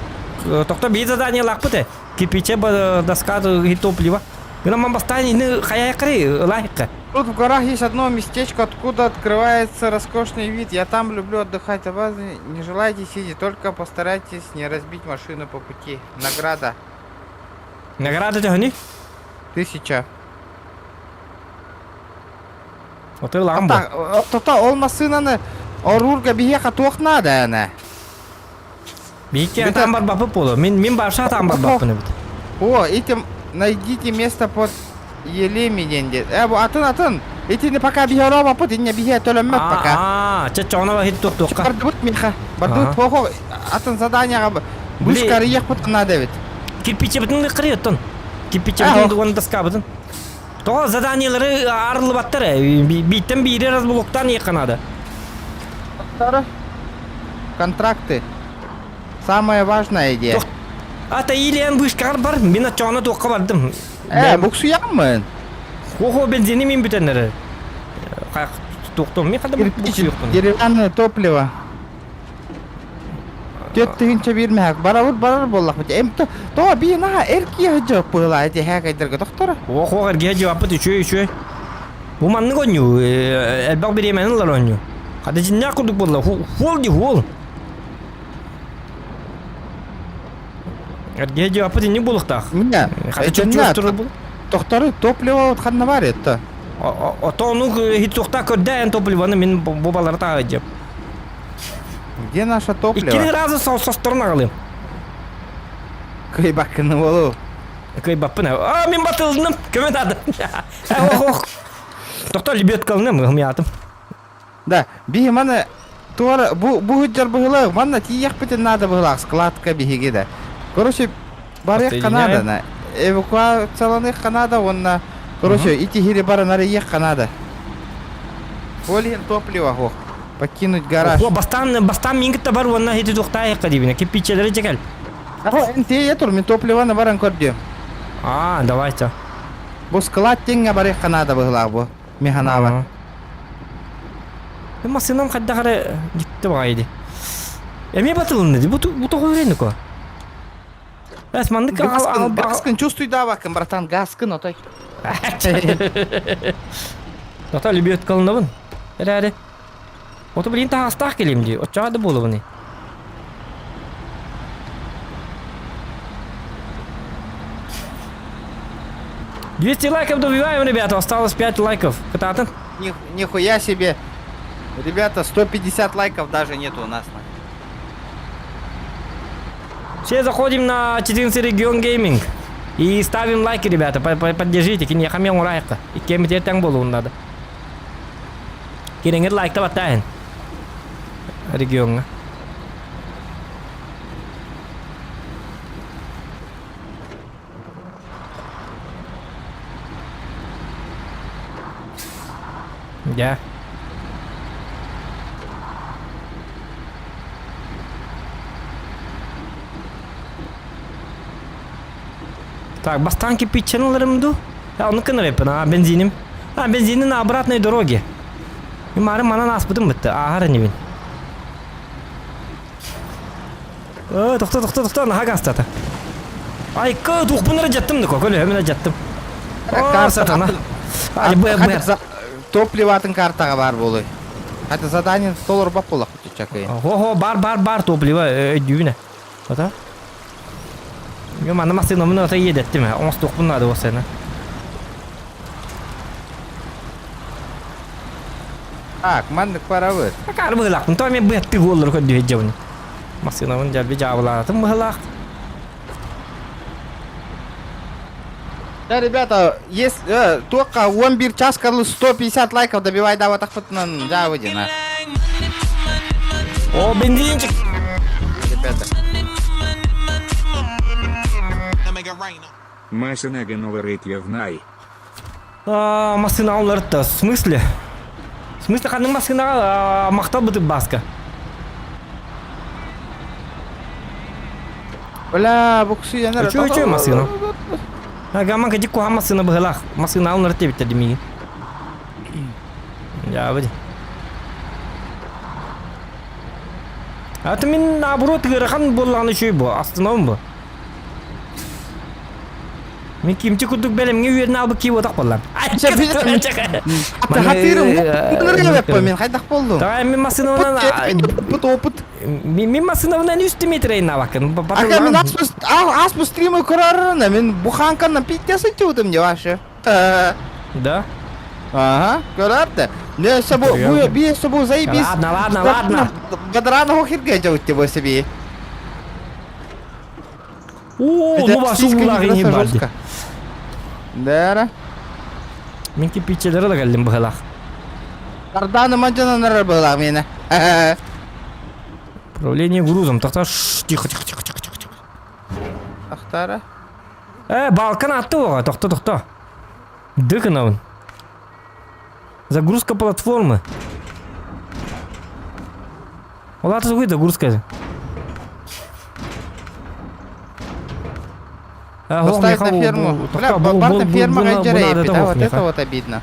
Тохто биир задание лаахпыт э. Кирпиче доска и топливо. Гынан ман бастаан ини хайайкары ылаайыкка. Тут в горах есть одно местечко, откуда открывается роскошный вид. Я там люблю отдыхать. А вас не желаете сидеть, только постарайтесь не разбить машину по пути. Награда. Награда төһөнүй? 1000. Отыылаҕым бу. Тота ол массыынаны оруурга биһиэхэ туох наада ана? Биһикки атаан барбаппыт буолуо. Мин мин барша атаан барбаппын эбит. О, этим найдите место под елеми диэн диэн. Э, бу атын атын. Итини пока биһи орообаппыт, инне биһи төлөммөт пока. Аа, чэ чоҕуна хит туох-туохха. Бардыбыт миэхэ. Бардыбыт хо атын заданияҕа вышка арыйыахпыт наада эбит. Кирпичебитин кырыйыттан. Кирпичебитин уонна доскабытын. Тоҕо заданиелары арыллыбаттар э. Бииртэн биири разблоктаан иэххэ наада. Контракты. Самая важная идея. Ата илиэн вышкаҕар бар, мин оччоҕуна туохха бардым. Э, буксуйаммын. Хо-хо, бензини мин бүтэн эрэр. Туохтуом, мин хада буксуйуохпун. Деревянное топливо. 41 мэһэк барабыт барар буоллахпыт. Эм тоҕо бии наһаа эр киһи дьыаппыылаа ити һээкэйдэргэ тохторо. Ох, ох, эргиһэ дьыаппыт үчүгэй үчүгэй. Бу маннык оонньуу, элбэх бириэмэни ылар оонньуу. Хата дьиннээх курдук буолла. Хуол дии хуол. Эргиһэ дьыаппыт инник буолуохтаах. Миҥэ, Хата чөп-чөп турар буол. Тохтору топливо ханна бар это? Ото ону хит көрдө эн топливоны мин бу балары тааҕыдьым. Где наше топливо? Иккини разы состорун аҕалыым. Кыйбаккыны болу. Кыйбаппын. А, мин батылдым. Көмө надо. Ох, ох. Тохто лебедкалыным, ымятым. Да, биһи маны туора бу бу сылдьар быһыылаах манна тиийиэхпитин наада быһыылаах складка биһиги да. Короче, барыахха наада на. Эвакуацияланыахха наада уонна короче ити иһири баран арыйыахха наада. Ол иһин топливо суох. Покинуть гараж. О, бастаан бастаан мин кытта бар уонна ити туохтаайыкка диибинэ. Кирпиччэлэри дьэ кэл. Эн тиэйэ тур, мин топливоны баран көрдүм. А, давайте. Бу склад диэҥҥэ барыахха наада быһыылаах бу. Механаба. Массыынам хайдах эрэ дьикти баҕайы дии. Эмиэ батылынна дии. Бу бу тоҕо үөрэнэ Эс маннык Газкын, газкын чувствуй давакын, братан, газкын отой. Тото лебедкалынабын. Эрээри. Ото билин таһаҕастаах кэлиэм дии. Оччоҕо да буолабыный. 200 лайков добиваем, ребята. Осталось 5 лайков. Кытаатын. Нихуя себе. Ребята, 150 лайков даже нету у нас. Все заходим на 14 регион гейминг. И ставим лайки, ребята, поддержите. Киниэхэ мен урайыққа. Иккиэммит ертең болуын надо. Кириҥир лайкта баттайын. Регионҥа. Дьэ. Так, бастаан кирпиччэн ыларым дуу? А, ону кынарыппын, а, бензиним. А, бензини на обратной дороге. Мары манан ааспытым бытты, ааһар инибин. Э, тохто, тохто, тохто, наһаа гастата. Айка, туохпун эрэ дьаттым да, көлөһөмүн эрэ дьаттым. О, сатана. Ай, б, б. Топливо атын картаҕа баар буолуй. Хата задание толорбат буоллах чакай. Хо-хо, бар, бар, бар топливо, өйдүүбүнэ. Ата? Мен манна массыынабын ата иэдэттим ээ. Оҥостуохпун наада уопсайынан. Так, маннык барабыт. Акаары быһыылаахпын. Тоҕо эмиэ быһаттыы уоллары көрдүү сылдьабын. Массыынабын дьалби дьаабылаатым быһыылаах. Да, ребята, если э, только 11 час 150 лайков добивай да вот так да выйди на. О, бензинчик! Ребята. Масынагын уларытьевнай. А, массыына уларытта. В смысле? В смысле ханнык массыынаҕа махтал бытык бааска? Бля, буксуйанар. Үчү үчү массыына. Гаман кадик куһаҕан массыына быһылаах. Массыына уларыт диэбиттэр димиги. Дьаабы А мин наоборот ыарахан буоллаҕына үчүгэй бу, астынабын бу. Мин кимчи курдук бэлэмҥэ үөрэнэ албыт киһи буотах буоллам. Хатырым, мен хайдах болдум? Давай мен массыынабынан Опыт, опыт. Мен массыынабынан үстү метр айнабакын. Ака мен аспы стримы көрөрүнө мен буханканан пиття сытчыбытым не вообще. Да? Ага, көрөрдө. Не, бу бу би бу заебись. Ладно, ладно, ладно. Гадрана хохирге жаутте бу себе. О, ну вашу улаҕы не барды. Да. Мин кирпиччелери да кэллим быһылаах. Карданы мадьананар быһылаах миэнэ. Управление грузом. Тохтоо, тихо, тихо, тихо, тихо, тихо. Ахтара. Э, балкан атты оҕо, тохто, тохто. Дыкынабын. Загрузка платформы. Ол аты сугуй загрузка. Поставить на ферму. Бля, барта ферма да, вот это вот обидно.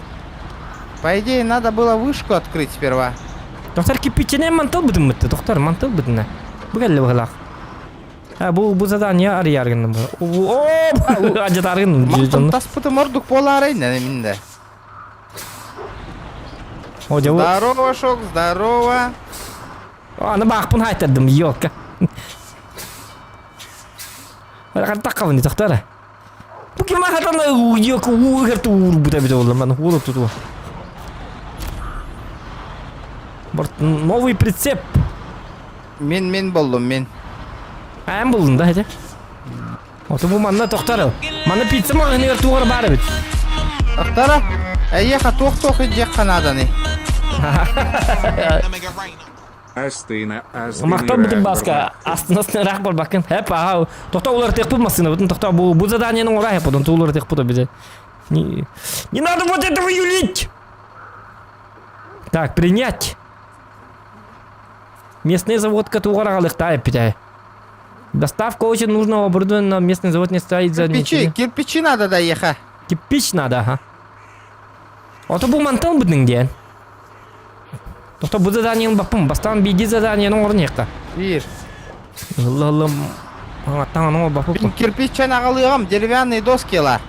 По идее, надо было вышку открыть сперва. Доктор кипичене мантыл бытын доктор мантыл бытын. Бу кэллэ быһылаах. А бу бу задание арыйаргын бу. О, ажатаргын. Таспыты мордук поларайын минде. О, дьэ Здорово, Шок, здорово. Аны баахпын хаайтардым, елка. Таққабын тохтора. Бу ким ахатан елка уугар уурбута эбит олла маны уолуп тутуа. Новый прицеп. Мен мен болдум мен. Эн булдун да хете. Ото бу манна тохтор. Манна пицца маҕаһыныгар тугар баар эбит. Тохтора. Эйиэхэ туох-туох илдьиэххэ нааданы. Астына астына Махтал бүтүн баска астына ыраах барбаккын. Хэп аха тохтоо уларытыахпыт массыынабытын тохтоо бу бу заданиены оҥороо хэп онту уларытыахпыт обязательно. Не, не надо вот этого юлить! Так, принять. Местный завод тугар эппитэ. Доставка очень нужного оборудования на местный завод не стоит за Кирпичи, кирпичи надо доехать. Кирпич надо, ага. Ото бу мантан бытның диэн. Тохто бу заданиены баппым, бастан биди заданиены оҥорун Видишь? Ыллы-ыллы аттан ону баппым. Кирпиччен аҕалыаҕым, деревянные доски ла.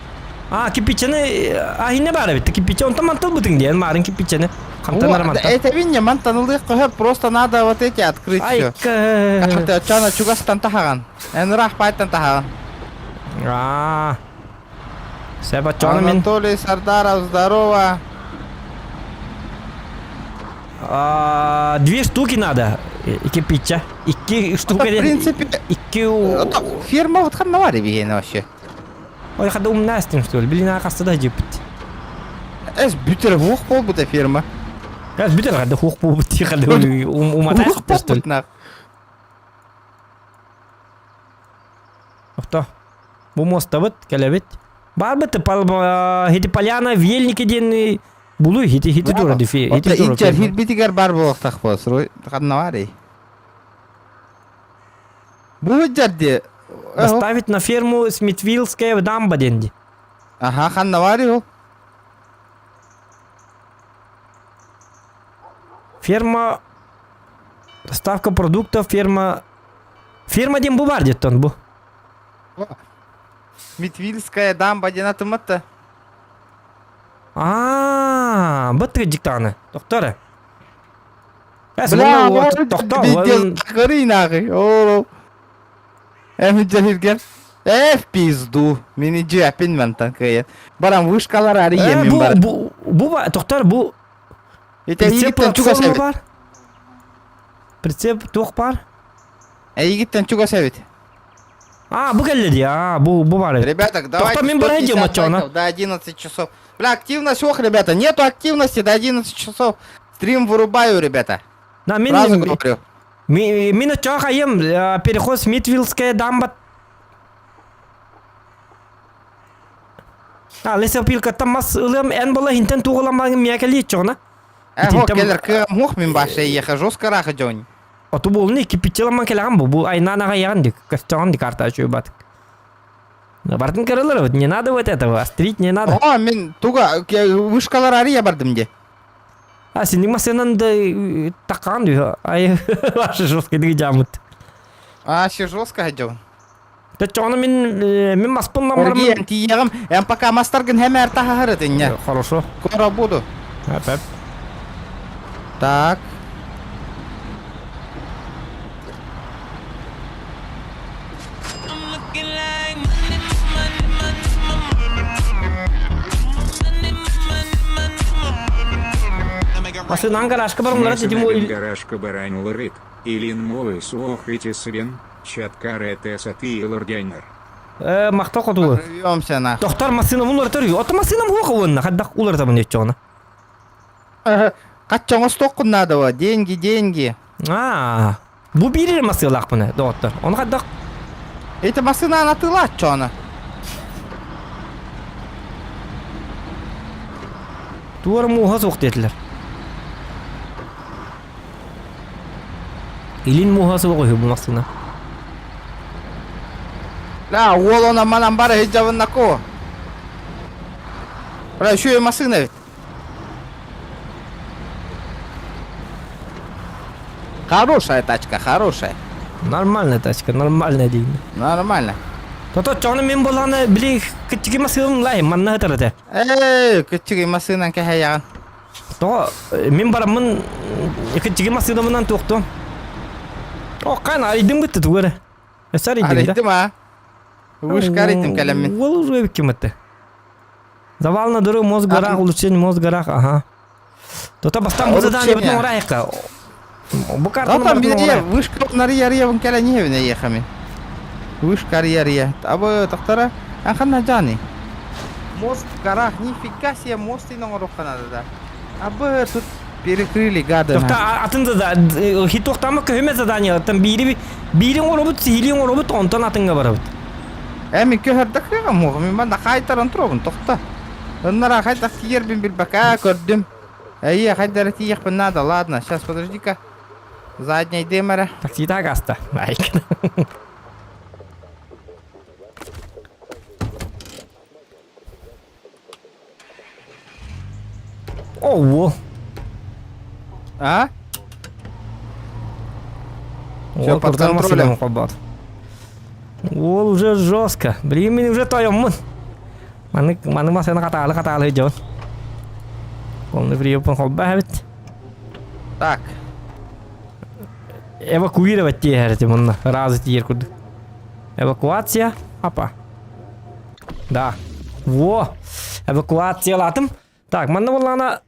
А, кирпиччэни ахинне баар эбит. Кирпиччэ онтон мантан бутуҥ диэн маарын кирпиччэни хантан мантан. Это винне мантан ылыах көһө просто надо вот эти открыть все. Айка. Чана чугастан таһаҕан. Эн ыраах пайтан таһаҕан. Аа. Сөп оччоҕуна мин Анатолий Сардаров, здорово. А, две штуки надо. Кирпиччэ. Икки штука. В принципе, Икки... Ферма вот ханна биһиэнэ вообще. Ой, хада умнастым, что ли? Блин, а хаста дьиппит. Эс бүтэр хуох буолбута ферма. Эс бүтэр хада хуох буолбут хада уматай что ли? Охто. Бу мостабыт, кэлэбит. Барбыт хити поляна вельники диэн булуй хити хити тура дифи хити тура. Ичер хирбитигер бар буолуохтах буос. Ханна барый. Бу дьэрди. Доставить на ферму Смитвиллская дамба денди. Ага, ханна барый ол. Ферма доставка продуктов, ферма Ферма диэн бу бар диэттон бу. Митвильская дамба диэн атыммат Аа, бу тыгдьыктааны. Тохтор. Бля, тохтоо. Көрүй Оо. Эми дьэһиргэр. Э, в пизду. Мини дьүэппин мантан кыайан. Баран вышкалар арыйа мин бар. Бу бу тохтор бу Прицеп чугас эбит. бар. Прицеп туох бар? Эйигиттэн чугас эбит. А, бу кэллэ дии. А, бу бу бар. Ребята, давайте мен барай 150 лайков до 11 часов. Бля, активность, ох, ребята, нету активности до 11 часов. Стрим вырубаю, ребята. На, мин, Сразу говорю. Мин очоох айым переход Смитвиллская дамба. А, лесопилкаттан мас ылыам эн бола хинтен туҕуламаҥ миэкэлии чоҕуна. Э, хо, келер кыам хух мин баша еха жестко раха дьон. Оту буолуну кипиччиламан кэлэҕин бу бу айнаан аҕайаҕын ди көстөҕүн ди карта үчүгэй Бартын көрөлөр вот не надо вот этого острить не надо. О, мин туга вышкалар ария бардым де. А синник массыынан да таккаан дүү ай ваше жестко диги жамыт. А, ще жестко дьон. Төччоҕуна мин мин маспын Оргием тиийэҕим, эн пока мастаргын хэмээр таһаһар этиннэ. Хорошо. Скоро буду. Әп-әп. Так. Машинан гаражка бар улара тетим Гаражка барань лырыт, Илин молы суох итисрен, чаткар этесати илордянер. Э, махта хотулу. Рвемся нахуй. Тохтар массыына улар төрү. Ото массыынам хуоха уонна хаддах улар табын еччоҕуна. Каччоҥо стоккун надо деньги, деньги. Аа, бу биир массыылаахпына, доҕоттор. Ону хаддах Эти массыына атыылааччоона. Туора мууһа суох диэтилэр. Илин мууһа суох үһү бу массыына. Да, уол онон манан бара сылдьабыннако. Бля, еще и массыына эбит. Хорошая тачка, хорошая. Нормальная тачка, нормальная дейм. Нормально. Тото чоҕуна мин буоллаҕына били кыччыгый массыынам лай манна сытар этэ. Эй, кыччыгый массыынан кэһэйэҕин. Тоҕо мин бараммын кыччыгый массыынабынан туохтуом. О, хаан арыйдым бытты тугу эрэ. Өссө арыйдым да. Арыйдым а. Вышка арыйдым кэлэммин. Уол уже ким это? Завал на дыры, мост в горах, улучшение мост в горах, ага. То бастан бу задание бутун орайка. Бу картаны Да там бир вышка нария кэлэн ехами. Вышка ария. Абы тохтара анханна жани. Мост в горах, нифига себе, мост и на надо, да. Абы тут перекрыли гады. Тохта атын да хитохтама көһүмэ задание там биири биирин оробут сиилин оробут онтон атынга барабыт. Э, мин көһөрдө кыгам муға, мин манна хайтаран туробун, тохта. Оннара хайдах тиийэрбин билбэкэ көрдүм. Эйе, хайдара тиийэхпин надо, ладно, сейчас подожди-ка. Задняй дымара. Таксита гаста. Айк. Ого. А? Все под контролем. Ол уже жестко. Блин, мен уже тойоммун. Маннык маннык массыына хатаалы хатаалы дьон. Полный приемпун холбаа эбит. Так. Эвакуировать тиэһэр мунна. Разы тиер курдук. Эвакуация. Апа. Да. Во! Эвакуациялаатым. Так, манна буоллаҕына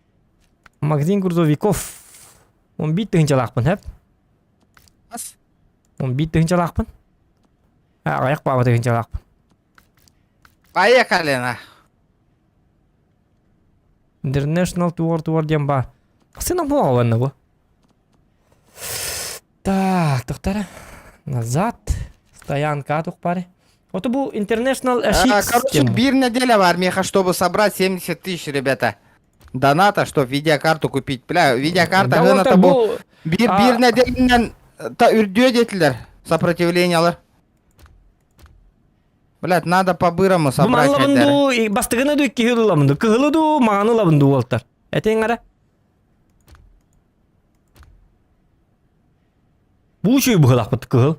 магазин грузовиков. Он биир тыһыынчалаахпын, хэп? Ас. Он биир тыһыынчалаахпын. Аҕыйах баба тыһыынчалаахпын. Поехали на. International Tour Tour диэн баар. Сына буолла бу. Так, тохтара. Назад. Стоянка тухпари. Вот бу International А, короче, биир неделя в армии, чтобы собрать 70 тысяч, ребята. Доната, чтобы видеокарту купить. Бля, видеокарта гына бу биир биир нэдиэлэнэн та үрдүө диэтилэр сопротивлениялар. Блядь, надо по-бырому собрать Бу ду, бастыгыны ду иккиһи ылламын ду, кыһылы ду, маҕаны ылабын ду уолтар. Этиҥ ара. Бу үчүгэй быһыылаахпыт кыһыл.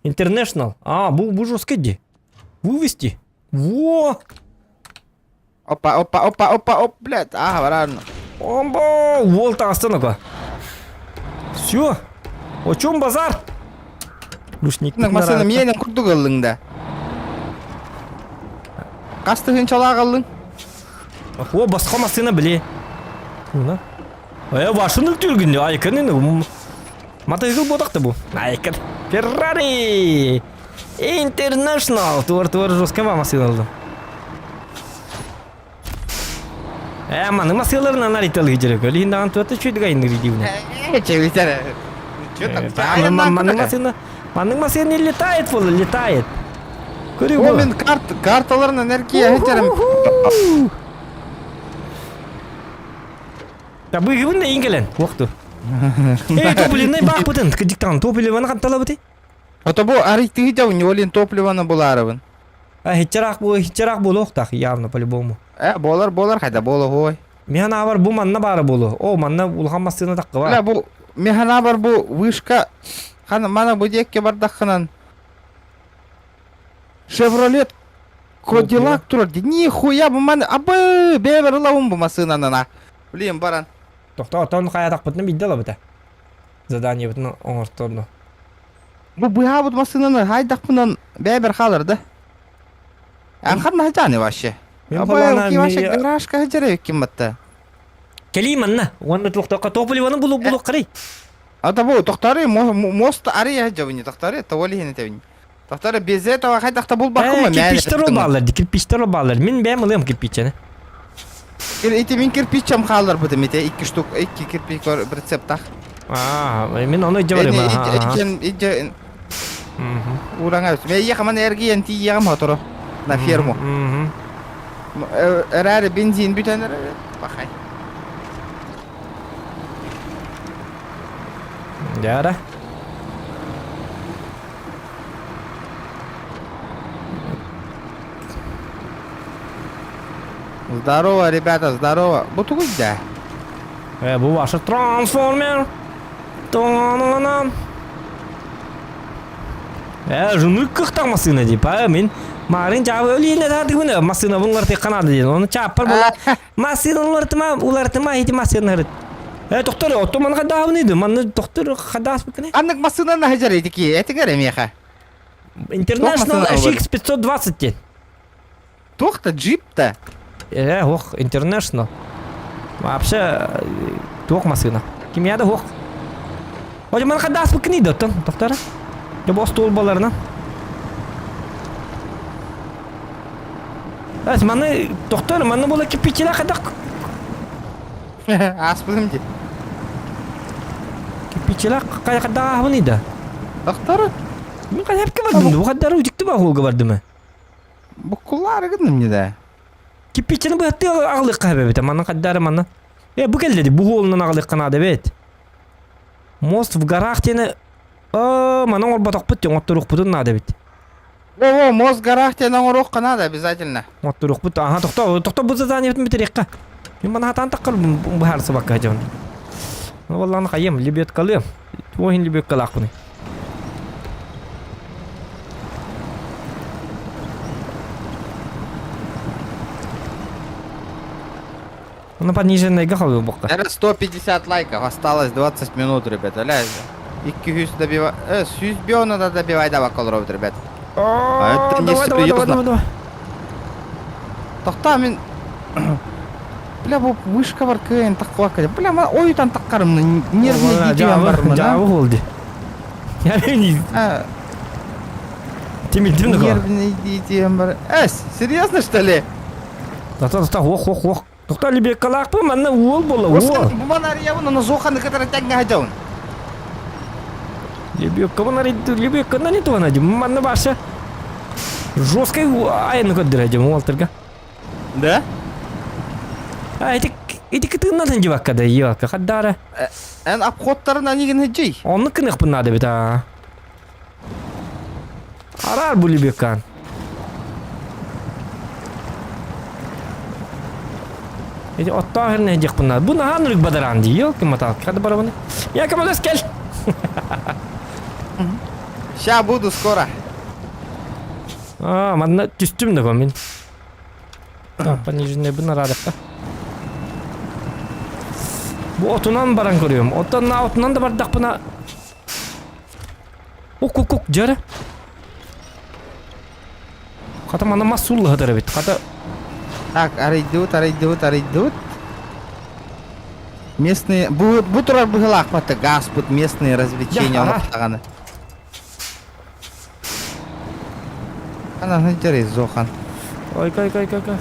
International. А, бу бу жесткий ди. Вывести. Во! Опа, опа, опа, опа, оп, блядь. Ага, баран. Омбо! Уол таҕыстан око. Все. О чем базар? Рушник. Массыына миэнэ курдук ыллыҥ да. Хас тыһыынчалаах ыллыҥ? О, босхо массыына били. Э, вашыны түргүннү, айкын Мотоцикл буотах бу. Айкын. Феррари! International! Туар туар жестко массыына ылдым. Э, маны массыыларынан ариталыы дьэрэ Илин даҕан туата чүйдүг айынныр диибин. Э, чэбитэр. Че там? Маннык массыына, маннык массыына не летает буолла, летает. Көрүү О, мен карт, карталарын энергия хетерим. Табыгыбын да иҥкэлэн, уохту. Эй, топливный баахпытын, кыдьыктаҕын, топливаны ханталабыты? Ото бу арыйтыгы дьав ньолин топливаны булаарыбын. А хиччараах бу хиччараах буолуохтаах явно по-любому. Э, буолар буолар хайда буолуой. Механабар бу манна баара буолуо. О, манна улахан массыына таххыба. Бля, бу механабар бу вышка хан мана бу диэкке бардаххынан Шевролет Кодилак турар ди. Нихуя бу маны абы бэбэр ылабын бу массыынанан Блин, баран. Тохтоо, отон хайатахпытына биирдэ ылабыта. Заданиебытын оҥорторду. Бу быһаабыт массыынаны хайдахпынан бэбэр хаалар да. Анхар наһытааны вообще. Абы вообще гаражка хажара ким батта. Кэлии манна. Уонна туохтоққа топливаны булу булу қарай. Ата бу тохтары мост ария жабыни тохтары того лихин тебин. Тохтары без этого хайдахта булбаккын Кирпичтер баллар, кирпичтер баллар. Мин бэм ылыам кирпиччени. Ити мин кирпиччам хаалар бутым ите икки штук икки кирпич бар рецептах. Аа, мин ону ижэ барым. Ичен ичен Ураҥа Мен ехаман эргийэн тиийэҕим хотору на ферму. Эрээри бензин бүтэн эрэр. Пахай. Дяра. Здорово, ребята, здорово. Бу тугуй да? Э, бу ваша трансформер. Тон-на-на. Э, жунук кыхтах массыына дии. Па, мин марын чаабы өлиинэ таатыгын массыына буллар канады диэн. Оны чааппар була. Массыына улартыма, улартыма ити массыына Э, доктор, отто манна хаддаабын Манна доктор хаддааспыккыны? Аннык массыынаны хажар этики, этигер эмиэхэ. International HX 520 диэн. Туох-то джип-то? Э, ох, International. Вообще, туох массыына. Кимия да ох. Ожо маны хаддааспыккыны да оттон, доктора. Дьэ, бу остуол баларынан. Эс, маны, доктор, маны була кирпичилэ хадах Ааспытым дии. Кирпичилэ хайдааһабыный да? Доктор? Мин хайапка бардым, бу хаддары үтүктү баһуолга бардым. Буккулаары гынным не да. Кирпичини быһаттыы аҕалыахха эбэбит, манна хаддары манна. Э, бу кэллэ бу хуолунан аҕалыахха наада эбит. Мост в горах диэни Оо, маны оҥорботохпут диэн оҥотторуохпутун наада эбит. Во-во, мост в горах диэн оҥоруохха наада обязательно. Оҥотторуохпут. Аха, тохтоо, тохтоо бу заданиебытын бүтэриэххэ. Мин маны хатаан таххар быһаарсыбакка дьон. Ну, валлааны хайыам, лебедкалыам. Туох иһин лебедкалаахпыный? Ону пониженныйга холуйбукка. Наверное, 150 лайков. Осталось 20 минут, ребята. Ля, 200 добивай. 100 надо добивай, давай, колоробит, ребят. А это не давай, давай, давай, серьезно. давай, давай. Тохта мин... Бля, бу вышка бар кыайын таққуа Бля, ма ойтан таққарым, нервный дидиан бармын, а? Жабы болды. Я не... Тимилдим да Нервный дидиан бар. Эс, серьезно, что ли? Тоқта, тоқта, ох, ох, ох. Тоқта, лебеккалаақпын, манна уол бола, уол. Буман арыябын, оны зоханы кытары тәңге хажауын. Лебеккабын арыйды, лебекканан не туған адим. Манна башы. Жесткой айны көддір адим, уолтырга. Да? А, ити ити кытыгынан сылдьыбакка да, иокка, хаддаара. Эн обходтарын анигин хеджей. Оннук гыныахпын наада эбит аа. Араар бу лебеккаан. Ити оттоох эрнэ диэхпин наада. Бу наһаа нырык бадараан дии, елки-моталки, хада барабыны. Я көмөлөс кэл! Ща буду скоро. Аа, манна түстүм да мин. Так, пониженныйбын араадахха. Бу отунан баран көрүөм. Оттон на отунан да бардахпына Ук-ук-ук, дьэ Хата мана мас сууллаһытар эбит. Хата Так, арыйдыбыт, арыйдыбыт, арыйдыбыт. Местные... Бу, бу турар быһылаахпат газ бут местные развлечения оҥортаҕаны. Ана сылдьар Зохан. Ой, кай, кай, кай, кай.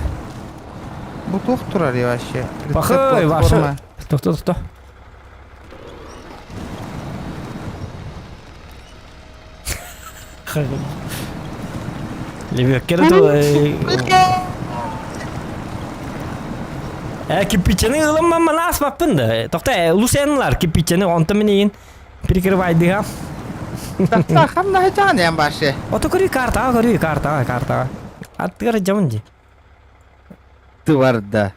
Бу туох турар вообще? Пахай, ваша. Тохто, тохто. Лебеккер Э, кирпичени ылымман мана аспаппын да. Тохто, лусенлар кирпичени онто минейин Прикрывайдыга. Тахта хамна хачаан ян башы. Ото көрүй картаға көрүй картаға картаға. Аттыгар жамын ди. Тыварда.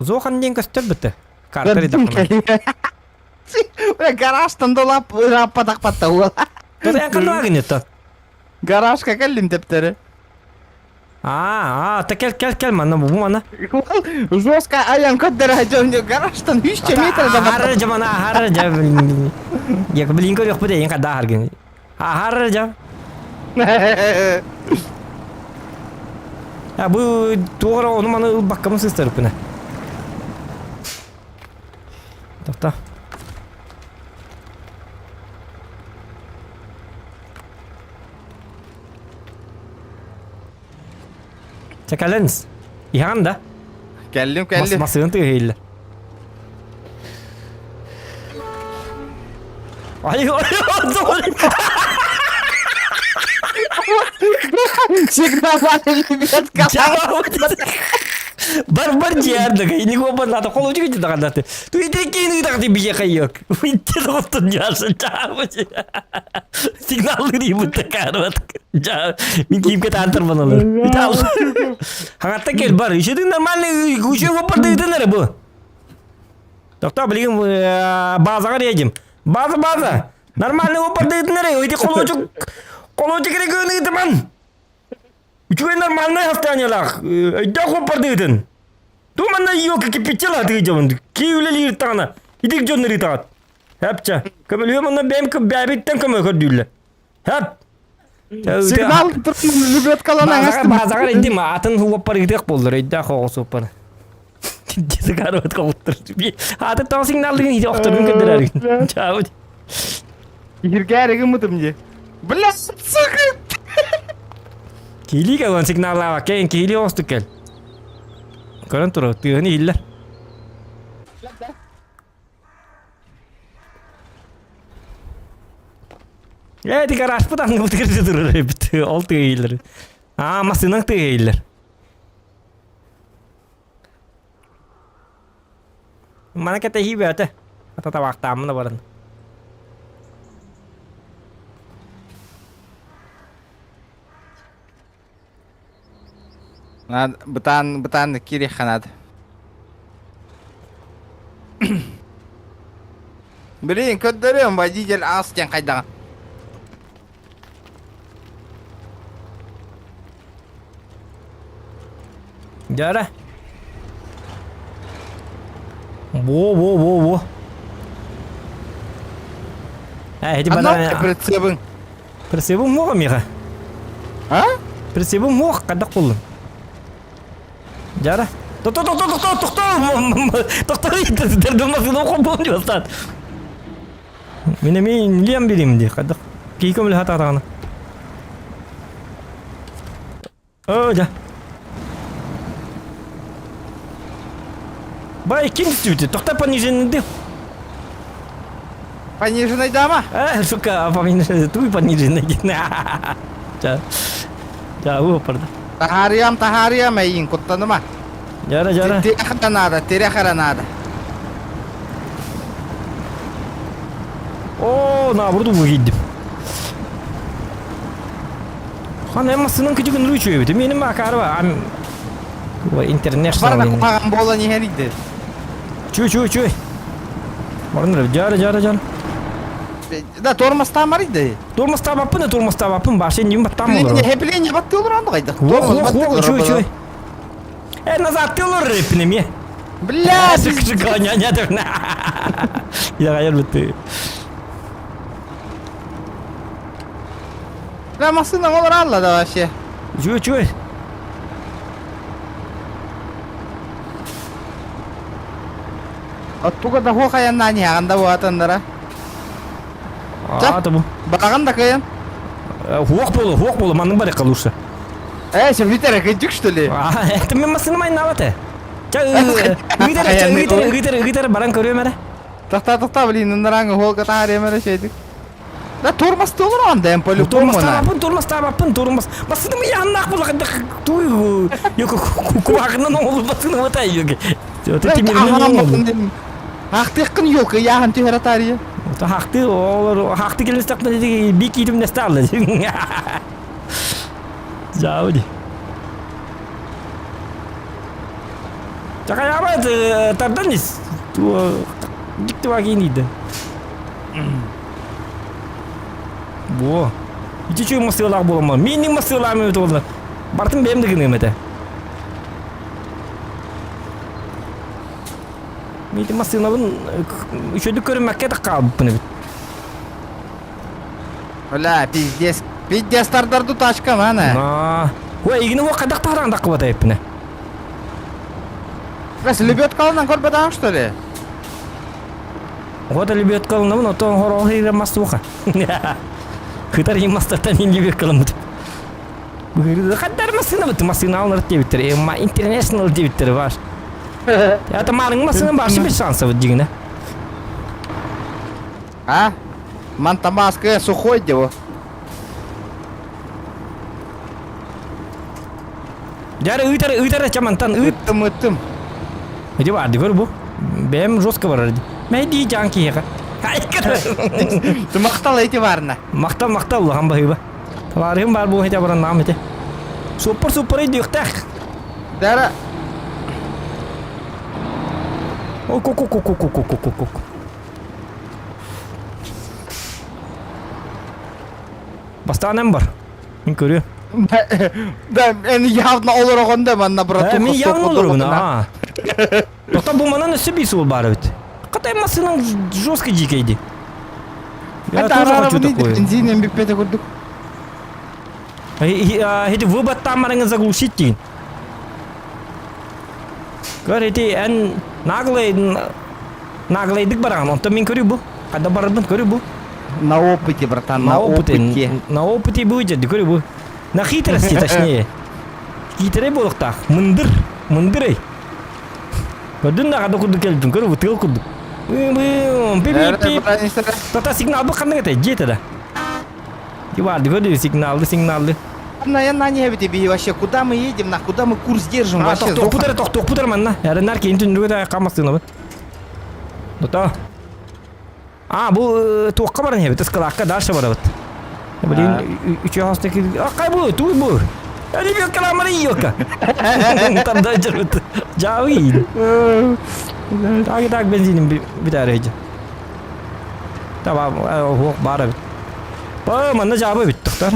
Зохан диэн көстөр бітті. Карта редакына. Бля, гаражтан долап раппатақпатта уол. Тут эн ханна гынетта. Гаражка кэллим тептери. Аа, аа, та кел кел кел манна бу манна. Жестко аян көттөрө жон гаражтан 3 метр да Ахар жамана ахар жам. Я блин көрөх бу деген када харгын. Ахар жам. А бу туора ону маны ылбаккамын сыстарыппына. Тохто. Чэ кэлэнс. Иһаҕын да? Кэллим, кэллим. Масыгын тыаһыйлар. Ай, ой, Всегда ребятка. Бар бар дьиэрдик, иник обанната холочук ити даҕаннаты. Туйдэ киин ыытаҕыты бие хайыак. Уйдэ тоҕоттон дьаасы чаабы. Сигналлыр иибытта каарбат. Жа, мин киимке таантар балалар. Итал. Хаҥатта кел бар. Ишедин нормальный үчүгэй оппардыытын эрэ бу. Тохтоо билигин базаҕа едем. База база. Нормальный оппардыытын эрэ. Ити холуочук холуочук эрэ кыын ыытыман. Үчүгэй нормальный состояниелаах. Өйдөөх оппардыытын. Ту манна ёлка кипичела тыгыжабын. Ки үлэлиир таҕана. Итик дьоннор ыытаҕыт. Хэпчэ. Көмөлүөм онно бэйэм бэйэбиттэн көмө көрдүүллэр. Хэп. Сигнал лебедкалан Базаҕар идим атын уоппар ыытыах буоллар өйдөөх оҕус уоппар. Дьиэ охтор. Аты тоҕо сигналлыгын ити охторун көрдөрөрүн. Чаабыт. Киһиргээри гыммытым дии. Бля, сука! Киилии кэлэн сигналлаабакка кэлин киилии оҕустук кэл. Көрөн турар, тыаһын иһиллэр. Ээ, ити гаражпыт анныбытыгар турар эбит. Ол тыа иһиллэр. Аа, массыынаҥ тыа иһиллэр. Маны кэтэһии бөтө. Ата табаахтааммын да баран. Надо, бытаан, бытаан киириэххэ наада. Блин, көрдөрүөм водитель аас диэн хайдаҕын. Дьара. Во, во, во, во. Э, ити Анна бана прицебың. Прицебым муох миха. А? Прицебым муох кадак болдум. Жара. Тохто, тохто, тохто, тохто. Тохто, дердемасını окуп деп бастады. Мен эми лем берем ди кадак. Кийком эле хататагана. О, да. Бай, ким түстүбүтү? Тохто пониженный Пониженный дама. А, сука, пониженный, туй пониженный. Ча. Ча, уу парда. Таһаарыам, таһаарыам эйин куттаныма. Жара, жара. Тирэхэ надо, тирэхэ надо. О, наоборот угиддим. Хан эмасының күтүгүн ручу эбит. Менин акарба. Интернешнл. Барна куһаҕан буолан иһэр иди. Чуй, чуй, чуй. Барыныр, жара, жара, жара. Да, тормозтаамар иди. Тормозтаабаппын, тормозтаабаппын, башын ним баттам олор. Хепление баттыы олорон хайдах. Ох, ох, ох, чуй, чуй. Э, назад ты олор репнеме. Бля, Я гаяр битти. Бля, машина олор алла да вообще. Чуй, чуй. Оттуга да хуох айаннаан иһэҕин да буотандара. А, табу. Баҕан да кыйын. Хуох болу, хуох болу, манның бар лучше. Э, сен бүтэр кыдьык что ли? А, это мен машина майнабаты. Ча, ыытар, ыытар, ыытар, ыытар, баран көрүөм эрэ. Тохта, тохта, блин, ындараҥы хуолга таһаарыам эрэ шейдик. Да тормозты олорон да, по-любому. Тормозтаабаппын, тормозтаабаппын, тормоз. Басыным яаннаах булакында туй, куагынан оңолу басыным атай йоги. Ахтыхкын елка, яхан түһәрэ тария. Хахты, олор, хахты келестақпын бик итим несталды. Жауди. Чакаяба тардан ис. Дикти вагин иди. Во. Ити чуй масылаах буолама. Минник масылаам эбит буолла. Бартын бэйэм да гыныам этэ. Мити массыынабын үчүгүйдүк көрүммэккэ да хаалбыппын эбит. Бля, пиздец. Пиздец тардарду тачка мана. Аа. Ой, игини уо хайдах таһаран таххыбата эппинэ. Бля, лебедкалынан көрбөтөҥ что ли? Вот лебедкалынан оттон хороох иирэ мас туоха. Кытар иин мастартан иин лебедкаламмыт. Хаддар массыына быт массыына алынар диэбиттэр. Эмма интернешнл диэбиттэр баар. Это маарыҥ массыына бааршы без шансов дигинэ. А? Мантамаска сухой дево. Дьэ ыытар ыытар чамантан ыыт. Ыттым ыттым. Ити баар көр бу. Бэйэм жестко барар ди. Мэйдии дьаан киһиэхэ. Махтал эти варна. Махтал махтал улахан баһыыба. Табаарыһым баар буолан ити баран ити. Суппар суппар өйдүөхтээх. Дара. О ку ку ку ку ку ку ку ку. Бастаан эн бар. Мин көрүө. Да, эн явно олороҕун да манна братуха. Мин явно олоробун, аа. Тота бу манан өссө биир суол баар эбит. Кытай массыынан жестко дьиикэйди. Я тоже хочу такое. Бензин бүппэтэ курдук. Эти выбаттаан бараҥын заглушить диин. Көр ити эн наглый наглайдык бараҕын, онтон мин көрүү бу. Хада барарбын көрүү бу. На опыте, братан, на, на опыте. опыте. На опыте будет, көрүү бу. На хитрости, точнее. Хитрый буолуохтаах. Мындыр. Мындырый. Көрдүн да хада курдук кэлбитин, көрүү бу тыал курдук. Пип-пип. Тата сигнал бу ханнык этэй, дьиэтэ да. Барды көрдү сигналды, сигналды. На, на небе тебе вообще, куда мы едем, на куда мы курс держим вообще? Тохтуохпут эрэ, тохтуохпут эрэ манна. Эрэннэр киин түннүгэ да хамастыынабыт. Тота. А, бу туохха баран иһэбит, ыскалаакка дальше барабыт. Блин, үчү хастык. А, кай бу, туй бу. Ребенка ламары ёлка. Там дальше Жауин. Так так бензиним бүтээр иһдьэ. Таба хуох баар эбит. Ба, манна жаабы эбит тохтар.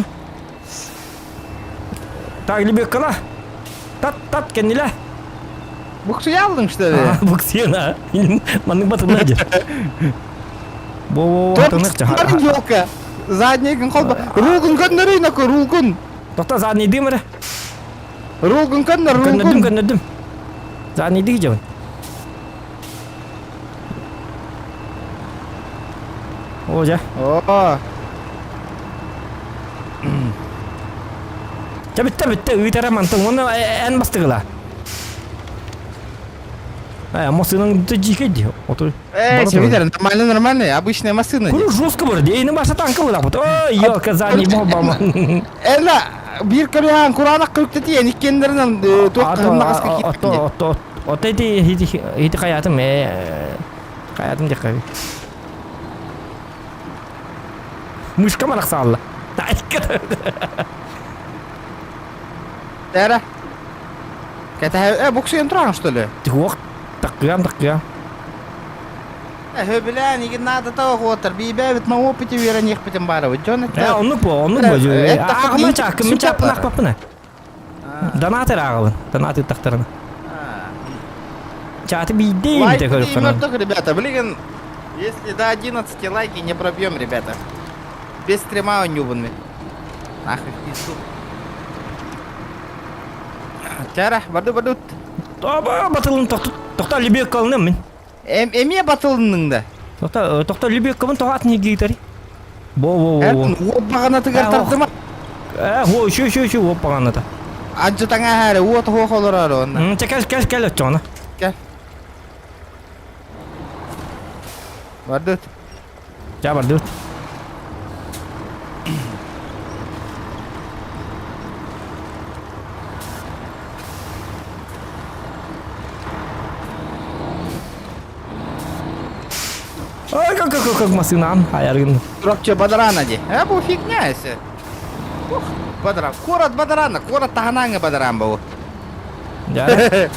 Так, лебедкала. Тат, тат, кэннилэ. Буксуяллың, что ли? Буксуяна. Маннык батылла дьэ. Бо бо Елка. Заднийгын холба. Рулгун көннөрүй наку, рулгун. Тоқта заднийдым эрэ. Рулгун көннөр, рулгун. Көннөрдүм, көннөрдүм. Заднийды жабын. О, жа. О. Чэ бүттэ бүттэ ыытара мантан уонна эн бастыгыла. Э, машинаң дьиикэй дии. Оту. Э, видер, нормально, нормально, обычная машина. Куру жестко бар, дейни баша танка булапыт. Ой, елка задний бомба. Эла, бир көрүһэн кураанах күрүктэтиэн иккиэннэринэн туох кыһыннаҕаска киирдин. Ото, ото ити ити хайатым э хайатым диэххэ. Мышка барахсаалла. Эра. Кэтэһэ, э, буксуйан тураҕын, что ли? Туох, таккыам, таккыам. Э, билээн, игин наада тоҕуотар, биибээбит на опыте үөрэниэхпитин баарабыт. Дьон Э, оннук бо, оннук бо. Ааҕыма чааккын, мин чааппын аахпаппын. Донатор ааҕабын, донат ыттахтарына. Чааты биирдэ имитэ көрүөххэ. Ребята, блин, если до 11 лайки не пробьем, ребята. Без стрима онньуубун мин. Нахуй пизду. Чара, барду бардут. Тоба батылын тохто лебек калыным мин. Эмиэ батылынның да. Тохто тохто лебеккабын тоҕо атын гитари. Бо бо бо. Уот баҕанатыгар тардыма. Э, хо, үчү үчү үчү уот баҕаната. Адьы таҥаһаары уот хоох олорор онно. Чэ кэл кэл кэл оччоҕуна. Кэл. Бардыт. Дьэ бардыбыт. Ой, как, как, как массынаам айаргын. Туракчы бадарана ди. Э, бу фигня эсе. Ух, бадаран. Куорат бадарана, куорат таһынааҥы бадаран бу. Дьэ.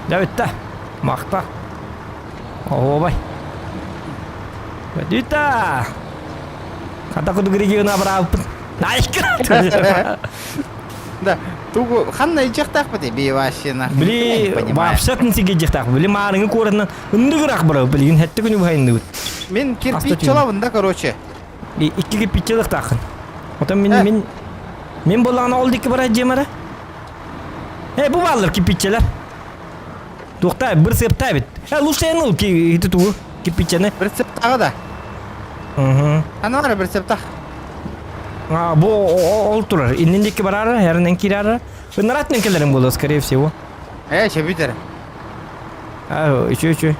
Дьэ бүтте. Махта. Оһуобай. Бүтэ! Хата кудук региона абыраабыппын. Да, тугу ханна ичехтаахпыт би вообще нахуй. Били вообще тынсиге жехтаах. Били маарыҥы куоратынан ындыгыраах барабыт. Билигин хэтте күнү быһайындыбыт. Мин кирпич чалабын да, короче. Икки кирпич чалыктаахын. Отон мин мин мин боллаҕына ол дикки бара дьиэм эрэ. Э, бу бааллар кирпиччэлэр. Туохта бір сыаптаа эбит. Э, лучше эн ыл ити тугу кирпиччэни. Рецептаҕа да. Угу. Ана бар рецептах. А, бу ол турар. Иннин диэки барара, эринен киирара. Ынаратынан кэлэрин буолуо, скорее всего. Э, чөбүтэр. А, үчү үчү.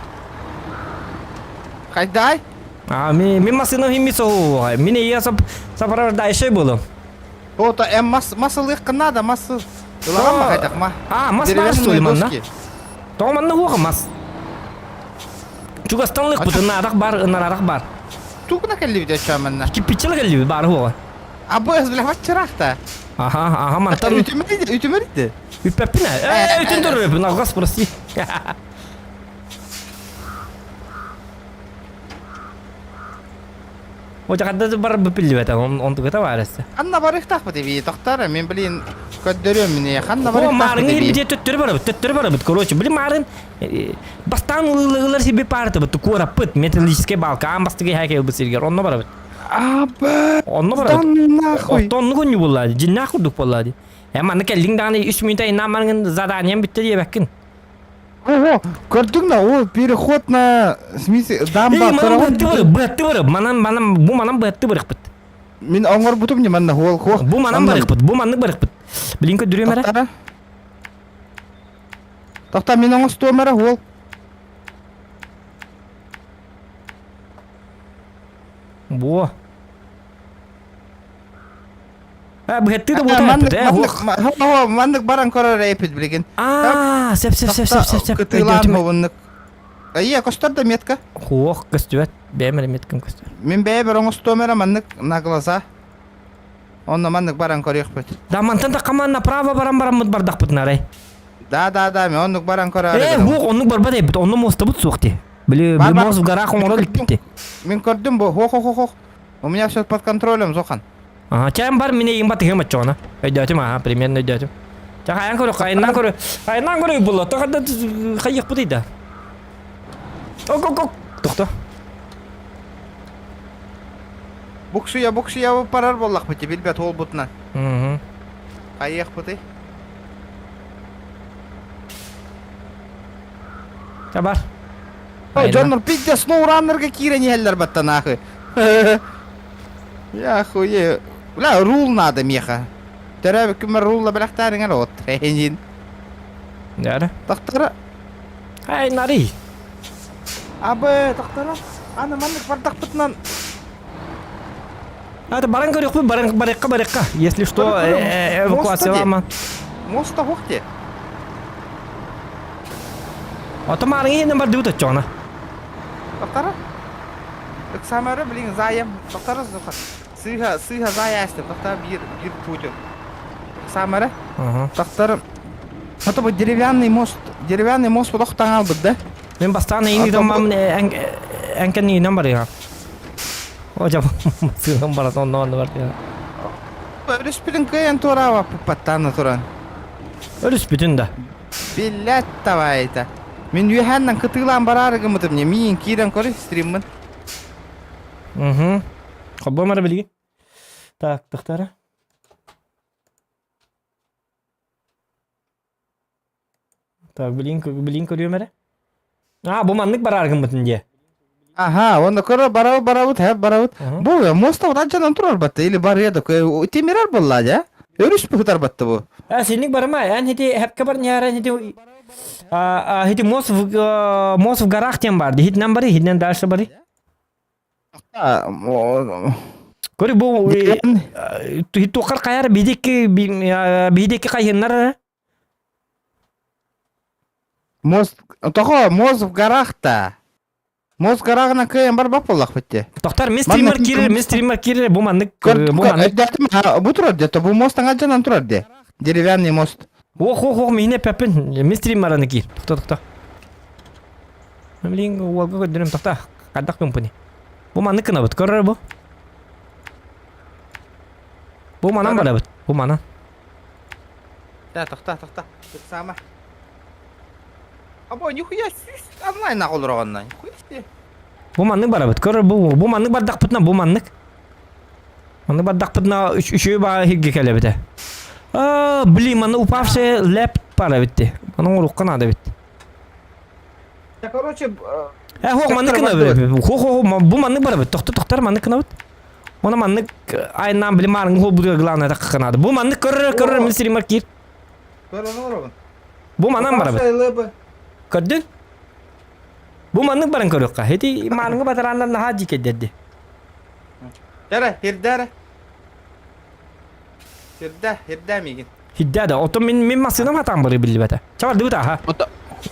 Хайдай? А, ми ми машина химми соһу. Мин ийэ сап сапарар дальше буолуо. Ото эм мас масылык надо масы. Ылаган ма хайдах ма? А, мас баар что ли манна? Тоҕо манна хуоха мас? Чугастан лык бут ынаарах бар, ынарарах бар. Тугуна кэллибит өчөө манна? Киппиччила кэллибит баар хуоха. Абыс бля ваччарахта. Аха, аха мантан Үтүмэрийди, үтүмэрийди. Үппэппин ээ, үтүн турар алгас прости. Очакадда бар бипиллибет, онтугата бар эссе. Ханна барыхтаах бит тохтар, мен блин көрдөрүөм мини. Ханна О, барыхтаах маарыҥы бит. ирбитиэ төттөрү барабыт, төттөрү барабыт. Короче, били маарын бастаан ылыылар сиби паартыбыт, куораппыт, металлический балка, аан бастыгы хаа кэлбит сиргер, онно барабыт. Аба, Онно барабыт. нахуй. Оттон оннук онньу буолла дии, дьиннээх курдук буолла дии. Э, манна кэллиҥ даҕаны үс мүнүүтэ иннаан бараҥын заданием бүттэ диэбэккин. Ого, көрдүҥ да, ол переход на смысле дамба Эй, манан быһатты бары, быһатты бары, манан, манан, бу манан быһатты барыхпыт. Мин оҥорбутум не манна хуол хуох. Бу манан барыхпыт, бу маннык барыхпыт. Билин көрдүрүөм эрэ. Тохта мин оҥостуом эрэ хуол. Бу. Э, быһаттыы да буота эппит, э, хуох. Маннык баран көрөр эпит билигин. Аа, сеп сеп сеп сеп сеп сеп. Кытыылаан бобуннук. Айя, көстөр да метка. Хуох көстүбэт, бэйэм эрэ меткам көстөр. Мин бэйэбэр оҥостуом эрэ маннык на глаза. Онно маннык баран көрүөхпүт. Да, мантан да направо баран бараммыт бардахпыт нарай. Да, да, да, мен оннук баран көрөөрү Э, гынабын. хуох оннук барбат эбит, онно мостабыт суох дии. Били, Бар, бар. мост в горах оҥорор илпитти. Мин көрдүм бу, хо-хо-хо-хо. У меня все под контролем, Зохан. Ага, чайым бар, мин эйигин батыһыам оччоҕуна. Өйдөөтүм, аха, примерно өйдөөтүм. Хайан көрө, хайынан көрө, хайынан көрө була. Тоҕо хайыахпытый да. Ок, ок, ок. Тохто. Буксуя, буксуя барар буоллахпыт билбэт уолбутунан. Угу. Хайыахпытый? Табар. Дьоннор пиздец сноураннерга киирэн иһэллэр баттан аахы. Я хуе. Бля, рул надо меха. Төрөөбүт күммэр рулла бэлэхтээриҥэр от. Эһинин. Дәрі. Тахтара. Ай, нари. Абы, тахтара. Аны маннык бардахпытынан. Это баран көрүөхпүт, баран барыахха барыахха. Если что, эвакуациялама. Моста хохте. Ото маарыҥ иһинэн бардыбыт оччоҕуна. Тахтара. Ыксамары, блин, заем. Тахтара, Сыыһа, сыыһа заайаастым. Тахтар биир, биир путин. Самара. Тахтар. Это вот деревянный мост, деревянный мост олох таҥалбыт да? Мен бастаан эйиҥ ыытаммам эҥкэн барыга. О жа сыыһым барат онно онно бар. Өрүспүтүн кыайан туораабаппыттаана туран. Өрүспүтүн да. Биллэт давай-то. Мин үөһээннэн кытыылаан бараары гыммытым не миин киирэн көрүй стриммын. Угу. Холбоом эрэ билигин. Так, тахтара. Так, билин, билин көрүөм эрэ. А, бу маннык бараар гыммытын дии. Аха, онно көрө барабыт барабыт, хэп барабыт. Бу моста ураджанан турар батта или барыа да тимирар болла дя. Өрүс быһытар батта бу. А, синник барыма, эн хити хэпке бар ньара хити а хити мост в мост в горах тем бар. Хитнен бары, хитнен дальше бары. Көрү бу туохар хайар бидикки бидикки хайыннар Мост тоҕо мост в горах-то. Мост в горахына кыайан барбат буоллахпыт дии. Тохтар мин стример киирэр, мин стример киирэр бу маннык бу маннык. Бу турар дии, бу мост аҥалдьанан турар дии. Деревянный мост. Ох, ох, ох, миинэ пеппин. Мин стримераны киир. Тохто, тохто. Блин, уолга көрдөрүм тохто. Хайдах гымпыный? Бу маннык гынабыт, көрөр бу. Бу манан барабыт. Бу манан. Да, тохта, тохта. Сама. Або, нихуя онлайн олорогонна. Нихуя себе. Бу маннык барабыт. Көрөр бу бу маннык бардахпытына бу маннык. Маннык бардахпытына үчүгэй баа хирге кэлэбитэ. А, блин, манна упавшая лэп пара битти. Манан урукка надо бит. Да, короче, Э, хох, маннык гынабыт. Хо, хо, бу маннык барабыт. Тохто, тохтор, маннык гынабыт. Оны маннык айнан билим маарыҥ хол будуга главное такканады. Бу маннык көрөр, көрөр, мин стример киир. Бу манан барабыт. Көрдүн? Бу маннык баран көрүөххэ. Ити маарыҥы батарааннар наһаа дьиикэйдэрди. Дәрэ, хирдәрэ. Хирдэ, хирдэ миигин. Хиддэ да, оттон мин мин массыынам хатаан бары биллибэтэ. Чабардыбыт аха.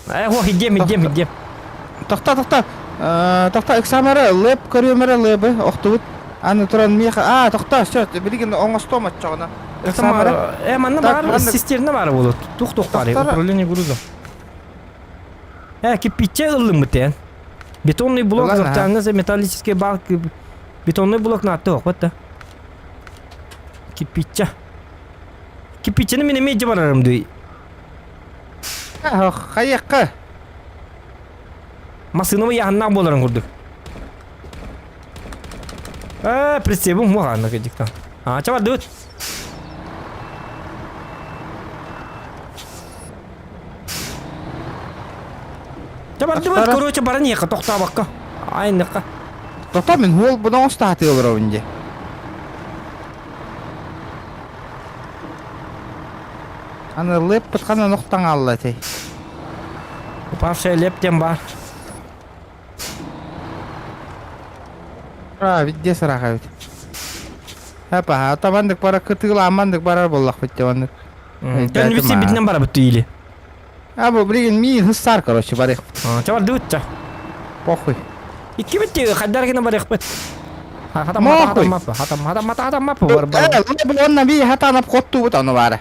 Э, хо, хиддиэм, хиддиэм, хиддиэм. Тохта, тохта. Тохта, ыксаамара, лэп көрүөмэрэ лэбы, охтубут. Аны туран миэхэ, а, тохта, все, билигин оҥостуом оччоҕуна. Ыксаамара. Э, манна баар, систерна баар буолуо. Тух-тух баар, управление грузом. Э, кирпиччэ ыллыммыт эн. Бетонный блок, заптаҥҥа металлический балк, бетонный блок наатты охпат да. Кирпиччэ. Кирпиччэни мин эмиэ барарым дуу. Хайыахха. Массыынабы яһаннаах буоларын курдук. Э, прицебым муһаанна кыдьыктан. А, чабардыбыт. Чабардыбыт, короче, баран иэхэ тохтообокко. Айныкка. Тохтоо мин хуол буна оҥостаатыы олоробун дии. Аны лэппит ханан охтон хаалла этэй? Упавшая леп диэн баар. А, видде сараха эбит. Апа, табандык бара кытыылаамандык барар буоллахпыт дии оннук. Төннүбүт сирбитинэн барабыт или. А, бу билигин миин хыссаар, короче, барыах. Чабардыбыт ча. Похуй. Иккибит хайдар гына барыахпыт. Хатам хатам маппа, хатам хатам хатам маппа бар бар. Э, онна би хатанап хоттубут ону баара.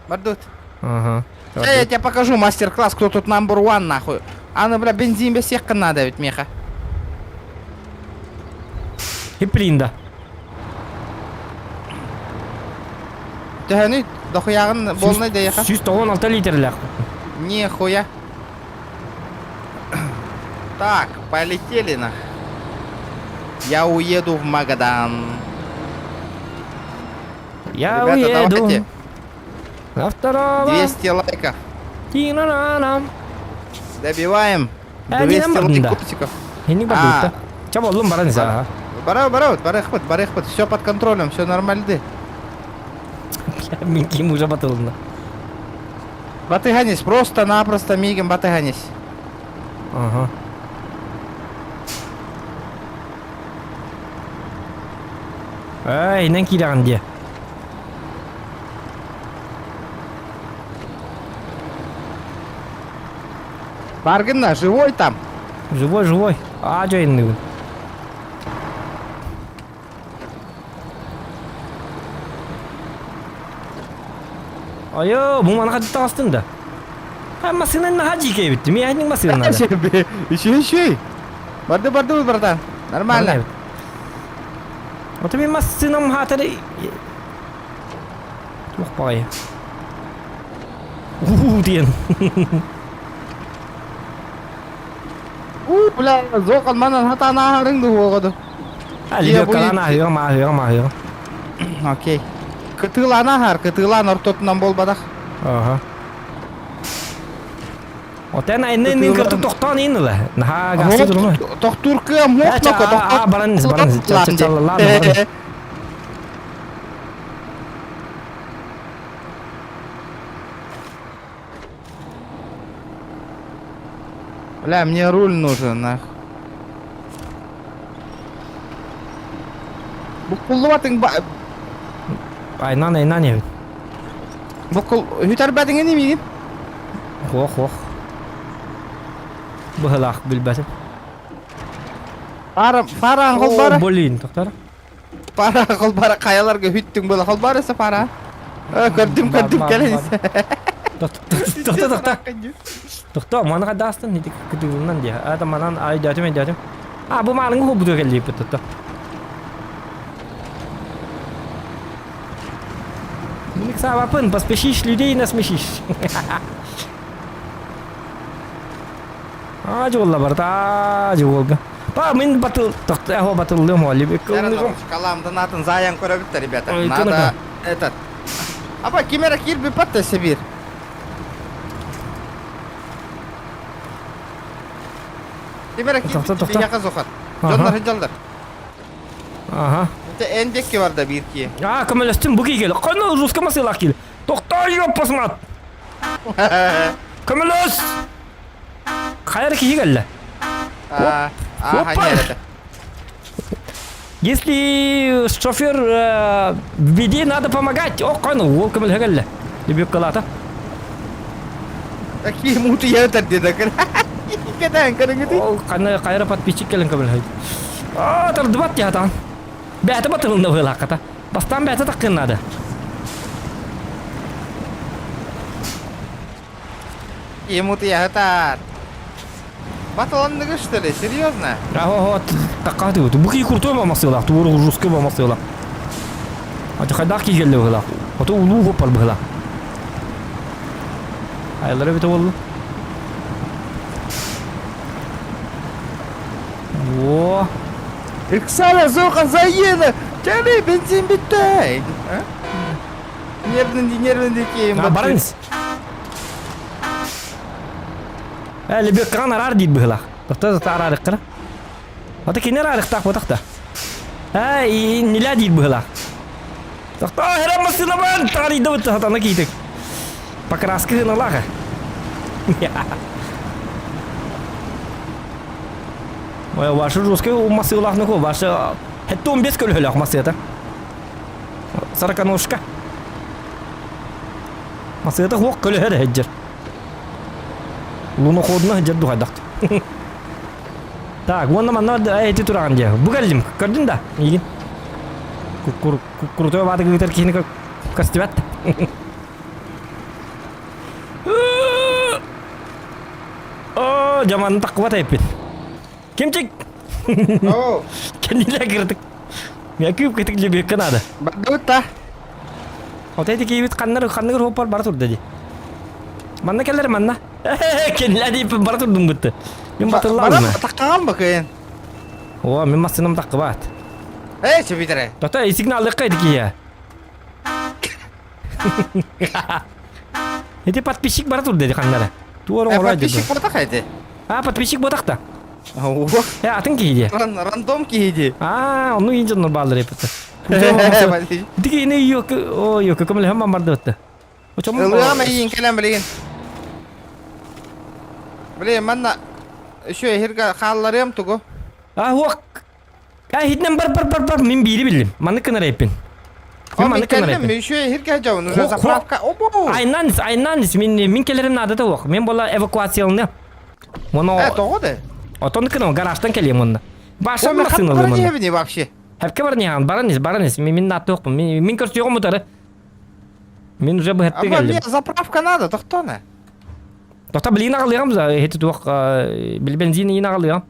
Бардут. Ага. Э, я тебе покажу мастер-класс, кто тут number one, нахуй. Аны, бля, бензин без всех надо ведь, меха. Хиплинда. Төһөнүй? Дохуяҕын буолнай дэйэхэ? 196 литрлээх. Нихуя. Так, полетели нах. Я уеду в Магадан. Я Ребята, уеду давайте. на второго. 200 лайков. Тина-на-на. Добиваем. Э, 200 не нам да. лайкосиков. Инник А. бардыта. Ча боллум баран иса. Бара, бара, барыхпыт, барыхпыт. Все под контролем, все нормально. Мин ким уже батылына. Батыганись, просто-напросто мигом батыганись. Ага. Эй, инен киирәҕин диэ. Баргына, живой там. Живой, живой. Аа дьайынныгын. Айо, бу маны хадды таҕыстын да. Ha массыынан наһаа дьиикэй эбит. Миэхинник массыына надо. Еще, еще. Барды, барды, братан. Нормально. Вот мин массыынам хаатары туох баҕайы. Уу диэн. Уу, бля, зоқал манан хатан ааһарыҥ дуоҕоду. Лебеккалаан ааһыаҕым, ааһыаҕым, ааһыаҕым. Окей. Кытыылаан ааһар, кытыылаан ортотунан буолбатах. Ага. Отен айнын кыртык тохтоон иин ыла. Наһаа гасты турума. Тохтуур кыам муох ноко тохтоо. Баран баран чаллаан. Бля, мне руль нужен, нах. Буккуллубатыҥ ба... Айнан айнан эбит. Буккул... Хүтэрбэтиҥ ини миигин? Ох ох. Быһылаах билбэтим. Пара, пара холбара. Блин, тоқтар. Пара холбара хайаларга хүттүҥ була холбарыса пара. Көрдүм, көрдүм, кэлэн. Тоқта, тоқта. Тоқта, маны қайда ити кытыгынан дии. А, манан айдатым, айдатым. А, бу маарыҥы хобутуга кэллииппит тотто. Миник саабапын, поспешишь, людей насмешишь. А, жолла барда, жолга. Па, мин батыл, тохто, эхо батыллым, оли. Калам донатын заян көрөбүттэр, ребята. Надо этот. Аба, кимера кирби патта сибир. Кимера кирби яка зохат. Дьоннор хыдьаллар. Ага. Это эндекки бар да бир ки. А, көмөлөстүм бу кийгели. Кайна русска масылак кил. Токтой ёппасмат. Көмөлөс! Хайыр киһи кэллэ. А, Опа! Если шофер э, в беде, надо помогать. О, кайна, ол көмөлөһө кэллэ. Лебеккалата. Такие муты я это деда. Кэтээн көрүҥүтүй? Ол кайна кайра подписчик кэлэн көмөлөһөйт. А, тардыбат тиһатан. Бээтэ батылында быһылаакката. Бастаан бээтэ таккын надо. Ему ты ятар. Батыланныгы что ли? Серьезно? Аһо, такка тыгы. Бу ки крутой бамасыла, тууру жесткий бамасыла. Ати хайдах кигелле быһыла. Ото улуу хоппар быһыла. Айлары бите болду. О, Иксара Зоха заеда! Кели бензин битте! Нервный, нервный кейм. А, барыңыз. Ә, лебеккан арар дейт быһылах. Тохто тохто арарыккара. Ата кинер арыктаах ботахта. Ә, нилә дейт быһылах. Тохто херам масынабан тарыйда бытта хатана кийтик. Покраска гыналаха. Ой, ваши русский масылахны ваши хетте 15 көлһөлөх масыата. Сороконожка. Масыата хуох көлөһөр хеджер. Луноходна хеджер духайдак. Так, уонна манна эти тураган дия. Бу кэллим, көрдүн да, миигин. Крутой бааты кыытар киһини көстүбэт. О, жаманын таккыбат эппит. Кимчик? Отой ити киһибит ханнар ханныгыр хоппор бара турда дии. Манна кэлэр манна. Кинилэр дииппин бара турдум бытты. Мин батыллаабын. Барам тахтаҕан бакыйын. О, мин массыынам таххыбаат. Эй, чөбүтэрэ. Тотой сигналлыахха ити киһи. Ити подписчик бара турда ди ханнара. Туор оҥоро Подписчик ботах эти. А, подписчик ботах та. Ох. Э, атын киһи дии. Рандом киһи дии. А, онну иин дьоннор бааллар эппит. Дики ини йок, о, йок, көмөлөһөн бамбарды бытты. Ылыам эйиин кэлэн билигин. Блин, манна еще эһиргэ хаалларыам тугу? А, уох, А хитнен бар бар бар бар мин биири биллим. Маннык гынар эппин. Мин маннык гынар эппин. Еще эһиргэ дьабын уже заправка. Обо. Айнан айнан мин мин келерим надо да ох. Мен бола эвакуациялны. Моно. Э, тоҕо да? Отон кыно гаражтан келем онна. Башам машина ылым вообще. Хепке бар не баран ис баран ис мин нааты охпун. Мин мин көрсүөҕүм утары. Мин уже быһатты келдим. Мне заправка надо, тохтоно. Тохта билигин аҕалыам за эти туох били бензин иин аҕалыам.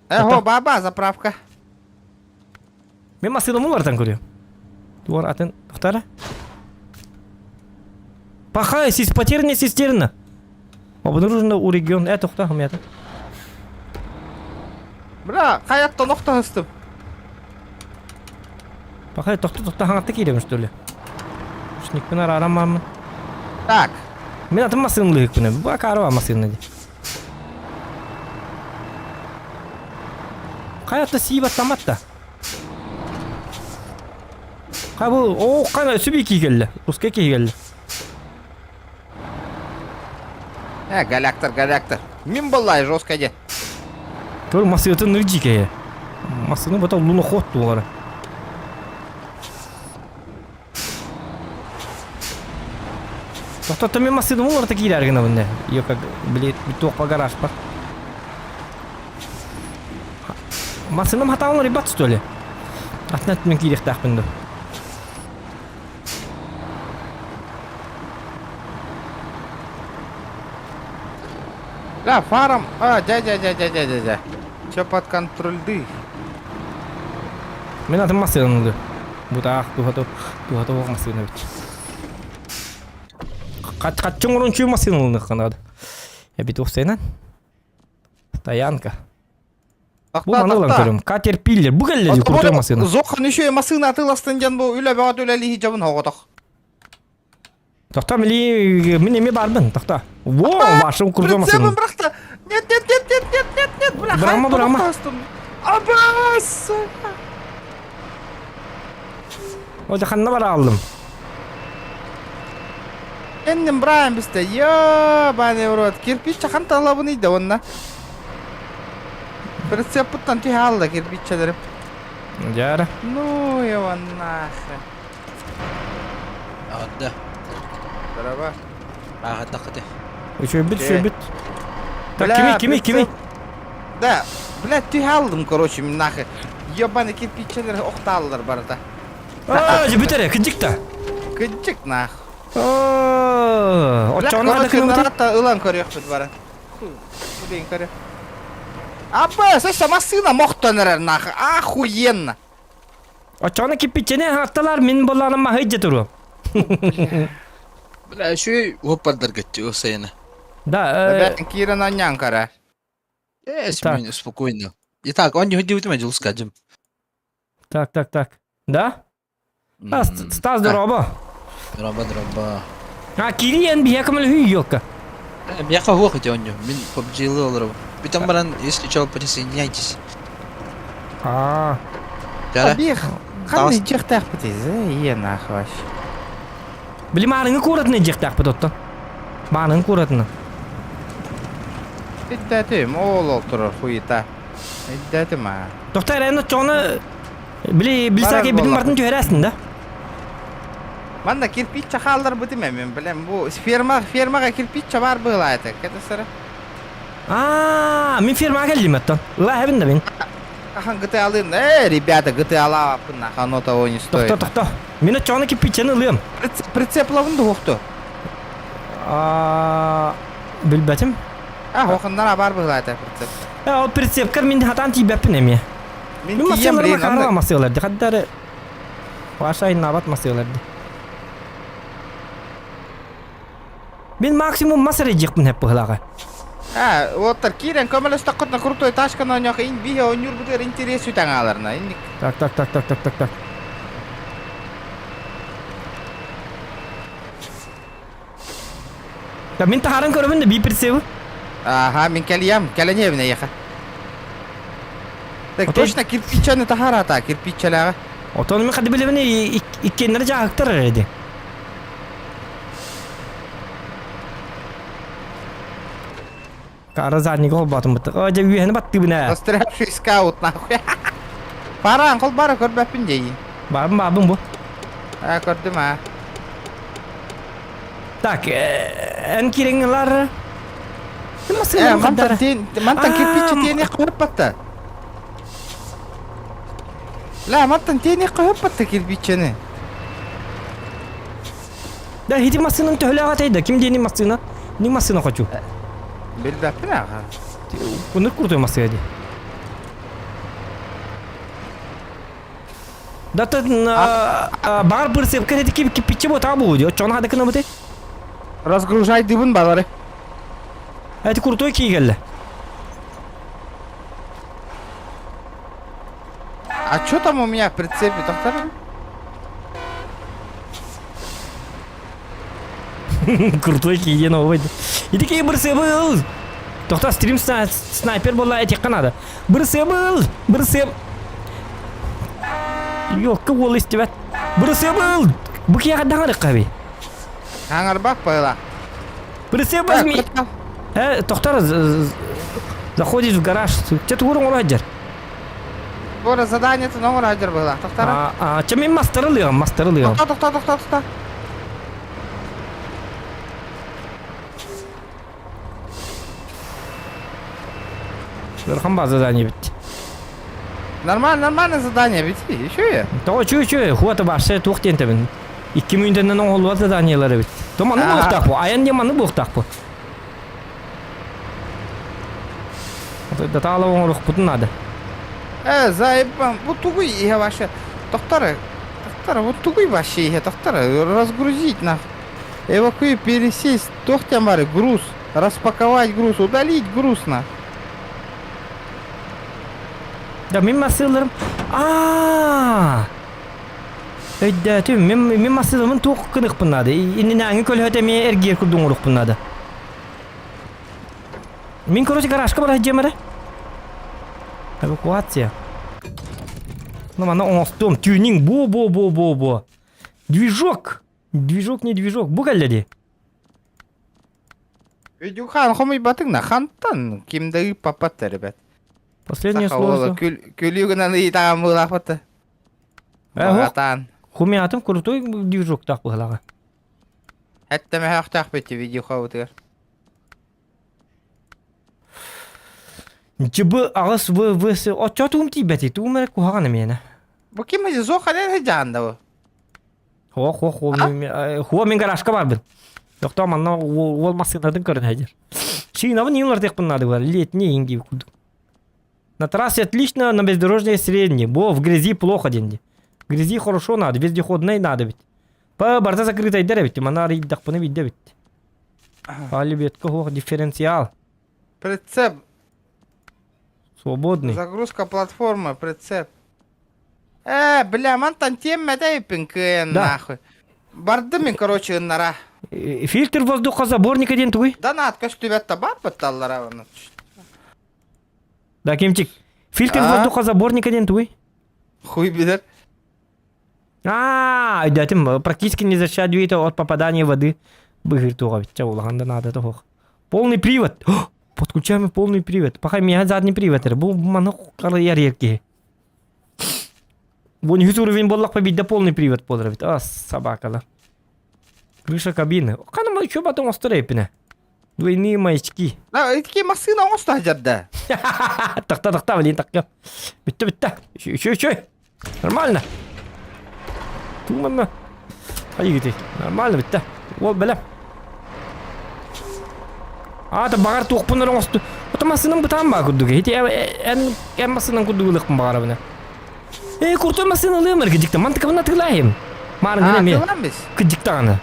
Эго, баба, заправка. Мен массыынам уларытан көрүөм. Туор атын тохтара. Пахай, сис потерянная цистерна. Обнаружена у регион. Э, тохта, хомята. Бля, хайаттан охтоһустум. Пахай, тохта, тохта, хаҥатта киирэбин, что ли? Шникпин арааран бармын. Так. Мен атын массыынылыһыкпын. Бу акаарыба массыына ди. Хайа сии баттамат да. Ха бу оо кана өссө бии киһи кэллэ. Русскай киһи кэллэ. Э, галяктор, галяктор. Мин баллай жестко де. Көр массыытын нырдьи киһи. Массыыны бата луноход туолара. Тохтотто мен массыыным уларыта киирэр гынабын не. Ее как, блин, туохпа гараж бар. Массыыным хатаан ребят что ли? Атын өттүнэн киириэхтээхпин дуу. Да, фарам. А, дядя, дядя, дядя, дядя. Все под контрольды. Мен атын массыынан ылы. Бутаах туһата туһата суох массыына эбит. Хаччы оҥорон чүү массыына ылыныахха наада. Эбит уопсайынан. Стоянка. Бу маны ылан көрүм. Катерпиллер. Бу кэллэ крутой массыына. Зохан еще массыына атыыластын диэн бу үлэ бөҕө үлэлии дьабын оҕотох. Тохто мили мин эми барбын. Тохто. Во, вашим крутой массыына. Прицепом брахта. Нет, нет, нет, нет, нет, нет, нет, бля. Брама, брама. Абас! О, ханна бара алдым. Энним Брайан бисте. Ёбаный в рот. Кирпич хантан лабын иде онна. Прицепыттан түһэ алла кирпиччэлэрим. Дьара. Ну его нахрен. Аҕарда. Дороба. Ааҕардаххыты. Үчүгэйбит, үчүгэйбит. Так, кими, кими, кими? Да, блядь, түһэ алдым, короче, нахрен. Ебаный кирпиччэлэр охтааллар барыта. Аа, бүтэр эрэ, кырдьык да. Кырдьык нах. Оо, оччоҕуна Бля, короче, ылан көрүөхпүт бары. Блин, көрө. Апа, слышь, массыына мохтон эрэр нахуй. Охуенно. Оччоҕуна киппиччэни аһатталар мин боллааным маһы туруо. Бля, үчүгэй уоппардаргытчы сайына. Да, Бэйэн киирэн анньан көрөр. Э, спокойно. Итак, он не ходил, скажем. Так, так, так. Да? А, Стас, дороба. Дороба, дороба. А, кириэн биһиэхэ көмөлөһүү ёлка. Миэхэ уох ити онньу. Мин PUBG-лы олоробун. Бүтэн баран, если чё, присоединяйтесь. А. Дьэ. Биэх, ханна дьиэхтээхпит ийэ нахуй вообще. Били маарыҥы куоратына дьиэхтээхпит оттон. Маарыҥы куоратына. Өйдөөтүм, ол ол турар хуйта. Өйдөөтүм аа. Тохтоо эрэ, оччоҕуна Били билсаки битин бартын түһэрээсин да? Манна кирпиччэ хаалларбытым мен билем бу ферма фермаға кирпиччэ бар быылаайта кэтесere. Аа, мин фермаға кэллим оттон. Ыла эбин да мин. Ахан GTA алыым. Э, ребята, GTA алааппын нах, оно того не стоит. Тохто, тохто. Мин оччоҕуна кирпиччэни ылыам. Прицеп лабын да Аа, билбэтим. А, хохоннара бар быылаайта прицеп. Э, ол прицепкер мин хатаан тиийбэппин эмиэ. Мин Мин тиийэн массыыларыма блин, хараҕа онно массыылар ди. Хаддары Паша айнаабат массыылар ди. Мин максимум мас эрэ дьиэхпин сөп быһылааҕа. А, уоттар киирэн көмөлөстөххүтүнэ крутой тачканы оонньоох ин биһи оонньуурбутугар интерес сүтэн хааларына. Инник. Так, так, так, так, так, так, так. Да мин таһааран көрөбүн да бии прицебы. Ага, мин кэлиэм, кэлэн иһэбин эйиэхэ. Так Отон- точно кирпиччаны таһаарата, кирпиччэлээҕи. Отон мин хады билэбин иккиэннэрэ дьааһыктар эрэ ди. Кара заднига холбоотум бытык. О, дьэ үөһэни баттыыбын ээ. Застрявший скаут нахуй. Параан холбара көрбөппүн дьэйи. Баабын баабын бу. А, көрдүм а. Так, эн кириҥ ылар. Э, мантан тен, мантан кирпиччи тиэниэх көһөппөттө. Ла, мантан тиэниэх көһөппөттө кирпиччини. Да, ити массыынан төһөлөөх этэй да? Ким диэни массыына? Не массыына хочу. Билбэппин аха. Кунук крутой массыына ди. Да ты баар бырсыпка эти кипиччи бота бу ди. Оччоҕуна хада кынабыты. Разгружайдыбын балары. Эти крутой киигелле. А что там у меня в прицепе, доктор? Крутой киигэн овой. Ити киһи бырсыабыл. Тохто стрим снайпер буолла этиэххэ наада. Бырсыабыл! Бырсыаб... Ёкка уол истибэт. Бырсыабыл! Бу киһиэхэ даҕарыкка би. Хаҥарбах пыла. Бырсыаб возьми. Э, тохтор заходишь в гараж. Че тугур оҥоро сылдьар? Бора заданиетын оҥоро сылдьар быһыылаах. Тохтор. А, че мин мастары ылыам, мастары ылыам. Тохто, тохто, тохто, тохто. Ыарахан баа задание бит. Нормально, нормальное задание, ведь еще я. Тоҕо чүү чүү, хуата башы туох диэн тэбин. Икки мүнтэннэн оҥоһуллубат заданиелар эбит. То маны буолуохтаах бу, айан диэн маны буолуохтаах бу. Датаала оҥоруохпутун наада. Э, заебан, бу тугуй иһэ вообще. Тохтор, тохтор, бу тугуй вообще иһэ, тохтор, разгрузить нах. Эвакуи, пересесть, туох диэн бары, груз, распаковать груз, удалить груз на. Да мин массыыларым аа өйдөөтүм мин мин массыыларымын туох гыныахпын наада иннинээҥи көлөһөтө эмиэ эргиэр курдук оҥоруохпун наада мин короче гаражка бара сылдьыам эрэ эвакуация ну манна оҥостуом тюнинг бу бу бу бу бу движок движок не движок бу кэллэ дии Өйдүхан хомуйбатыҥ на хантан ким да ыыппаппат ребят. Последнее Саха уола слово. күл күлүү гынан ыйытаан быылаахпыт. Баҕатаан. Хумиатым крутой движоктаах быһылаҕа. Эттэмэһэхтээх видеохабытыгар. Дьыбы аҕыс в в с оччо тугум тиийбэти тугум эрэ куһаҕан эмиэнэ. Бу ким зох ханан жаанда бу? Хо хо хо хо мин гаражка барбын. Тохтоо манна уол массыынатын көрөн сылдьар. Шинабын иин уларытыахпын наада буолар. Летний иин дии курдук. На трассе отлично, на бездорожной средней. Бо в грязи плохо денди. В грязи хорошо надо, вездеходной надо ведь. По барда закрытайдар эбит, манна арыйдахпына видде эбит. Алибетка хуох дифференциал. Прицеп. Свободный. Загрузка платформы, прицеп. Э, бля, мантан тиэммэтэ кыайан Да. нахуй. Бардым мин, короче, ыннара. Фильтр воздухозаборника диэн тугуй? Донат көстүбэт да бар батталлара оны. Да, Кимчик. Фильтр А? воздухозаборника диэн тугуй? Хуй билэр. А, өйдөөтүм, практически не защищает двигатель от попадания воды. Быһыр туға бит, улахан да надо того. Полный привод. Подключаем полный привод. Пока меня задний привод. Бу маны ярер киһи. Бу үһүс уровень буоллахпа биирдэ полный привод буолар эбит. А, собакалар. Крыша кабины. Ханым еще потом оҥостор эпинэ. Двойные маячки. Да, итки массыына оҥосто сылдьар Тахта, тахта, блин, так. Бүтті, бүтті. Еще, еще, еще. Нормально. Туманно. Айгити. Нормально бүтті. Ол бэлэм. Аата баҕар туохпун эрэ оҥосту. Ото массыынам бытаан баа курдук. Ити эн эн массыынан курдук ылыахпын баҕарабын. Ээ, куртой массыына ылыам эрэ кыдьыкта. Мантыкабын атыылаайым. Маарыҥҥын эмиэ. Атыылаан бис. Кыдьык даҕаны.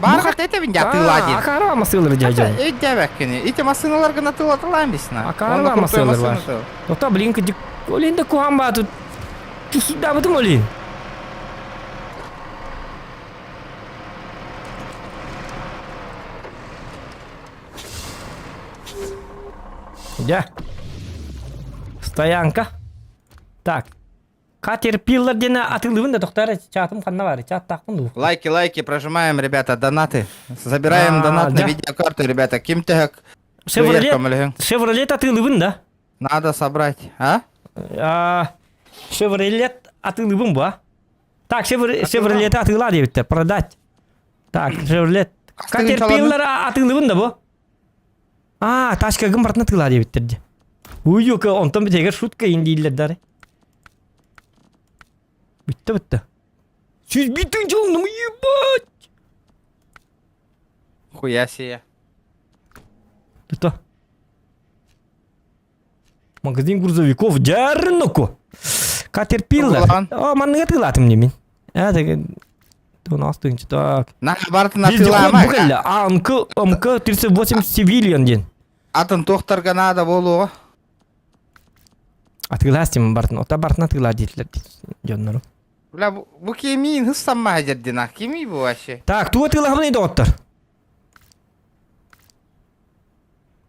Баар этэбин дьэ атыылаа диэн. Акаарыба массыылары дьэ Өйдөөбөккүнү. Ити массыыналаргын атыылаталаан бисна. Акаарыба массыылар бар. Тота блин кыдьык. Олин да куһаан баатыт. Тусудабытым олин. Дьэ. Стоянка. Так. Катерпиллар диэн атыылыыбын да тохтоор чаатым ханна баар чааттаахпын дуу Лайки, лайки, прожимаем, ребята, донаты. Забираем донат на видеокарту, ребята. Ким төһөк Шевролет, Шевролет атыылыыбын да? Надо собрать, а? Шевролет атыылыыбын бу, а? Так, Шевролет атыылаа диэбиттэр, продать. Так, Шевролет. Катерпиллар атыылыыбын да бу? Аа, тачкагын бартына тыылаа диэбиттэр дии. Уйука, онтон бүтэгэр шутка ин дииллэр дары. Бүтте бүтте. 101 тыынчалыным, ебать! Хуя себе. Это Магазин грузовиков дьарноку. Катерпиллар. О, манныга тыылаатым дии мин. Э, 12 тыынча, так. На бартын атыылаама. Вездеход А, МК, МК-38 Севильян диэн. Атын туохтарга наада буолуоҕа. Атыылаас дим бартын. Ота бартын атыылаа диэтилэр дьоннору. Бля, бу кимиин хыссамма дьэрдина. Кимий бу вообще? Так, тугу атыылаһабын доҕоттор?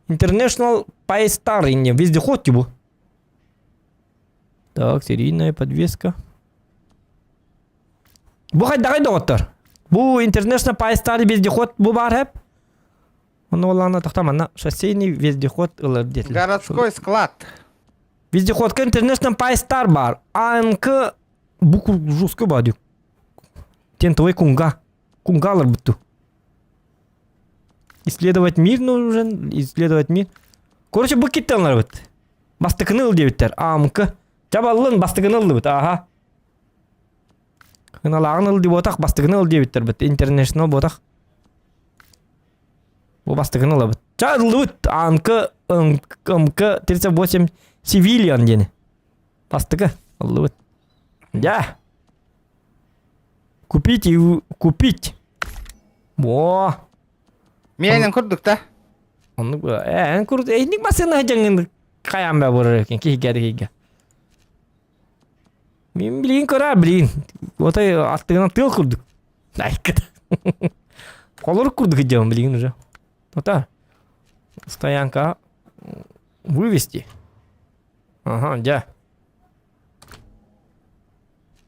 International Paystar инне вездеход бу. Так, серийная подвеска. Бу хайдаҕай доҕоттор? Бу International Paystar вездеход бу баар хэп. Онно олаана тохта манна шоссейный вездеход ылар диэтилэр. Городской склад. Вездеходка International Paystar бар. АНК букву жестко бадю. Тентовый кунга. Кунгалар бутту. Исследовать мир нужен, исследовать мир. Короче, бу киттен бит. Бастыкыны ыл диэбиттэр. АМК. Чабаллын бастыкыны ыллыбыт, аха. Кыналааҕын ыл диботах, бастыкыны ыл диэбиттэр бит. Интернешнл ботах. Бу бастыкыны ылабыт. Ча ыллыбыт. АМК, МК 38 Севильян диэни. Бастыкы ыллыбыт. Дя. Купить и купить. Во. Миэнин курдук да? Оннук э эн курдук эйник массыына дьаҥын хайаан баа буолар экен киһигэ киһигэ. Мин билигин көрө билигин. Отой аттыгынан тыал курдук. Айкыт. Холорук курдук идем билигин уже. Ота. Стоянка вывести. Ага, дя.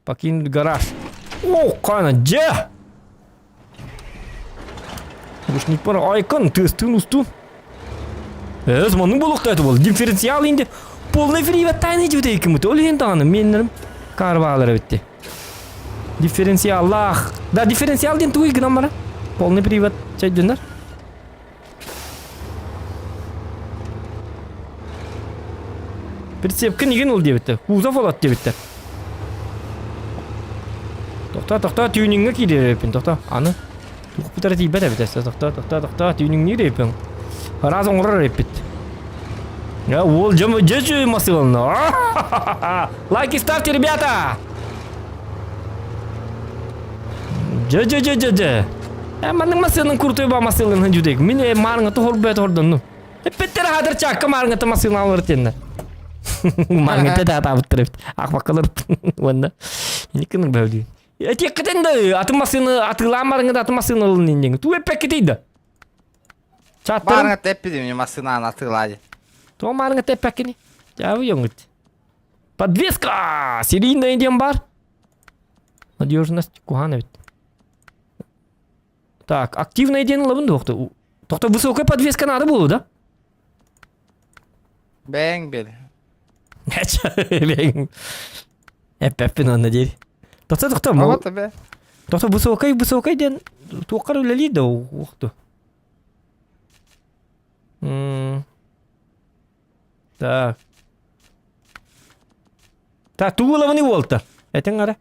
Покинуть гараж. О, кана, дьэ! Рушник пара айкон, тыстын усту. Эс, манны болуқта это бол. Дифференциал инде. Полный привод тайны жібіте екіміт. Ол енді аны меннерім карбалары бітті. Дифференциаллах. Да, дифференциал ден туй гынан бара. Полный привод чайдындар. Прицепка неген ол дебітті. Кузов олат дебітті. Тоқта, тоқта, тюнингге кииреппин, тоқта. Аны. Тух бутара тиийбэт эбит эссе. Тоқта, тоқта, тоқта, тюнингни реппин. Раз оҥорор эппит. Я уол дьэ дьэ масылына. Лайки ставьте, ребята! Дьэ дьэ дьэ дьэ дьэ. Э маннык массыынын крутой ба массыылын жүдек. Мин э маарыңа тоһорбет ордонну. Эппеттер хадыр чакка маарыңа массыын алыр теннер. Маарыңа те таатабыттыр эбит. Ахбаккалар уонна. Никының бәүлүү. Этиэккитин да атын массыыны атыылаан барыңа да атын массыыны ылын иннең. Туу эппеккитий да. Чаттарын. Баарыңа тэппидим массыынаан атыылаа дии. Туо маарыңа тэппэккини. Дьаабы йоҥут. Подвеска! Серийный диэн бар. Надежность куһаан эбит. Так, активный диэн ылабын дуохту. Тохто высокая подвеска надо было, да? Бэҥ бил. Бэҥ. Эппэппин онно диир. Тохто тохто. Оҕо бе. Тохто высокай высокай диэн туоххар үлэлиир да уохту. Так. Так, тугу ылабыный уолта? Этиҥ ара.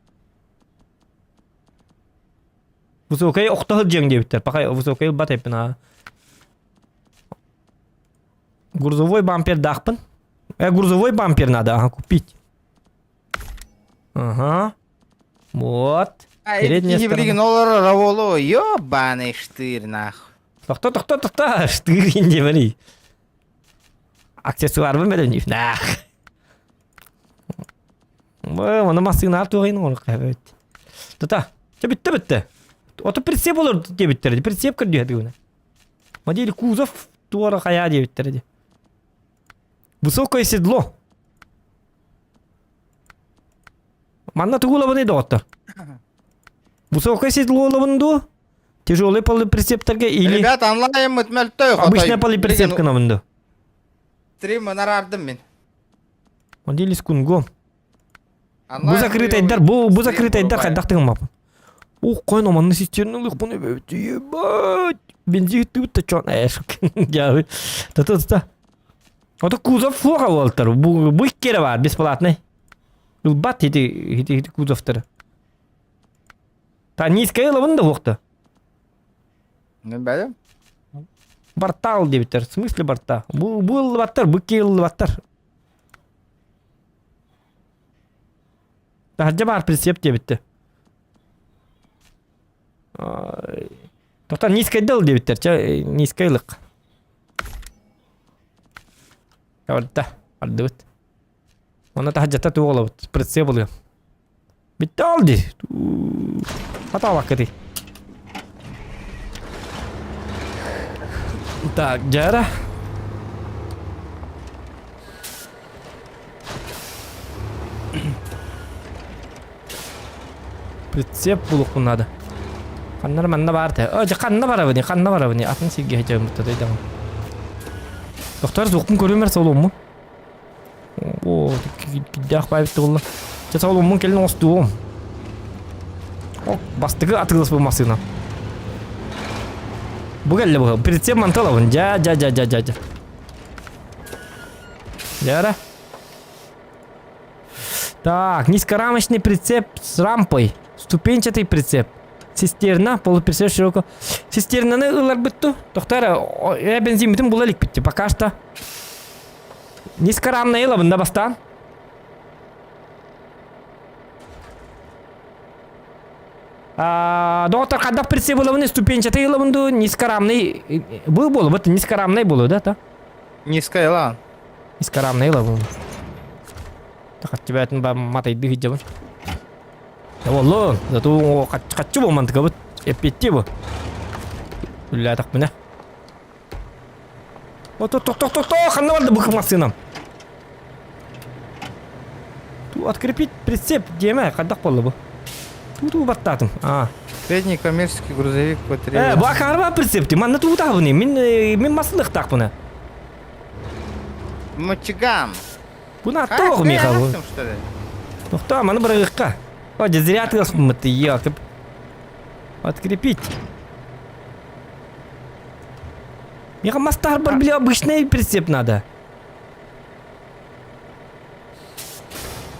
Высокай охто сылдьыаҥ диэбиттэр. Пахай высокай ылбат эппин аа. Грузовой бампер даахпын. Э, грузовой бампер надо, ага, купить. Ага. Вот. А Передняя киһи билигин сторона. олорор оволу, ёбаный штырь нах. Тохто, тохто, тохто, штырь диэмэрий. Аксессуарбын бэлэмниир. Нах. Оны массыынаҕа туох оҥоруохха эбит. Тута, чэ бүттэ бүттэ. Ото прицеп олор диэбиттэр прицеп көрдүһэ дыгына. Модель кузов туора хайаа диэбиттэр ди. Высокое седло. Манна тугу ылабыный доҕоттор? Высокое седло ылабын дуо? Тяжелый полуприцептарга или Ребята, онлайн мөлтөй обычная полуприцеп гынабын дуо? Стрим арардым мин. Модель с кунгом. Бу закрытайдар, бу бу закрытайдар хайдах тыгыммаппын. Ух, қойн оманны систерин ылыхпын ебать, ебать. Бензин тыбыт та чон эш. Дьабы. Та-та та. Ото кузов фуха буолтар. Бу бу иккere бар бесплатный. Ылбат ити ити ити кузовтары. Та низкая ылабын да уохта. Не бәлем. Бартал диэбиттэр. В смысле барта? Бу бу ыллыбаттар, бу икки ыллыбаттар. Таһырдьа баар прицеп диэбиттэр. Тоқтан низкайда ыл диэбиттэр. Чэ, низкай ылык. Барда, бардыбыт. Онно таһырдьата туох олобут? Прицеп ылыам. Бүттэ ол дии. Хатаабаккытый. Так, дьара. Прицеп булуохпун наада. Ханна манна баар тэ. О, дьэ ханна барабыный, ханна барабыный? Атын сиргэ сылдьабын бутта Доктор, суохпун көрүмэр солуоммун. О, кирдээх баайбыт буолла. Чэ, солуоммун кэлин оҥостуом. О, бастакы атыыласпыт массыына. Бу кэллэ бу. Прицеп манталабын. Дьа, дьа, дьа, дьа, дьа, дьа. Дьара. Так, низкорамочный прицеп с рампой. Ступенчатый прицеп. Цистерна, полуприцеп широко. Цистернаны ыларбыт ту. Тохтар, э, бензин була иликпит. Пока что. Низкорамная ылабын да бастаан. Доҕоттор хайдах прицеп ылабын ступенчатый ылабын дуу низкорамный был буолу низкорамный буолу да то Низкая ла. Низкорамный ылабын. Хаччыбатын ба матайды сылдьабын. Оллон, зато хаччы бу мантыкабыт эппиэтти бу. Үллээтахпына. Тох, тох, тох, тох, ханна барда бу массыынам. Ту открепить прицеп диэмэ, хайдах буолла бу? Ту-ту баттаатым. А. Средний коммерческий грузовик Э, потребует. бу акаарба прицепти. Манна туутаабыны. Мин мин массылыктаахпына. Мочиган. Бу нааттоох миэхэ бу. что ли? Тохтоо, маны бырагыкка. О, дьэ зря тыаспыммыт ёлки. Открепить. Миэхэ мастарбар били обычный прицеп надо.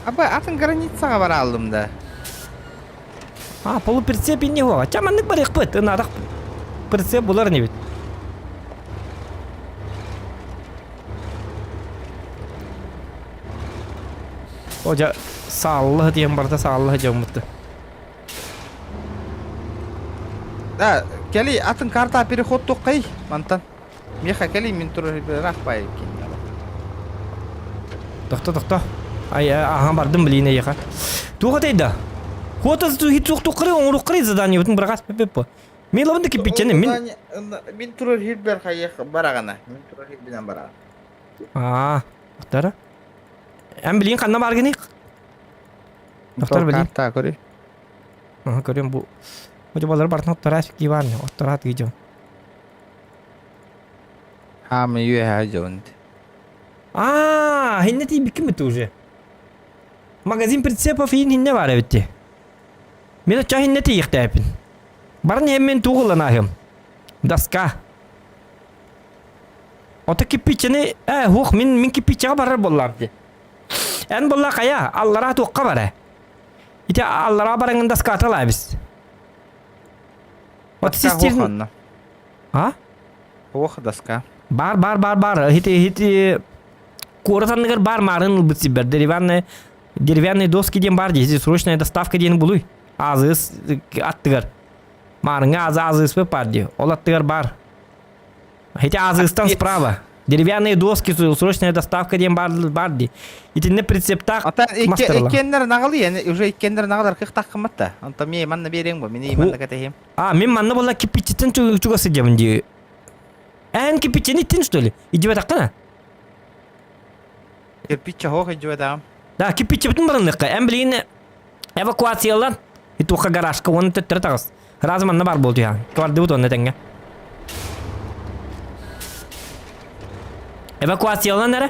Аба атын границаға бара алдым да. А, полуприцеп не го. Ча маннык барыахпыт, ынадах прицеп булар не бит. О, дьэ, сааллаһы диэн барда сааллаһы дьоммутtu. Да, кели атын карта переход тоққай мантан. Меха кели мин тур рахпай Тохто, тохто. Ай, аха бардым билине еха. Туға тайда. Хуота хит суох оҥорук задание бутун бырагас пеппо. Мен лабын да кипиччени мин. Мин турар хирбер хайых барагана. Мин турар хирбинен барагана. Аа, Доктора. Эн билин ханна баргыный? Доктор билин. Карта көрүй. Аха, көрөм бу. Бу балар бартын оттора киван, оттора тыгыжы. Хам юэ хажонт. Аа, хинне ти биким уже. Магазин прицепов иин хинне бар эбитти. Мен оча хинне ти ихтээпин. Барын хеммен тугуланаахым. Доска. Ото кипичени, э, хух, мин мин кипичега барар боллам ди. Эн болла кая, аллара туққа бара. Ите аллара бараңын доска аталайбыз. Вот систерн... А? Ох, доска. Бар, бар, бар, бар. Хити, хити... Куорат анныгар бар марын ылбыт сибер. Деревянные, деревянные доски диэн бар дии. Срочная доставка диэн булуй. Аазыыс аттыгар. Маарыҥҥа аазы аазыыспыт баар дии. Ол аттыгар баар. Эти аазыыстан справа. Деревянные доски, срочная доставка диэн баар, баар дии. Итиннэ прицептаах Ата мастарыла. иккиэннэр наҕылый, уже иккиэннэр наҕылар кыахтааххыммат да. Онтон мии манна биэриэҥ бу, мини манна кэтэһиэм. А, мин манна буолла кирпиччиттэн чугас сылдьабын дии. Эн кирпиччини иттин что ли? Идибэтэххинэ? Кирпиччэ хоох идибэтэҕим. Да, кирпиччибитин барынныхха. Эн билигин эвакуациялан итуохха гаражка уонна төттөрү таҕыс. Разом манна бар буол түһэҕин. Кыбардыбыт уонна тэҥҥэ. Эвакуациялан эрэ.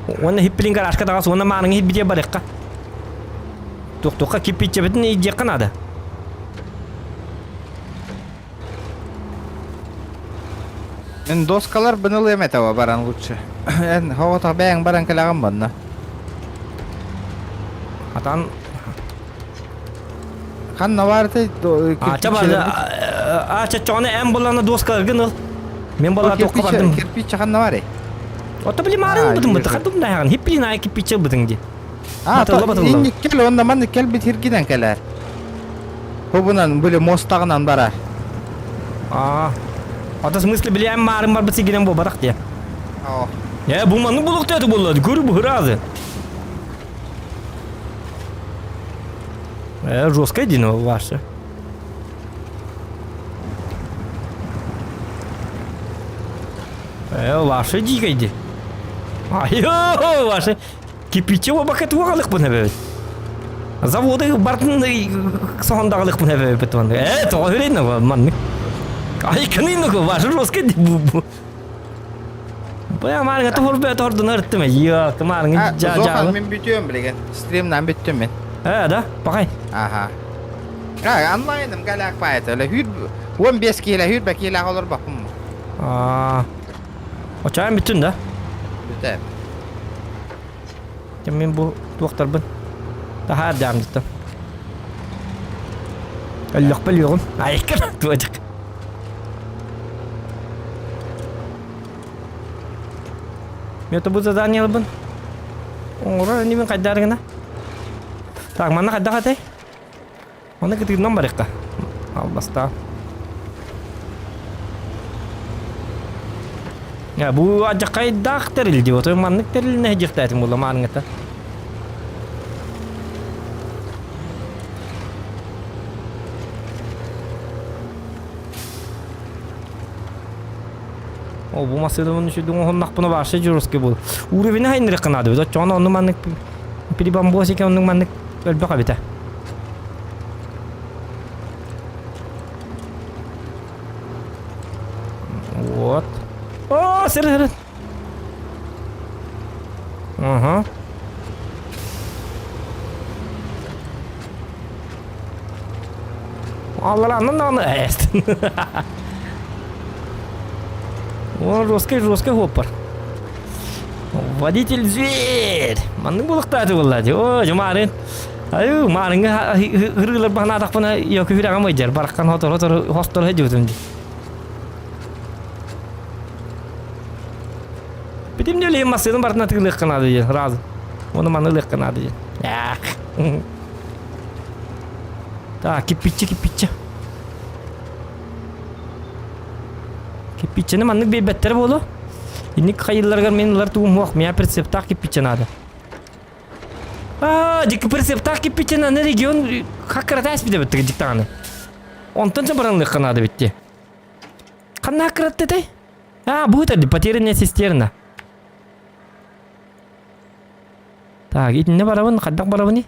Уонна хиппилин гаражка таҕыс уонна мааныҥа хиппитиэ барыахха. Туох-туохха кирпиччэбитин илдьиэххэ наада. Мин доскалар бынылыам этэ баран лучше. Эн хоҕотох бэйэҥ баран кэлэҕин банна. Атан Ханна баар этэй Ача бар а чаччоҕуна эн булана доскаларгын ыл. Мен була туохха бардым. Кирпиччэ ханна бар Ото били маарын бытым быты хадым да хаган хиппилин ай кирпиччэ бытың ди. А, инник кел, онна маннык кэлбит хиргинэн кэлэр. Хубунан, били мостаҕынан барар. А, ото в смысле били эн маарын барбыт сигинен буолбатах дии. О. Э, бу маннык булуктааты буолла, көрү бу ыраазы. Э, жесткая дин ваша. Э, ваша дикая ди. Айо, ваша. Кирпичи обакет угалыкпын эбэбит. Заводы бартын соһондагалыкпын эбэбит Э, тоҕо үрейн маннык. Ай, кынын ваша жесткая ди бу. Бая маарга тоһор бэ тордун ырттым. Йо, кымаарыңы жа жа. Мен бүтүөм билеген. Стримнан бүттүм мен. Э, да? Пакай. Аха. А, онлайным галяк паайт. Эле хүр 15 кило хүр бе кило олор бакым. Аа. Очаан бүттүн да? Бүтэ. Мен бу туохтарбын таһаар дьаамдыттан. Өллөхпө өлүөҕүм. Айыккар туодьык. Мен бу задание ылбын. Оҥорор инибин хайдаар гына. Так, манна хайдах этэй? Манна кытыытынан барыахха. Албастаан. Я, бу адьакайдаах тэрил дии, отой маннык тэрилинэ дьиэхтээтим буолла мааныҥҥата. Ол бу массыынабын үчүгэй оҥоһуннахпына вообще жесткий буол. Уровень хайнырыахха наада эбит. Оччоҕуна онну маннык перебамбосика оннук маннык өлбөх эбитэ. Вот. О, сыр сыр. Ага. Аллараннан даҕаны ээстин. О, жесткий, жесткий хоппар. Водитель зверь. Маннык булуктааты буолла дии. О, жумаарын. Аю, маарыҥҥа ырыылар баһанаатахпына йоку хүрэҕим ыйдьар. Бараххан хотор хотор хостор сылдьыбытым дии. Бүтүм нөлейин массыынын барытын атыылыахха наада диэн разы. Ону маны ылыахха наада диэн. Ах. Так, кирпиччэ, кирпиччэ. Кирпиччэни маннык биэрбэттэр буолуо. Инник хайылларыгар мин ылар тугум суох. Миа прицептаах кирпиччэ наада. Аа, дикки прицептаах кирпиччэни аны регион хаккыратаас бит эбит дьиктаҕаны. Онтон баранлыахха наада битти. Ханна хаккыратты этэй? А, будет это потерянная цистерна. Так, итиннэ барабын, хайдах барабыный?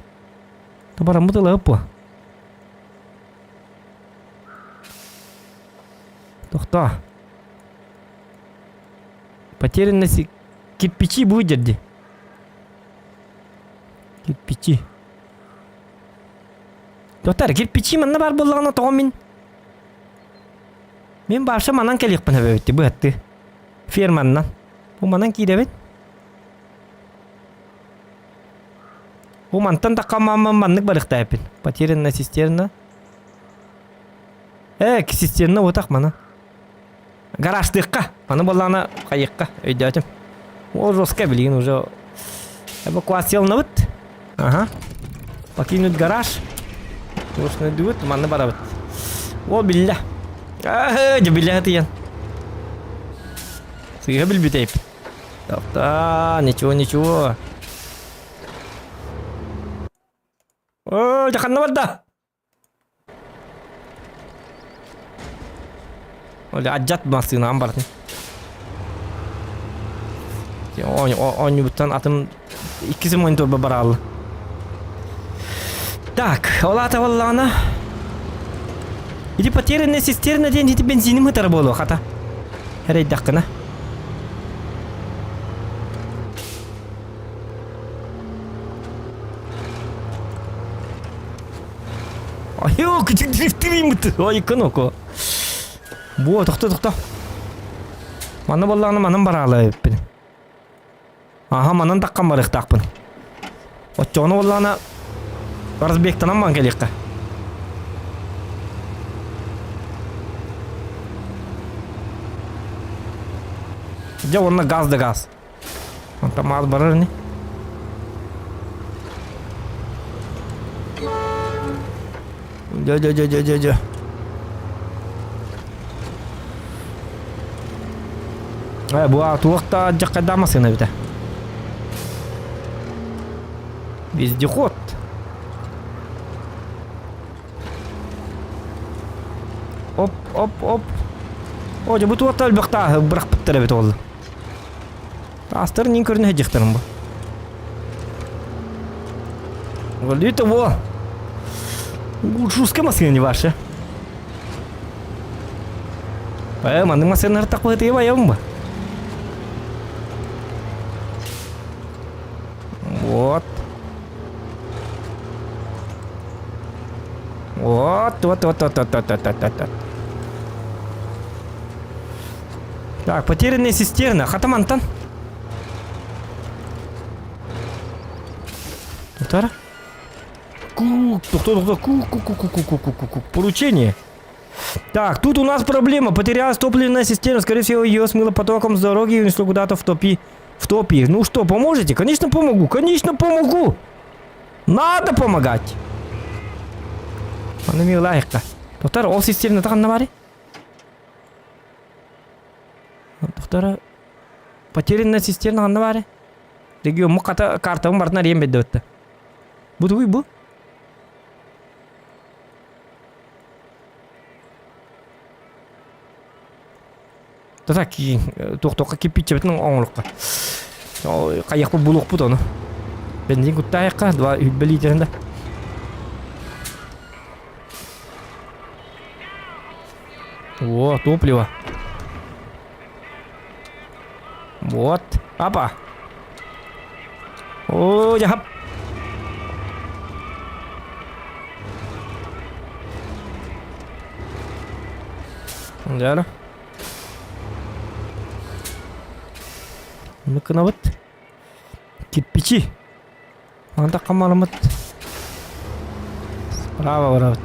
Бараммыт ылаып бу. Тохтоо. Потерянная кирпичи будет дерди. Кирпичи. Доктор, кирпичи манна бар буоллаҕына тоҕо мин Мин баарша манан кэлиэхпин эбэбит быһатты. Ферманнан. Бу манан киирэбит. Бу мантан да хамааммын маннык барыахтаайпын. Потерянная цистерна. Э, цистерна отах мана. Гаражтыахха. Аны буоллаҕына хайыахха өйдөөтүм. Ол жестко билигин уже эвакуацияланабыт. Ага. Покинуть гараж. Туосунайдыбыт, манна барабыт. Ол биллэ. Аа, дьэ биллэ хатыйан. Сыыһа билбитэйп. Тохтоо, ничего, ничего. Оо, дьэ ханна барда? Адьат массыынаҕын барытын. Оонньуубуттан атым иккис мониторба бараалла. Так, ол аата буоллаҕына ити потерянная цистерна диэн ити бензиним ытара буолуо хата. Эрэйдэххинэ. Айоо, күчүк дрифтилиймит. Ой, кыноко. Буо, тохто, тохто. Манна боллаҕына манан бараала эбиппин. Аха, манан таххан барыахтаахпын. Оччоҕуна буоллаҕына разбегтанан ман кэлиэххэ. Дьэ, уонна газ да газ. Онтон маас барар ини. Дьэ, дьэ, дьэ, дьэ, дьэ, дьэ. Э, бу туох да дьаххайдаах массыына эбитэ. Вездеход. Оп, оп, оп. О, дьэ бу туох да элбэхтааһы бырахпыттар эбит ол. Таастар нин көрүнэ сылдьыахтарын бу. Вали того. Жестко массыына не ваша. Э, маннык массыыналар тахпытыгы байабын ба. Вот. Вот, вот, вот, вот, вот, вот, вот, вот, вот. Так, потерянная цистерна. Хата мантан. Тутара. Ку, тухто, тухто, ку, ку, ку, ку, ку, ку, ку, ку, ку. Поручение. Так, тут у нас проблема. Потерялась топливная система. Скорее всего, ее смыло потоком с дороги и унесло куда-то в топи. В топи. Ну что, поможете? Конечно, помогу. Конечно, помогу. Надо помогать. Аны милайыққа. Тоқтар, ол системаны тағанна бари? Доктора потерянная цистерна ханна баары? Регион хата картабын барытын арыйан бэрдэ бытта. Бу тугуй бу? Тата туохтуохха кирпииччэбитин оҥоруохха. Хайыахпыт булуохпут ону. Бензин куттаайахха, два үббэ литерин да. О, топливо. Вот. Апа. О, я Дьэ, Ну кынабыт. Кирпичи. Анда камарамыт. Справа барабыт.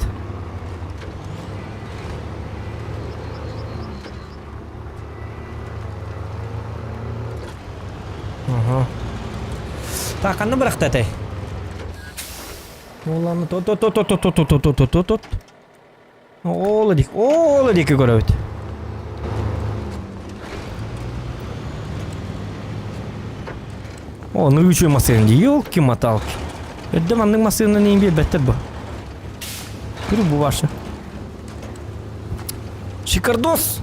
Ага. Так, ханна бырахта этэй? Уланы то то то то то то то то то то то Ол диэки, ол диэки көрөбүт. О, ну үчүгэй массыына дии, елки-моталки. Эрдэ маннык массыынаны иин биэрбэттэр бу. Күрү бу ваша. Шикардос!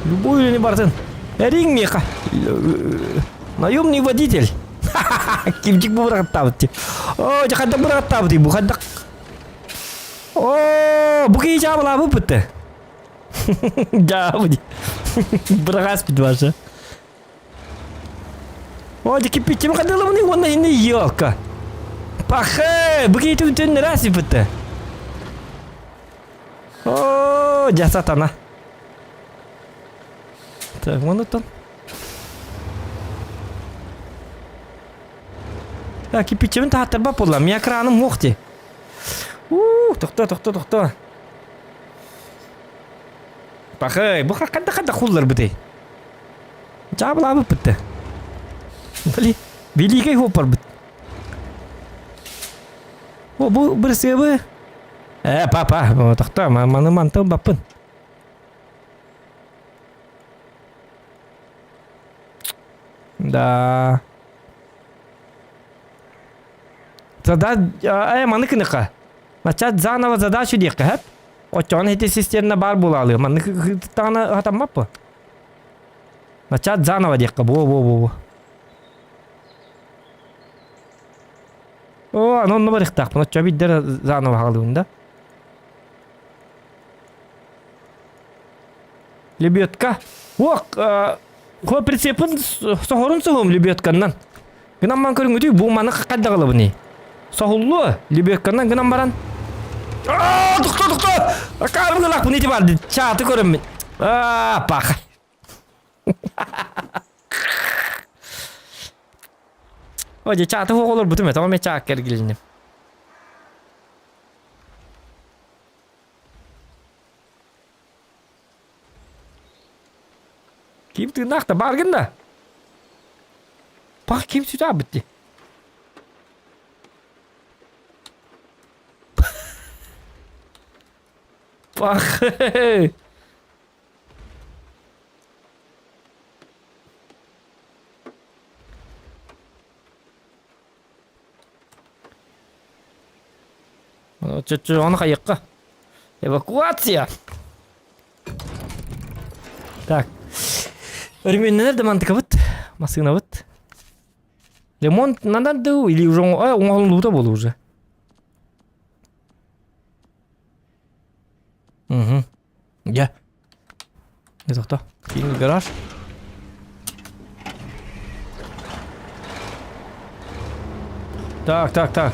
Любой үлэни барытын. Эриҥ миэхэ. Наемный водитель. Кимчик бу бырахаттаабыт дии. Оо, дьэ хайдах бырахаттаабытый бу хайдах? Оо, бу киһи дьаабылаабыт бытты. Дьаабы дии. Быраҕааспыт ваша. Оо, дьэ киппиччим хадыылабыный уонна инни елка. Пахэ, бу киһи түннэрэ сиппытты. Оо, дьэ сатана. Так, вон это. Так, кипичебин таһаттарба буолла. Мия краным суох дии. Уу, тохто, тохто, тохто. Пахай, бу хаккада хадда хуллар бытый. Жаабылаабыт бытты. Били, билиикэй хуоппарбыт. О, бу бырысыабы. Э, папа, тохтоо, маны мантан баппын. Да. Зада, э, маны кыныка. Начать заново задачу диэххэ хэп. Оччоҕуна ити системна баар буолаалыы. Маннык тыттаҕына хатаммаппы. Начать заново диэххэ буо буо буо. О, аны онно барыахтаахпын. Оччо биирдэр заново хаалыыбын да. Лебедка. Уох, хо прицепын соһорун соһум лебедканнан. Гынан ман көрүҥүтүй бу маны хайдах ылабыный? Соһуллуо лебедканнан гынан баран. Аа, тохто, тохто! Акаарым гылаахпын ити бар чааты көрөммүн. Аа, паха. О, дьэ чааты оҕолорбутум этэ, оме чаак кэргилинним. Ким тыыннаах да бааргын да? Пах ким сүтэ битти? Пах. Чөччө ону хайыкка. Эвакуация. Так. Өрмүннэнэр да мантыкабыт, массыынабыт. Ремонт надо дуу или уже оҥоһуллубута буолуо уже. Угу. Я. Это кто? Кинь гараж. Так, так, так.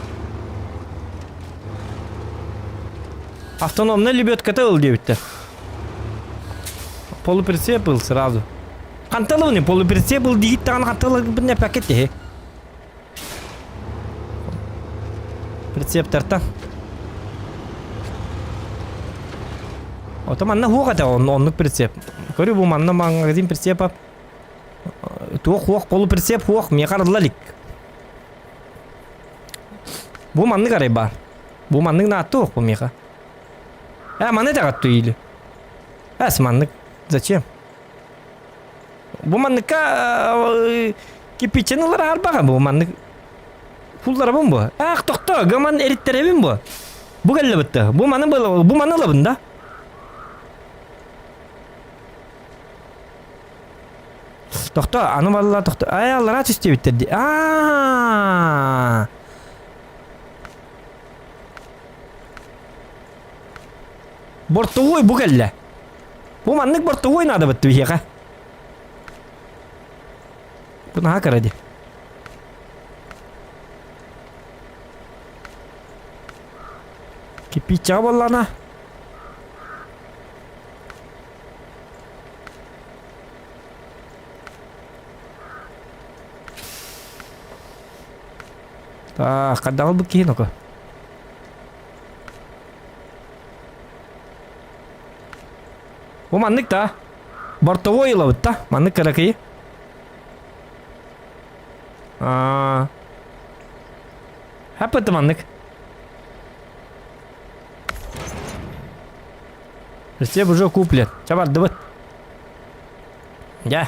Автономная лебедка ыл диэбиттэр. Полуприцеп был сразу. Ханталыбыны полуприцеп был диит даҕаны ханталыбын эпэккэ тиһи. Прицептартан. Ото манна хуох этэ оннук прицеп. Көрү бу манна магазин прицепа туох хуох полуприцеп хуох миэхэ арылла илик. Бу маннык арай баар. Бу маннык нааттуох бу миэхэ. Э маны таҕатту или. Эс маннык зачем? Бу манныкка кирпиччэни ылар аарбаҕа бу маннык кулларабын бу. Аах тохто, гаман эриттэрэбин бу. Бу кэллэ бытта. Бу маны бу маны ылабын да. Тохто, аны балла тохто. Ай, аллара түстебиттер ди. Аа. Бортовой бу кэллэ. Бу маннык бортовой надо бытты биһиэхэ. Бу наһаа кыра дии. Кирпиччэҕэ буоллаҕына Так, хайдах ылбыт киһи ноко? Бу маннык да. Бортовой ылабыт да. Маннык кыракый. Аа. Хаппыты маннык. Рецепт уже куплен. Чабардыбыт. Дьэ.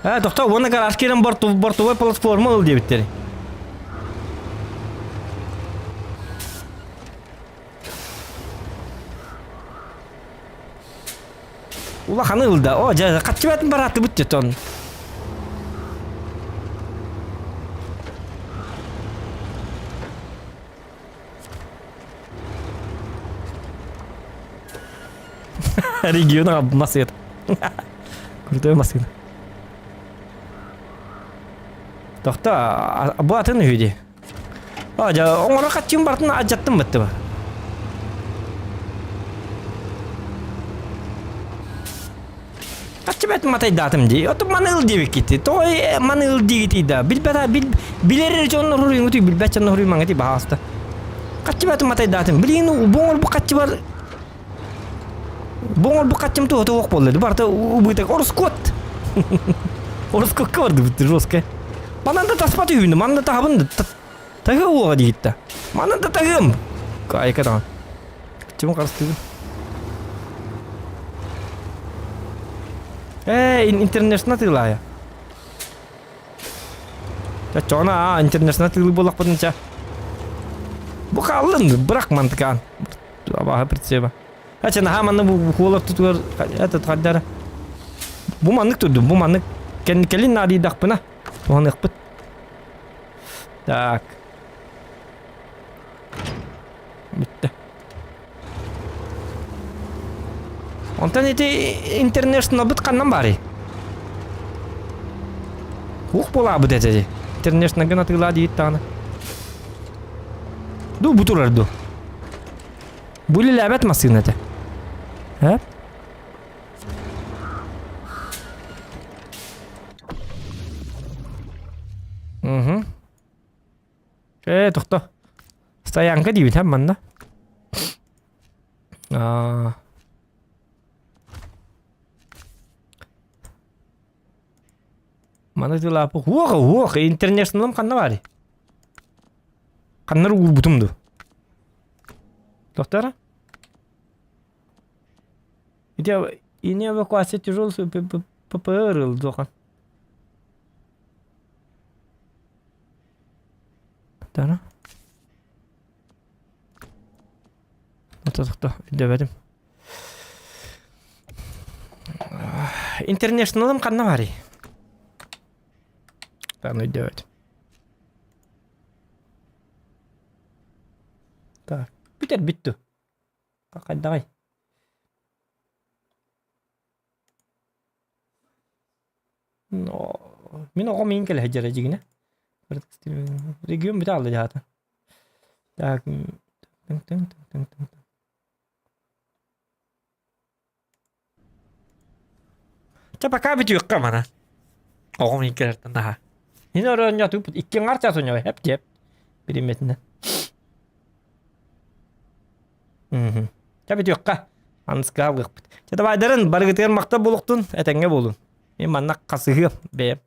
Э, тохтоо, уонна гараж киирэн бортовой платформа ыл диэбиттэр. Улаханы ылда. О, дьэ, хаччыбатын бараатыбыт дьэ Региона масыт. Крутой масына. Тохто, бу атын үһү дии. А, дьэ, оҥоро хаччым бартын адьаттым быттыба. Хаччы бэт матайдаатым дии. Оту маны ыл диэбиккити. Той маны ыл диигити да. Билбэт бил билэр дьон хоруйуҥутуй билбэт дьон хоруймаҥыти баһаалыста. Хаччы бэт матайдаатым. Билигин бу оҥорбут хаччыбар. Бу оҥорбут хаччым туһата суох буолла. Барыта убыток. Ороскуот. Ороскуокка бардыбыт жестко. Манан да таспат үһүнү, манна таһабын да таһыа уоҕа диһитта. Манан да таһыам. Кайка даҕан. Чым харыстыыбын. Ээ, интернешнл тыылаайа. Чоҕуна аа, интернешнл тыылы буоллахпытын ча. Бу хааллын, бырах мантыкаан. Абааһы прицеба. Ача наһаа манна бу куолар тутугар этот хардара. Бу маннык турдум, бу маннык кэлин наадыйдахпына туһаныахпыт. Так. Бүттэ. Онтон ити интернешналбыт ханнан баарый? Ух буолаабыт этэ Интернешналгын атыылаа диит даҕаны. Ду бу турар ду. Бу үлэлээбэт массыына этэ. Э? Угу. Э, тохто. Стоянка диибит, һэ, манна. Аа. Маны тылаапы хуох, хуох, интернешналым ханна баарый? Ханнар уурбутум ду? Доктора? Ити ини эвакуация тяжелый ППР ыл дуохан. Доктора? Тохто, өйдөбөтүм. Интернешналым ханна барый? Таны өйдөбөтүм. Так, бүтэр бүттү. Хайдаҕай? Мин оҕом иин кэлэ сылдьара дьигинэ. Регион бүтэ хаалла дьаһаата. Так, Чэ пока бүтүөххэ манан. Оҕом иин кэлэртэн наһаа. Мин оронньотуппут икки аҥаар чаас оонньоой эп диэп бириммэтинэн. Мм. Чэ бүтүөххэ. Аныска алгыахпыт. Чэ давайдарын барыгытыгар махтал буолуохтун, этэҥҥэ буолун. Мин манна хасыһыам бэйэм.